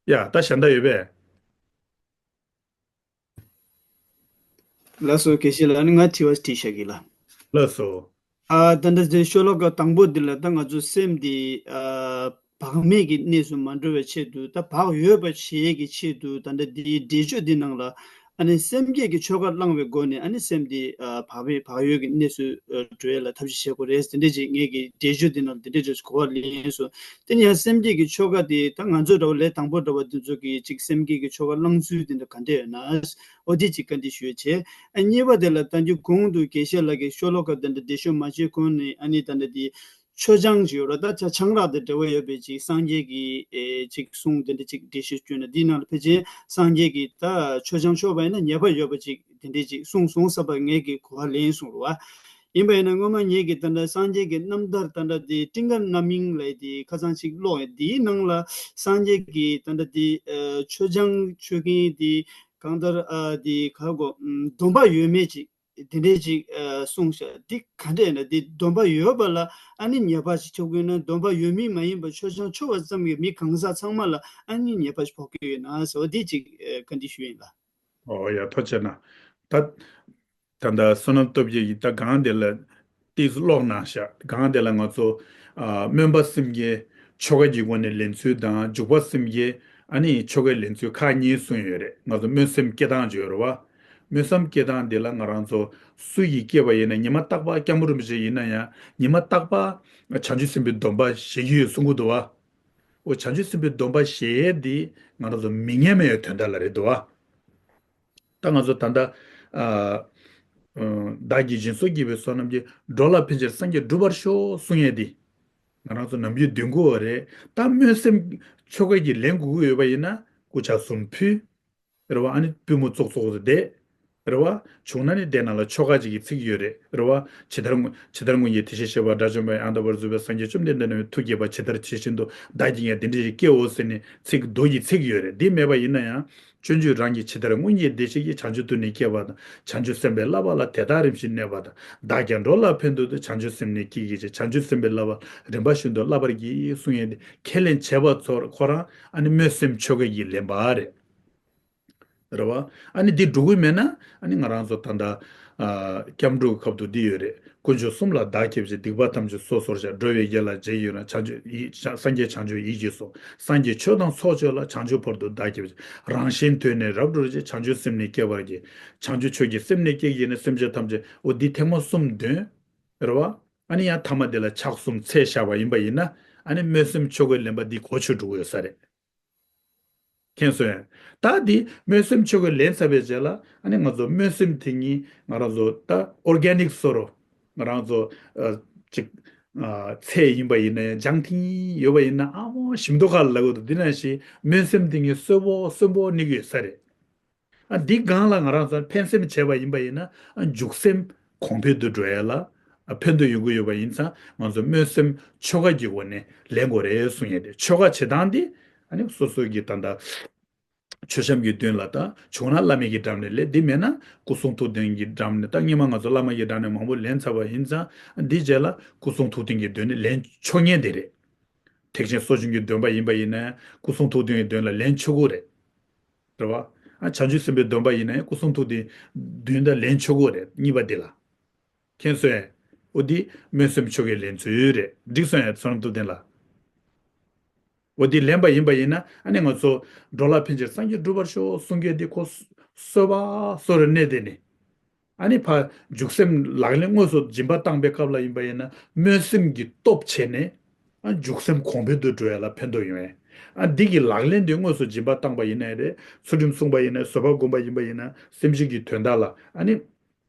ཡ་ད་གཞན་དག་ཡོད་པས། ལགས་སོ། དགེ་བཤེས་ལགས། ཨ་ནི་ང་དྲི་བ་དྲིས་བཞག་གི་ལ། ལགས་སོ། ཨ་ད་ལྟ་དེ་ཤོ་ལོ་ཀ་དང་པོ་འདི་ལ་ད་ང་ཚོ་སེམས་འདི་ཨ་བག་མེད་ཀྱི་གནས་སུ་མ་འགྲོ་བའི་ཆེད་དུ། ད་བག་ཡོད་པ་བྱེད་ཀྱི་ཆེད་དུ་ད་ལྟ་འདིའི་འགྲེལ་བརྗོད་འདི་ནང་ལ་ཨ་ནི་སེམས་བསྐྱེད་ཀྱི་ཆོ་ག་བླངས་པའི་སྒོ་ནས་ཨ་ནི་སེམས་འདི་ཨ་བག་མེད་བག་ཡོད་ཀྱི་གནས་སུ་ཨ་འགྲོ་ཡ་ལ་ཐབས་ཤེས་བྱེད་དགོས་རེད། དེ་འདྲ་ཅིག་ངེད་ཀྱི་འགྲེལ་བརྗོད་འདི་ནང་དེ་འདྲ་ཅིག་གོ་བ་ལེན་སོང་། དེ་ནས་ཡང་སེམས་བསྐྱེད་ཀྱི་ཆོ་ག་དེ་ད་ང་ཚོ་འདྲ་བོ་ལས་དང་པོ་འདྲ་བ་འདི་ཚོ་གིས་ཅིག་སེམས་བསྐྱེད་ཀྱི་ཆོ་ག་བླང་ཚུལ་དེ་འདྲ་ག་འདྲ་ཡོད་ན། འོ་དེ་ཅིག་བཀའ་འདྲི་ཞུ་ཡ་བྱས། ཨ་གཉིས་པ་དེ་ལ་ད་རྒྱུ་གོང་དུ་དགེ་བཤེས་ལགས་ཀྱིས་ཤོ་ལོ་ཀ་དེ་འདྲ་འགྲེལ་བརྗོད་མ་བྱས་གོང་ནས་ཨ་ནི་ད་ལྟ་དེ་མཆོད་ཆང་ཅིག་ཡོད་ར། ད་ཆ་ཆང་རག་དང་འབྲེལ་བ་ཡོད་པའི་ཅིག་སངས་རྒྱས་ཀྱི་ཨེ་ཅིག་གསུང་དེ་འདྲ་ཅིག་འགྲེལ་བཤད་བསྐྱོན་ན། འདིའི་ནང་ལ་ཕལ་ཆེར་སངས་རྒྱས་ཀྱིས་ད་མཆོད་ཆང་མཆོད་པ་ཡིན་ན་ཉེས་པ་ཡོད་པ་ཅིག་དེ་འདྲ་ཅིག་གསུངས་སོང་བསམ་པ་ངེད་ཀྱི་གོ་བ་ལེན་སོང་ར་བ། ཡིན་པ་ཡིན་ན་སྔོན་མ་ངེད་ཀྱིས་ད་ལྟ་སངས་རྒྱས་ཀྱི་རྣམ་ཐར་ད་ལྟ་དེ་སྤྲིན་དཀར་རྣམ་གཡེང་ལབ་དེ་ཁ་སང་ཅིག་ཀློག་ཡ། དེའི་ནང་ལ་སངས་རྒྱས་ཀྱིས་ད་ལྟ་དེ་ཨ་མཆོད་ཆང་མཆོད་མཁན་དེ་གང་ལྟར་ཨ་དེ་ག་གོ་ཨམ་སྡོམ་པ་ཡོད་མེད་ཅིག་ དེ་འདྲས་ཅིག་ཨ་གསུངས་ཤག་འདི་ག་འདྲས་ན། འདི་སྡོམ་པ་ཡོད་པ་ལ་ཨ་ནི་ཉེས་པ་ཞིག་ཆགས་ཀྱི་ཡོད་ན། སྡོམ་པ་ཡོད་མི་མ་ཡིན་པ་མཆོད་ཆང་མཆོད་པ་ཙམ་གྱིས་མི་གང་ཟག་ཚང་མ་ལ་ཨ་ནི་ཉེས་པ་ཞིག་ཕོག་གི་ཡོད་ན་ཟེར་བ་འདི་ཅིག་ཨ་བཀའ་འདྲི་ཞུ་ཡིན་ལ། ཨོ་ཡ། ཐུགས་རྗེ་གནང་། ད་ད་ལྟ་བསོད་ནམས་སྟོབས་རྒྱས་ཀྱིས་ད་སྒང་དེ་ལ་ཏིས་ཀློག་གནང་ཤག་སྒང་དེ་ལ་ང་ཚོ་ཨ་སྨོན་པ་སེམས་བསྐྱེད་ཆོ་ག་གི་སྒོ་ནས་ལེན་ཚུལ་དང་། འཇུག་པ་སེམས་བསྐྱེད་ཨ་ནི་ཆོ་གའི་ལེན་ཚུལ་ཁག་གཉིས་གསུངས་ཡོད་རེད། ང་ཚོ་སྨོན་སེམས་བསྐྱེད་སྟངས་བརྗོད་རེད་བ། སྨོན་སེམས་བསྐྱེད་སྟངས་འདི་ལ་ང་རང་ཚོ་སུ་ཡིས་བསྐྱེད་པ་ཡིན་ན། ཉི་མ་རྟག་པར་སྐྱབས་མགོན་རིན་པོ་ཆེ་ཡིན་ན་ཡང་ཉི་མ་རྟག་པར་བྱང་ཆུབ་སེམས་དཔའི་སྡོམ་པ་བཞེས་ཀྱི་ཡོད་གསུང་གི་འདུག་བ། འོ་བྱང་ཆུབ་སེམས་དཔའི་སྡོམ་པ་བཞེས་ཡས་འདི་ང་རང་ཚོ་མི་ཉམས་ཡས་དོན་དག་ལ་རེད་འདུག་བ། ད་ང་ཚོ་ད་ལྟ་ཨ་ཨ་བདག་གིས་སྦྱིན་སོགས་བགྱིས་པའི་བསོད་ནམས་ཀྱིས། འགྲོ་ལ་ཕན་ཕྱིར་སངས་རྒྱས་འགྲུབ་པར་ཤོག་གསུང་ཡས་འདི། ང་རང་ཚོ་ནམ་རྒྱུན་འདོན་དགོས་པ་རེད། ད་སྨོན་སེམས་ཆོ་ག་གི་ལེན་དགོས་ཀྱི་ཡོད་པ་ཡིན་ན་སྐུ་ཕྱག་གསུམ་ཕུལ། རེད་བ། ཨ་ནི་པུས་མོ་ཙོག་ཙོག་ཏུ་བསྡད། རེད་བ། བྱུང་ན་ནི་དེ་ནང་ལ་ཆོ་ག་ཅིག་གི་ཚིག་ཡོད་རེད། རེད་བ། ཇི་ལྟར་སྔོན་ཇི་ལྟར་སྔོན་གྱི་དེ་བཞིན་གཤེགས་པ་དགྲ་བཅོམ་པ་ཡང་དག་པར་རྫོགས་པའི་སངས་རྒྱས་བཅོམ་ལྡན་འདས་རྣམས་ཀྱི་ཐུགས་བསྐྱེད་པ། ཇི་ལྟར་ཇི་བཞིན་དུ་བདག་གིས་ཀྱང་དེ་འདྲ་ཞིག་སྐྱེའོ་ཟེར་ནས་ཚིག་མདོ་ཡི་ཚིག་ཡོད་རེད། འདི་མེད་པ་ཡིན་ན་ཡང་སྤྱོད་འཇུག་རང་གི་ཇི་ལྟར་སྔོན་གྱི་བདེ་གཤེགས་ཀྱིས། བྱང་ཆུབ་ཏུ་ནི་བསྐྱེད་པ་དང་། བྱང་ཆུབ་སེམས་དཔའི་བསླབ་པ་ལ་དེ་དག་རིམ་བཞིན་གནས་པ་དང་། བདག་ཀྱང་འགྲོ་ལ་ཕན་འདོད་དུ། བྱང་ཆུབ་སེམས་ནི་བསྐྱེད་བགྱིད་ཅིང་། བྱང་ཆུབ་སེམས་དཔའི་བསླབ་པ་རིམ་པ་བཞིན་དུ་བསླབ་པར་བགྱི་གསུང་ཡས་འདི་ཁས་ལེན་བྱས་པ་ཚོར་ཁོ་རང་ཨ་ནི་སྨོན་སེམས་ཆོ་ག་གིས་ལེན་པ་རེད། རེད་བ། ཨ་ནི་འདི་འགྲོ་གི་མེད་ན་ཨ་ནི་ང་རང་ཚོ་ད་ལྟ་ཨ་སྐྱབས་འགྲོའི་ཁབ་ཏུ་འདི་ཡོད་རེད། དཀོན་མཆོག་གསུམ་ལ་བདག་སྐྱབས་མཆི། སྡིག་པ་ཐམས་ཅད་སོ་སོར་བཤགས། འགྲོ་བའི་དགེ་ལ་རྗེས་ཡོད་ན། བྱང་ཆུབ་ཡིད་སངས་རྒྱས་བྱང་ཆུབ་ཡིད་ཀྱིས་སོ། སངས་རྒྱས་ཆོས་དང་ཚོགས་སྤྱོད་ལ། བྱང་ཆུབ་བར་དུ་བདག་སྐྱབས་མཆི། རང་གཞན་དོན་ནི་རབ་བསྒྲུབ་ཕྱིར། བྱང་ཆུབ་སེམས་ནི་བསྐྱེད་པར་བགྱི། བྱང་ཆུབ་ཆོས་ཀྱི་སེམས་ནི་བསྐྱེད་བགྱིས་ནས། སེམས་ཅན་ཐམས་ཅད། འོ་འདི་ཐེངས་མ་གསུམ་འདོན། རེད་བ། ཨ་ནི་ཡང་ཐ་མ་འདི་ལ་ཕྱག་གསུམ་འཚལ་བཞག་པ་ཡིན་པ་ཡིན་ན་ཨ་ནི་སྨོན་སེམས་ཆོ་གའི་ལེན་པ་འདི་གོ་ཆོད་འགྲོ་གི་ཡོད་ས་རེད། མཁྱེན་སོང་ངས། ད་འདི་སྨོན་སེམས་ཆོ་གའི་ལེན་ཚར་བའི་རྗེས་ལ་ཨ་ནི་ང་ཚོ་སྨོན་སེམས་དེ་ཉིད་ང་རང་ཚོ་ད་ཨོར་གེ་ནིག་བཟོ་འདྲ་ང་རང་ཚོ་ཨ་ཅིག་ཨ་ཚལ་ཡིན་པ་ཡིན་ན་ཡང་ལྗང་ཐིང་ཡོད་པ་ཡིན་ན་ཨ་མོ་ཞིམ་མདོག་ཁ་ལ་ལབ་དགོས་འདུག་འདི་ནང་བཞིན་སྨོན་སེམས་དེ་ཉིད་གསོན་པོ་གསོན་པོ་གནས་ཀྱི་ཡོད་ས་རེད། ཨ་འདི་སྒང་ལ་ང་རང་ཚོ་ཕན་སེམས་བྱས་པ་ཡིན་པ་ཡིན་ན་ཨ་འཇུག་སེམས་གོང་འཕེལ་དུ་འགྲོ་ཡ་ལ་ཨ་ཕན་ཐོགས་ཡོང་གི་ཡོད་པ་ཡིན་ཙང་། ང་ཚོ་སྨོན་སེམས་ཆོ་ག་གི་སྒོ་ནས་ལེན་དགོས་རེད་གསུང་ཡས་དེ། ཆོ་ག་བྱེད་སྟངས་འདི་ཨ་ནི་སོ་སོ་གི་ད་ལྟ་མཆོད་བཤམས་ཀྱི་མདུན་ལ་ད་བྱུང་ན་བླ་མའི་གི་འགྲམ་ནས་ལེན། འདི་མེད་ན་སྐུ་གསུང་ཐུགས་རྟེན་གྱི་འགྲམ་ནས། ད་སྔོན་མ་ང་ཚོ་བླ་མ་གི་འགྲམ་ནས་མང་པོ་ལེན་ཚར་བ་ཡིན་ཙང་། འདི་རྗེས་ལ་སྐུ་གསུང་ཐུགས་རྟེན་གྱི་མདུན་ནས་ལེན་ཆོག་ཉན་དེ་རེད། ཐེག་ཆེན་གསོ་སྦྱོང་གི་འདོན་པ་ཡིན་པ་ཡིན་ན་སྐུ་གསུང་ཐུགས་རྟེན་གྱི་མདུན་ལ་ལེན་ཆོག་གི་རེད། རེད་བ། ཨ་བྱང་ཆུབ་སེམས་དཔའི་སྡོམ་པ་ཡིན་ན་ཡང་སྐུ་གསུང་ཐུགས་རྟེན་མདུན་དུ་ལེན་ཆོག་གི་རེད། གཉིས་པ་འདི་ལ། མཁྱེན་སོང་ངས། འོ་འདི་སྨོན་སེམས་ཆོ་གའི་ལེན་ཚུལ་རེད། འགྲིག་སོང་ངས་བསོད་ནམས་སྟོབས་ལྡན་ལགས། འོ་འདི་ལེན་པ་ཡིན་པ་ཡིན་ན་ཨ་ནི་ང་ཚོ་འགྲོ་ལ་ཕན་ཕྱིར་སངས་རྒྱས་འགྲུབ་པར་ཤོག་གསུང་མཁན་འདི་ཁོ་གསོལ་བ་གསོལ་རས་གནས་དེ་ནི། ཨ་ནི་ཕར་འཇུག་སེམས་ལག་ལེན་དངོས་སུ་སྦྱིན་པ་བཏང་པའི་སྐབས་ལ་ཡིན་པ་ཡིན་ན་སྨོན་སེམས་ཀྱི་སྟོབས་བྱས་ནས་ཨ་འཇུག་སེམས་གོང་འཕེལ་དུ་འགྲོ་ཡ་ལ་ཕན་ཐོགས་ཡོང་ཡས། ཨ་འདི་གི་ལག་ལེན་དེ་དངོས་སུ་སྦྱིན་པ་བཏང་པ་ཡིན་ནའི་རེད། ཚུལ་ཁྲིམས་བསྲུངས་པ་ཡིན་ནའི། བཟོད་པ་བསྒོམས་པ་ཡིན་པ་ཡིན་ན། སེམས་ཅན་གྱི་དོན་དག་ལ་ཨ་ནི་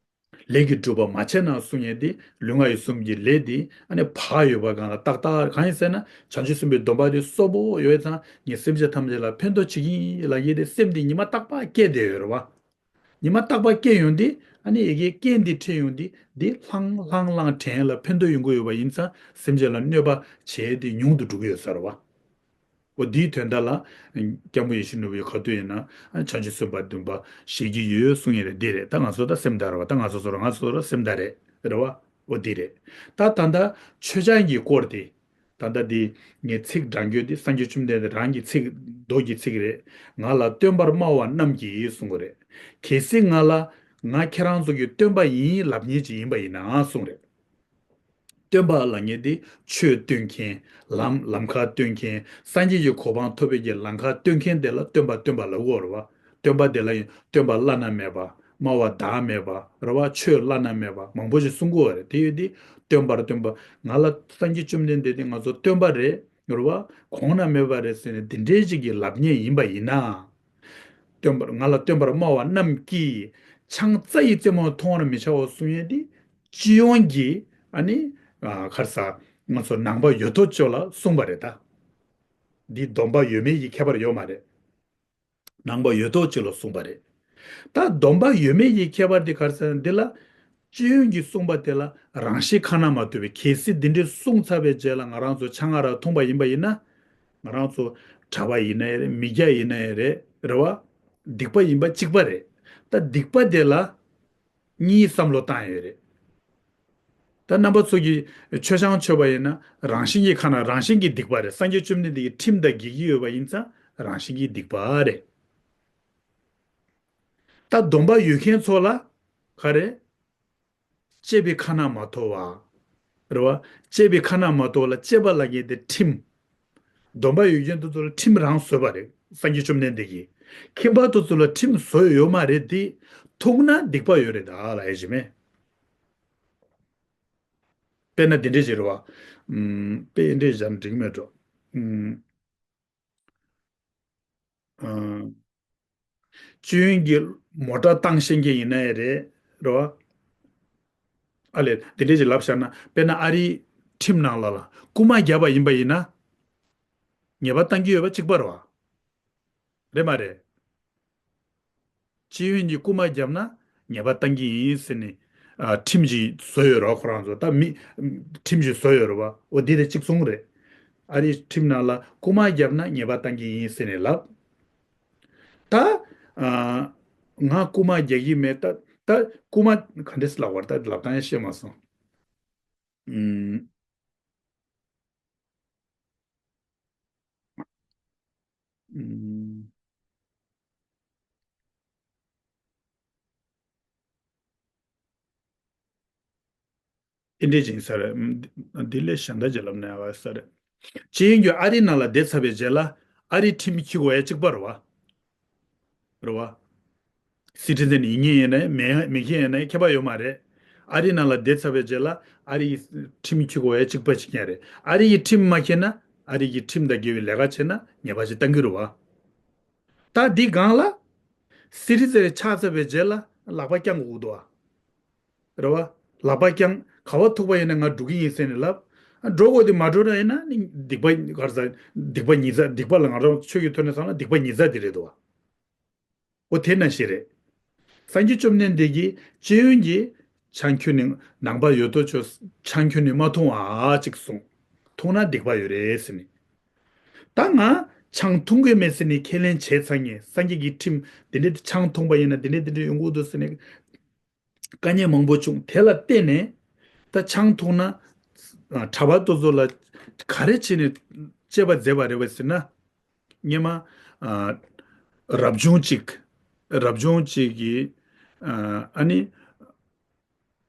ལས་ཀྱི་སྒྲུབ་པ་མ་བྱས་ན་གསུང་ཡས་དེ་ལུས་ངག་ཡིད་གསུམ་གྱི་ལས་དེ་ཨ་ནི་བག་ཡོད་པ་སྒང་ལ་ཏག་ཏག། གང་ཡིན་ཟེར་ན་བྱང་ཆུབ་སེམས་དཔའི་སྡོམ་པ་དེ་གསོན་པོ་ཡོད་ཙང་ངས་སེམས་ཅན་ཐམས་ཅད་ལ་ཕན་ཐོགས་བྱེད་ཀྱི་ཡིན་ལབ་ཡས་དེ་སེམས་དེ་ཉི་མ་རྟག་པར་སྐྱེས་བསྡད་ཡོད་རེད་བ། ཉི་མ་རྟག་པར་སྐྱེ་ཡོང་དུས་ཨ་ནི་ཡ་གིའི་རྐྱེན་འདི་འཕྲད་ཡོང་དུས་འདི་ལྷང་ལྷང་ལྷང་དྲན་ལ་ཕན་ཐོགས་ཡོང་གི་ཡོད་པ་ཡིན་ཙང་སེམས་ཅན་ལ་གནོད་པ་བྱས་ཏེ་ཉུང་དུ་འགྲོ་གི་ཡོད་ས་རེད་བ། འོ་འདིའི་དོན་དག་ལ་སྐྱབས་མགོན་ཡེ་ཤེས་ནོར་བུས་ག་དུས་ཡིན་ན་ཨ་བྱང་ཆུབ་སེམས་དཔའི་སྡོམ་པ་བཞེས་ཀྱི་ཡོད་གསུང་ཡས་རེད། འདི་རེད། ད་ང་ཚོ་ད་སེམས་དགའ་རེད་བ། ད་ང་ཚོ་ཚོ་ར་ང་ཚོ་ཚོ་ར་སེམས་དགའ་རེད་རེད་བ། འོ་འདི་རེད། ད་ད་ལྟ་མཆོད་ཆང་གི་སྐོར་དེ། ད་ལྟ་འདི་ངས་ཚིག་དྲང་རྒྱུ་འདི་སངས་རྒྱས་བཅོམ་ལྡན་འདས་རང་གི་ཚིག་མདོ་གི་ཚིག་རེད། ང་ལ་སྟོན་པར་སྨྲ་བ་རྣམས་ཀྱིས་གསུང་གི་རེད། གལ་སྲིད་ང་ལ་ང་ཁྱེད་རང་ཚོ་གི་སྟོན་པ་ཡིན་ལབ་མཁན་ཅིག་ཡིན་པ་ཡིན་ན་གསུང་རེད། སྟོན་པ་ལབ་མཁན་འདི་ཆོས་སྟོན་མཁན། ལམ་ལམ་ཁ་སྟོན་མཁན། སངས་རྒྱས་ཀྱི་གོ་འཕང་ཐོབ་པའི་གི་ལམ་ཁ་སྟོན་མཁན་དེ་ལ་སྟོན་པ་སྟོན་པ་ལབ་དགོས་རེད་བ། སྟོན་པ་དེ་ལ་ཡང་སྟོན་པ་བླ་ན་མེད་པ། སྨྲ་བ་བདག་མེད་པ་རེད་བ། ཆོས་བླ་ན་མེད་པ་མང་པོ་ཞིག་གསུང་གི་ཡོད་རེད། དེ་ཡོད་དུས་སྟོན་པར་སྟོན་པ་ང་ལ་སངས་རྒྱས་བཅོམ་ལྡན་འདས་དེ་ང་ཚོ་སྟོན་པ་རེད་རེད་བ། གོང་ན་མེད་པ་རེད་ཟེར་ནས་འདི་འདྲའི་ཅིག་གི་ལབ་མཁན་ཡིན་པ་ཡིན་ན། སྟོན་པར་ང་ལ་སྟོན་པར་སྨྲ་བ་རྣམས་ཀྱིས་ཆང་རྩ་ཡི་རྩེ་མོར་མཐོང་བར་མི་བྱའོ་གསུང་ཡས་འདི་སྤྱི་ཡོངས་ཀྱི་ཨ་ནི་ཨ་ག་རེ་ཟ་ང་ཚོ་ནང་པ་ཡོད་དོ་ཅོག་ལ་གསུངས་པ་རེད་ད། འདི་སྡོམ་པ་ཡོད་མེད་ཀྱི་ཁྱད་པར་ཡོད་མ་རེད། ནང་པ་ཡོད་དོ་ཅོག་ལ་གསུངས་པ་རེད། ད་སྡོམ་པ་ཡོད་མེད་ཀྱི་ཁྱད་པར་འདི་ག་རེ་ཟེར་ན། འདི་ལ་སྤྱི་ཡོངས་ཀྱིས་གསུངས་པ་དེ་ལ་རང་བཞིན་ཁ་ན་མ་ཐོ་བའི་གལ་སྲིད་འདི་འདྲའི་གསུངས་ཚར་བའི་རྗེས་ལ་ང་རང་ཚོ་ཆང་ཨ་རག་འཐུང་པ་ཡིན་པ་ཡིན་ན། ང་རང་ཚོ་གྲྭ་པ་ཡིན་ནའི་རེད། མི་སྐྱ་ཡིན་ནའི་རེད་རེད་བ། སྡིག་པ་ཡིན་པ་གཅིག་པ་རེད། ད་སྡིག་པ་དེ་ལ་ གཉིས་བསམ་བློ་བཏང་ཡོད་རེད། ད་རྣམ་པ་ཚོ་གིས་མཆོད་ཆང་མཆོད་པ་ཡིན་ན་རང་བཞིན་གྱི་ཁ་ན་རང་བཞིན་གྱི་སྡིག་པ་རེད། སངས་རྒྱས་བཅོམ་ལྡན་འདས་ཀྱི་ཁྲིམས་དང་འགལ་གྱི་ཡོད་པ་ཡིན་ཙང་རང་བཞིན་གྱི་སྡིག་པ་རེད། ད་སྡོམ་པ་ཡོད་མཁན་ཚོ་ལ་ག་རེ། བཅད་པའི་ཁ་ན་མ་ཐོ་བ། རེད་བ། བཅད་པའི་ཁ་ན་མ་ཐོ་བ་ལ་བཅད་པ་ལབ་མཁན་དེ་ཁྲིམས། སྡོམ་པ་ཡོད་མཁན་དེ་ཚོ་ལ་ཁྲིམས་རང་བཟོས་པ་རེད། སངས་རྒྱས་བཅོམ་ལྡན་འདས་ཀྱིས། ཁྱིམ་པ་དེ་ཚོ་ལ་ཁྲིམས་བཟོས་ཡོད་མ་རེད་དེ། ཐུག་ན་སྡིག་པ་ཡོད་རེད་ད་ལབ་ཡ་ཞིག་མེད། དཔེར་ན་འདི་འདྲས་ཞིག་རེད་བ། ཨུམ། དཔེ་འདྲས་བཞག་ན་འགྲིག་མེད་འགྲོ། ཨུམ། ཨ། སྤྱི་ཡོངས་ཀྱི་མོ་ཊ་བཏང་ཤེས་མཁན་ཡིན་ན་ཡང་རེད། རེད་བ། ཨ་ལས་འདི་འདྲས་ཅིག་ལབ་བཞག་ན་དཔེར་ན་ཨ་རིའི་ཁྲིམས་ནང་ལ་ལ་རྐུ་མ་བརྒྱབ་པ་ཡིན་པ་ཡིན་ན། ཉེས་པ་བཏང་གི་ཡོད་པ་གཅིག་པ་རེད་བ། རེད་མ་རེད། སྤྱི་ཡོངས་ཀྱི་རྐུ་མ་བརྒྱབ་ན་ཉེས་པ་བཏང་གི་ཡིན་ཟེར་ནས། ཨ། ཁྲིམས་ཅིག་བཟོས་ཡོད་རེད་བ། ཁོ་རང་ཚོ་ད་མི། ཁྲིམས་ཅིག་བཟོས་ཡོད་རེད་བ། འོ་འདི་དེ་གཅིག་མཚུངས་རེད། ཨ་རིའི་ཁྲིམས་ནང་ལ་རྐུ་མ་བརྒྱབ་ན་ཉེས་པ་བཏང་གི་ཡིན་ཟེར་ནས་ལབ། ད། ཨ། ང་རྐུ་མ་རྒྱག་གི་མེད། ད། ད་རྐུ་མ་ག་འདྲས་ལབ་པ་རེད། ད་ལབ་སྟངས་ཡང་ཤེས་མ་སོང་། ཨུམ། ཨུམ། ཨེ་འདྲས་ཅིག་ཡིན་ས་རེད། ཨུམ། འདི་ལས་གཞན་དག་ཅིག་ལབ་ན་ཡག་ས་རེད། སྤྱི་ཡོངས་ཀྱི་ཨ་རི་ནང་ལ་བསྡད་ཚར་བའི་རྗེས་ལ་ཨ་རིའི་ཁྲིམས་འཁྱེར་དགོས་ཡ་གཅིག་པ་རེད་བ། རེད་བ། སི་ཊི་ཛེན་ཡིན་མཁན་ཡིན་ནའི་མེད་མེད་མཁན་ཡིན་ནའི་ཁྱད་པར་ཡོད་མ་རེད། ཨ་རི་ནང་ལ་བསྡད་ཚར་བའི་རྗེས་ལ་ཨ་རིའི་ཁྲིམས་འཁྱེར་དགོས་ཡ་གཅིག་པ་གཅིག་རྐྱང་རེད། ཨ་རི་ཡི་ཁྲིམས་མ་འཁྱེར་ན་ཨ་རི་གི་ཁྲིམས་དང་འགལ་བའི་ལས་ཀ་བྱས་ན་ཉེས་པ་ཞིག་བཏང་གི་རེད་བ། ད་འདི་སྒང་ལ། སི་ཊི་ཛེན་ཆགས་ཚར་བའི་རྗེས་ལ་ལག་པ་བརྐྱང་དགོས་ཀྱི་འདུག་བ། རེད་བ། ལག་པ་བརྐྱང་། ག་བ་ཐུག་པ་ཡིན་ན་ང་འགྲོ་གི་ཡིན་ཟེར་ནས་ལབ། འགྲོ་དགོས་དེ་མ་འགྲོ་ར་ཡིན་ན་ནི་སྡིག་པ་ག་རེ་ཟ། སྡིག་པ་ཉིས་བརྩེགས། སྡིག་པ་ལ་ང་རང་ཆོས་ཀྱི་ཐོག་ནས་བསམ་ན་སྡིག་པ་ཉིས་བརྩེགས་དེ་རེད་འདུག་བ། འོ་དེ་ནང་བཞིན་རེད། སངས་རྒྱས་བཅོམ་ལྡན་འདས་ཀྱིས་སྤྱི་ཡོངས་ཀྱི་ཆང་ཁྱོན་ནས་ནང་པ་ཡོད་དོ་ཅོག་ཆང་ཁྱོན་ནས་མ་འཐུང་བ་ཅིག་གསུངས། འཐུང་ན་སྡིག་པ་ཡོད་རེད་ཟེར་ནས། ད་ང་ཆང་འཐུང་གི་མེད་ཟེར་ནས་ཁས་ལེན་བྱས་ཚར་ངས། སངས་རྒྱས་ཀྱི་ཁྲིམས་འདི་འདྲ་དེ་ཆང་འཐུང་པ་ཡིན་ན་འདི་འདྲ་འདི་འདྲ་ཡོང་གི་འདུག་ཟེར་ནས་དཀའ་ངལ་མང་པོ་བྱུང་། དེ་ལ་བརྟེན་ནས་ད་ཆང་འཐུང་ན། ཨ། གྲྭ་པ་དེ་ཚོ་ལ་ག་རེ་བྱས་ནས་དཔྱད་པ་མཛད་པ་རེད་པ་ཟེར་ན། སྔོན་མ། ཨ། རབ་བྱུང་གཅིག་རབ་བྱུང་གཅིག་གིས། ཨ། ཨ་ནི།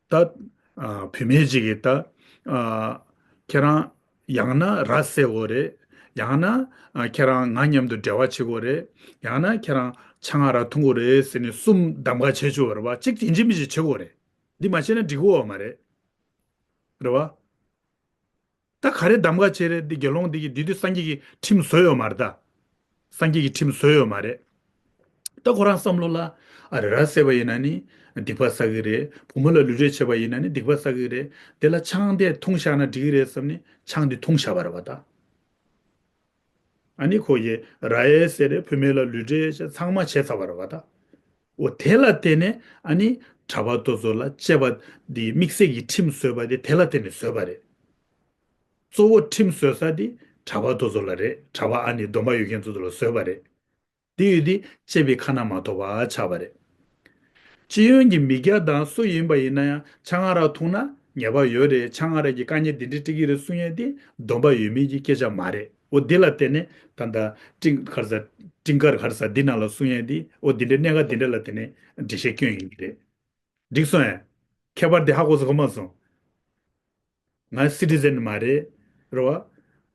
ད། ཨ། བུད་མེད་ཅིག་གིས་ད། ཨ། ཁྱེད་རང་ཡང་ན་ར་བཟི་དགོས་རེད། ཡང་ན། ཨ། ཁྱེད་རང་ང་མཉམ་དུ་འབྲེལ་བ་བྱེད་དགོས་རེད། ཡང་ན་ཁྱེད་རང་ཆང་རག་འཐུང་དགོས་རེད་ཟེར་ནས་གསུམ་གདམ་ག་བྱེད་ཆོག་རེད་བ། གཅིག་ཡིན་གཅིག་མིན་གཅིག་བྱེད་དགོས་རེད། འདི་མ་བྱས་ན་འགྲིག་གི་ཡོད་མ་རེད། རེད་བ། ད་ག་རེ་གདམ་ག་བྱེད་རེད། འདི་དགེ་སློང་འདི་གིས་འདི་དུས་སངས་རྒྱས་ཀྱིས་ཁྲིམས་བཟོས་ཡོད་མ་རེད་ད། སངས་རྒྱས་ཀྱིས་ཁྲིམས་བཟོས་ཡོད་མ་རེད། ད་ཁོ་རང་བསམ་བློ་ལ། ཨ། ར་བཟི་བ་ཡིན་ན་ནི་སྡིག་པ་བསགས་ཀྱི་རེད། བུ་མོ་ལ་ལུས་འབྲེལ་བྱས་པ་ཡིན་ན་ནི་སྡིག་པ་བསགས་ཀྱི་རེད། དེ་ལ་ཆང་དེ་འཐུང་བཞག་ན་འགྲིག་གི་རེད་བསམ་ནས་ཆང་དེ་འཐུང་བཞག་པ་རེད་བ་ད། ཨ་ནི་ཁོ་ཡི་ར་ཡས་ཟེར་རེད། བུད་མེད་ལ་ལུས་འབྲེལ་ཚང་མ་བྱས་ཚར་བ་རེད་བ་ད། འོ་དེ་ལ་བརྟེན་ནས་ཨ་ནི་གྲྭ་པ་དེ་ཚོ་ལ་དཔྱད་པ་འདི་དམིགས་བསལ་གྱི་ཁྲིམས་བཟོས་པ་དེ་དེ་ལ་བརྟེན་ནས་བཟོས་པ་རེད། གཙོ་བོ་ཁྲིམས་བཟོ་ས་དེ་གྲྭ་པ་དེ་ཚོ་ལ་རེད། གྲྭ་པ་ཨ་ནི་སྡོམ་པ་ཡོད་མཁན་ཚོ་ལ་བཟོས་པ་རེད། དེ་ཡོད་དེ་བཅད་པའི་ཁ་ན་མ་ཐོ་བ་ཆགས་པ་རེད། སྤྱི་ཡོངས་ཀྱི་མི་སྐྱ་དང་སུ་ཡིན་པ་ཡིན་ན་ཡང་ཆང་རག་འཐུང་ན་ཉེས་པ་ཡོད་རེད། ཆང་རག་གིས་དཀའ་ངལ་འདི་འདྲ་སྤྲད་ཀྱི་རེད་གསུང་ཡས་དེ་སྡོམ་པ་ཡོད་མེད་ཀྱི་སྐད་ཆ་མ་རེད། འོ་འདི་ལ་བརྟེན་ནས་ད་ལྟ་སྤྲིན་ག་རེ་ཟ། སྤྲིན་དཀར་ག་རེ་ཟ་འདི་ནང་ལ་གསུང་ཡས་དེ་འོ་འདི་འདྲའི་གནད་འགག་འདི་འདྲ་ལ་བརྟེན་ནས་འགྲེལ་བཤད་སྐྱོན་ཡིན་གྱི་རེད། འགྲིག་སོང་ཨེ། ཁྱད་པར་དེ་ཧ་གོ་སོང་གོ་མ་སོང་། ང་སི་ཊི་ཛེན་མ་རེད། རེད་བ།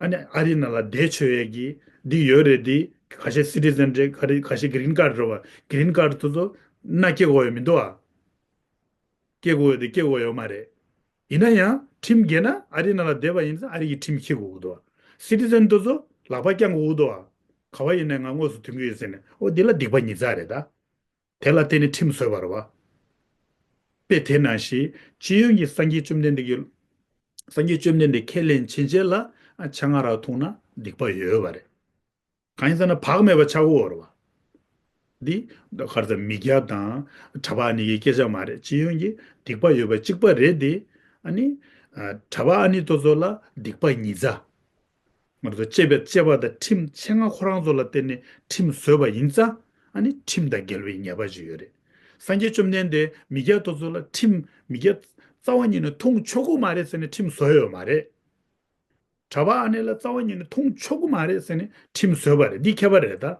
ཨ་ནི་ཨ་རི་ནང་ལ་བསྡད་ཆོག་ཡས་ཀྱི་འདི་ཡོད་རེད། འདི་ཁ་ཤས་སི་ཊི་ཛེན་རེད། ཁ་རེ་ཁ་ཤས་གི་རིན་ཀཱཌ་རེད་བ། གི་རིན་ཀཱཌ་དེ་ཚོ་མནའ་སྐྱེལ་དགོས་ཡོད་མི་འདུག་ཨ། སྐྱེལ་དགོས་ཡོད་དེ་སྐྱེལ་དགོས་ཡོད་མ་རེད། ཡིན་ན་ཡང་ཁྲིམས་འགལ་ན་ཨ་རི་ནང་ལ་བསྡད་པ་ཡིན་ཙང་ཨ་རི་གི་ཁྲིམས་འཁྱེར་དགོས་ཀྱི་འདུག་ཨ། སི་ཊི་ཛེན་དེ་ཚོ་ལག་པ་བརྐྱང་དགོས་ཀྱི་འདུག་ཨ། ག་བ་ཡིན་ནའི་ང་དངོས་སུ་ཐོན་གྱི་ཡོད་ཟེར་ནས་འོ་འདི་ལ་སྡིག་པ་ཉིས་བརྩེགས་རེད་ད། དེ་ལ་བརྟེན་ནས་ཁྲིམས་བཟོས་པ་རེད་བ། དཔེ་དེ་ནང་བཞིན་སྤྱི་ཡོངས་ཀྱི་སངས་རྒྱས་བཅོམ་ལྡན་འདས་ཀྱི། སངས་རྒྱས་བཅོམ་ལྡན་འདས་ཁས་ལེན་ཕྱིན་ཆད་ལ་ཨ་ཆང་རག་འཐུང་ན་སྡིག་པ་ཡོད་པ་རེད། གང་ཡིན་ཟེར་ན་བག་མེད་པ་ཆགས་ཀྱི་ཡོད་རེད་བ། འདི་ག་རེ་ཟེར་མི་སྐྱ་དང་གྲྭ་པ་ཨ་ནི་གི་སྐད་ཆ་མ་རེད། སྤྱི་ཡོངས་ཀྱི་སྡིག་པ་ཡོད་པ་གཅིག་པ་རེད་དེ། ཨ་ནི་ཨ་གྲྭ་པ་ཨ་ནི་དེ་ཚོ་ལ་སྡིག་པ་ཉིས་བརྩེགས། ང་ཚོ་བཅད་པ་བཅད་པ་དང་ཁྲིམས་ཆེད་མངགས་ཁོ་རང་ཚོ་ལ་བརྟེན་ནས་ཁྲིམས་བཟོས་པ་ཡིན་ཙང་ཨ་ནི་ཁྲིམས་དང་འགལ་བའི་ཉེས་པ་ཅིག་ཡོད་རེད། སངས་རྒྱས་བཅོམ་ལྡན་འདས་མི་སྐྱ་དེ་ཚོ་ལ་ཁྲིམས་མི་སྐྱ་རྩ་བ་ཉིད་ནས་མཐོང་ཆོག་གི་མ་རེད་ཟེར་ནས་ཁྲིམས་བཟོས་ཡོད་མ་རེད། གྲྭ་པ་ཨ་ནེ་ལ་རྩ་བ་ཉིད་ནས་མཐོང་ཆོག་གི་མ་རེད་ཟེར་ནས་ཁྲིམས་བཟོས་པ་རེད། འདི་ཁྱད་པར་རེད་ད།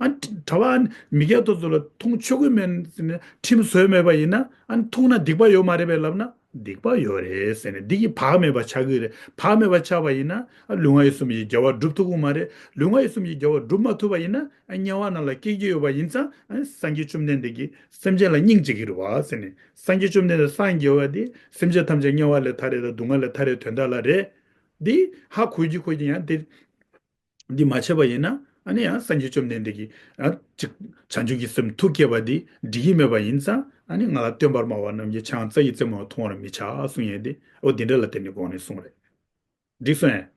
ཨ་ནི་གྲྭ་པ་ཨ་ནི་མི་སྐྱ་དེ་ཚོ་ལ་མཐོང་ཆོག་གི་མེད་ཟེར་ནས་ཁྲིམས་བཟོས་མེད་པ་ཡིན་ན། ཨ་ནི་མཐོང་ན་སྡིག་པ་ཡོད་མ་རེད་པས་ལབ་ན་སྡིག་པ་ཡོད་རེད་ཟེར་ནས་འདི་གི་བག་མེད་པ་ཆགས་ཀྱི་རེད། བག་མེད་པ་ཆགས་པ་ཡིན་ན་ཨ་ལུས་ངག་ཡིད་གསུམ་གྱི་དགེ་བ་སྒྲུབ་ཐུབ་ཀྱི་མ་རེད། ལུས་ངག་ཡིད་གསུམ་གྱི་དགེ་བ་སྒྲུབ་མ་ཐུབ་པ་ཡིན་ན་ཨ་དམྱལ་བ་ནང་ལ་སྐྱེ་རྒྱུ་ཡོད་པ་ཡིན་ཙང་། ཨ་ནི་སངས་རྒྱས་བཅོམ་ལྡན་འདས་ཀྱིས་སེམས་ཅན་ལ་སྙིང་རྗེ་གི་རེད་བ་ཟེར་ནས། སངས་རྒྱས་བཅོམ་ལྡན་འདས་སངས་རྒྱས་པ་དེ་སེམས་ཅན་ཐམས་ཅད་དམྱལ་བ་ལས་ཐར་ཡས་དང་སྡུག་བསྔལ་ལས་ཐར་ཡས་དོན་དག་ལ་རེད། འདི་ཧ་གོ་རྒྱུ་གོ་རྒྱུ་ཡང་དེ། འདི་མ་བྱས་པ་ཡིན་ན་ཨ་ནི་ཡང་སངས་རྒྱས་བཅོམ་ལྡན་འདས་ཀྱིས་ཨ་ཅིག་བྱང་ཆུབ་ཀྱི་སེམས་ཐུགས་བསྐྱེད་པ་འདི་འགྲིག་གི་མེད་པ་ཡིན་ཙང་། ཨ་ནི་ང་ལ་སྟོན་པ་སྨྲ་བ་རྣམས་ཀྱིས་ཆང་རྩ་ཡི་རྩེ་མོ་འཐུང་བར་མི་བྱ་གསུང་ཡས་དེ་འོ་འདི་འདྲ་ལ་བརྟེན་ནས་དགོངས་ནས་གསུངས་རེད། འགྲིག་སོང་ངས།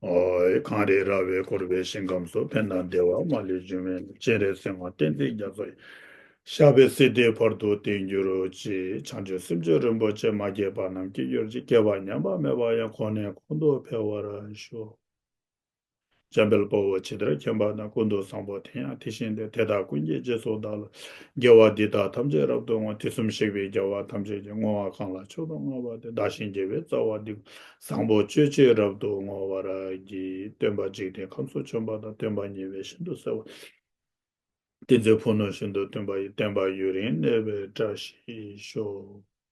ཨོའི། གངས་རི་ར་བས་བསྐོར་བའི་ཞིང་ཁམས་སུ། ཕན་དང་བདེ་བ་མ་ལུས་འབྱུང་བའི་གནས། སྤྱན་རས་གཟིགས་དབང་བསྟན་འཛིན་རྒྱ་མཚོ་ཡི། ཞབས་པད་སྲིད་མཐའི་བར་དུ་བརྟན་གྱུར་ཅིག། བྱང་ཆུབ་སེམས་མཆོག་རིན་པོ་ཆེ། མ་སྐྱེས་པ་རྣམས་སྐྱེ་གྱུར་ཅིག། སྐྱེས་པ་ཉམས་པ་མེད་པ་ཡང་། གོང་ནས་གོང་དུ་འཕེལ་བར་ཤོག། འཇམ་དཔལ་དཔའ་བོས་ཇི་ལྟར་མཁྱེན་པ་དང་། ཀུན་ཏུ་བཟང་པོ་དེ་ཡང་དེ་བཞིན་ཏེ། དེ་དག་ཀུན་གྱི་རྗེས་སུ་བདག་སློབ་ཅིང་། དགེ་བ་འདི་དག་ཐམས་ཅད་རབ་ཏུ་བསྔོ། དུས་གསུམ་གཤེགས་པའི་རྒྱལ་བ་ཐམས་ཅད་ཀྱིས། བསྔོ་བ་གང་ལ་མཆོག་ཏུ་བསྔགས་པ་དེས། བདག་གཞན་དགེ་བའི་རྩ་བ་འདི། བཟང་པོ་སྤྱོད་ཕྱིར་རབ་ཏུ་བསྔོ་བར་བགྱི། སྟོན་པ་འཇིག་རྟེན་ཁམས་སུ་བྱོན་པ་དང་། སྟོན་པ་ཉེ་བས་ཤིན་ཏུ་གསལ་བ། བསྟན་འཛིན་ཕུ་ནུ་བཞིན་དུ་སྟོན་པ་ཡི། བསྟན་པ་ཡུན་རིང་གནས་པའི་བཀྲ་ཤིས་ཤོག།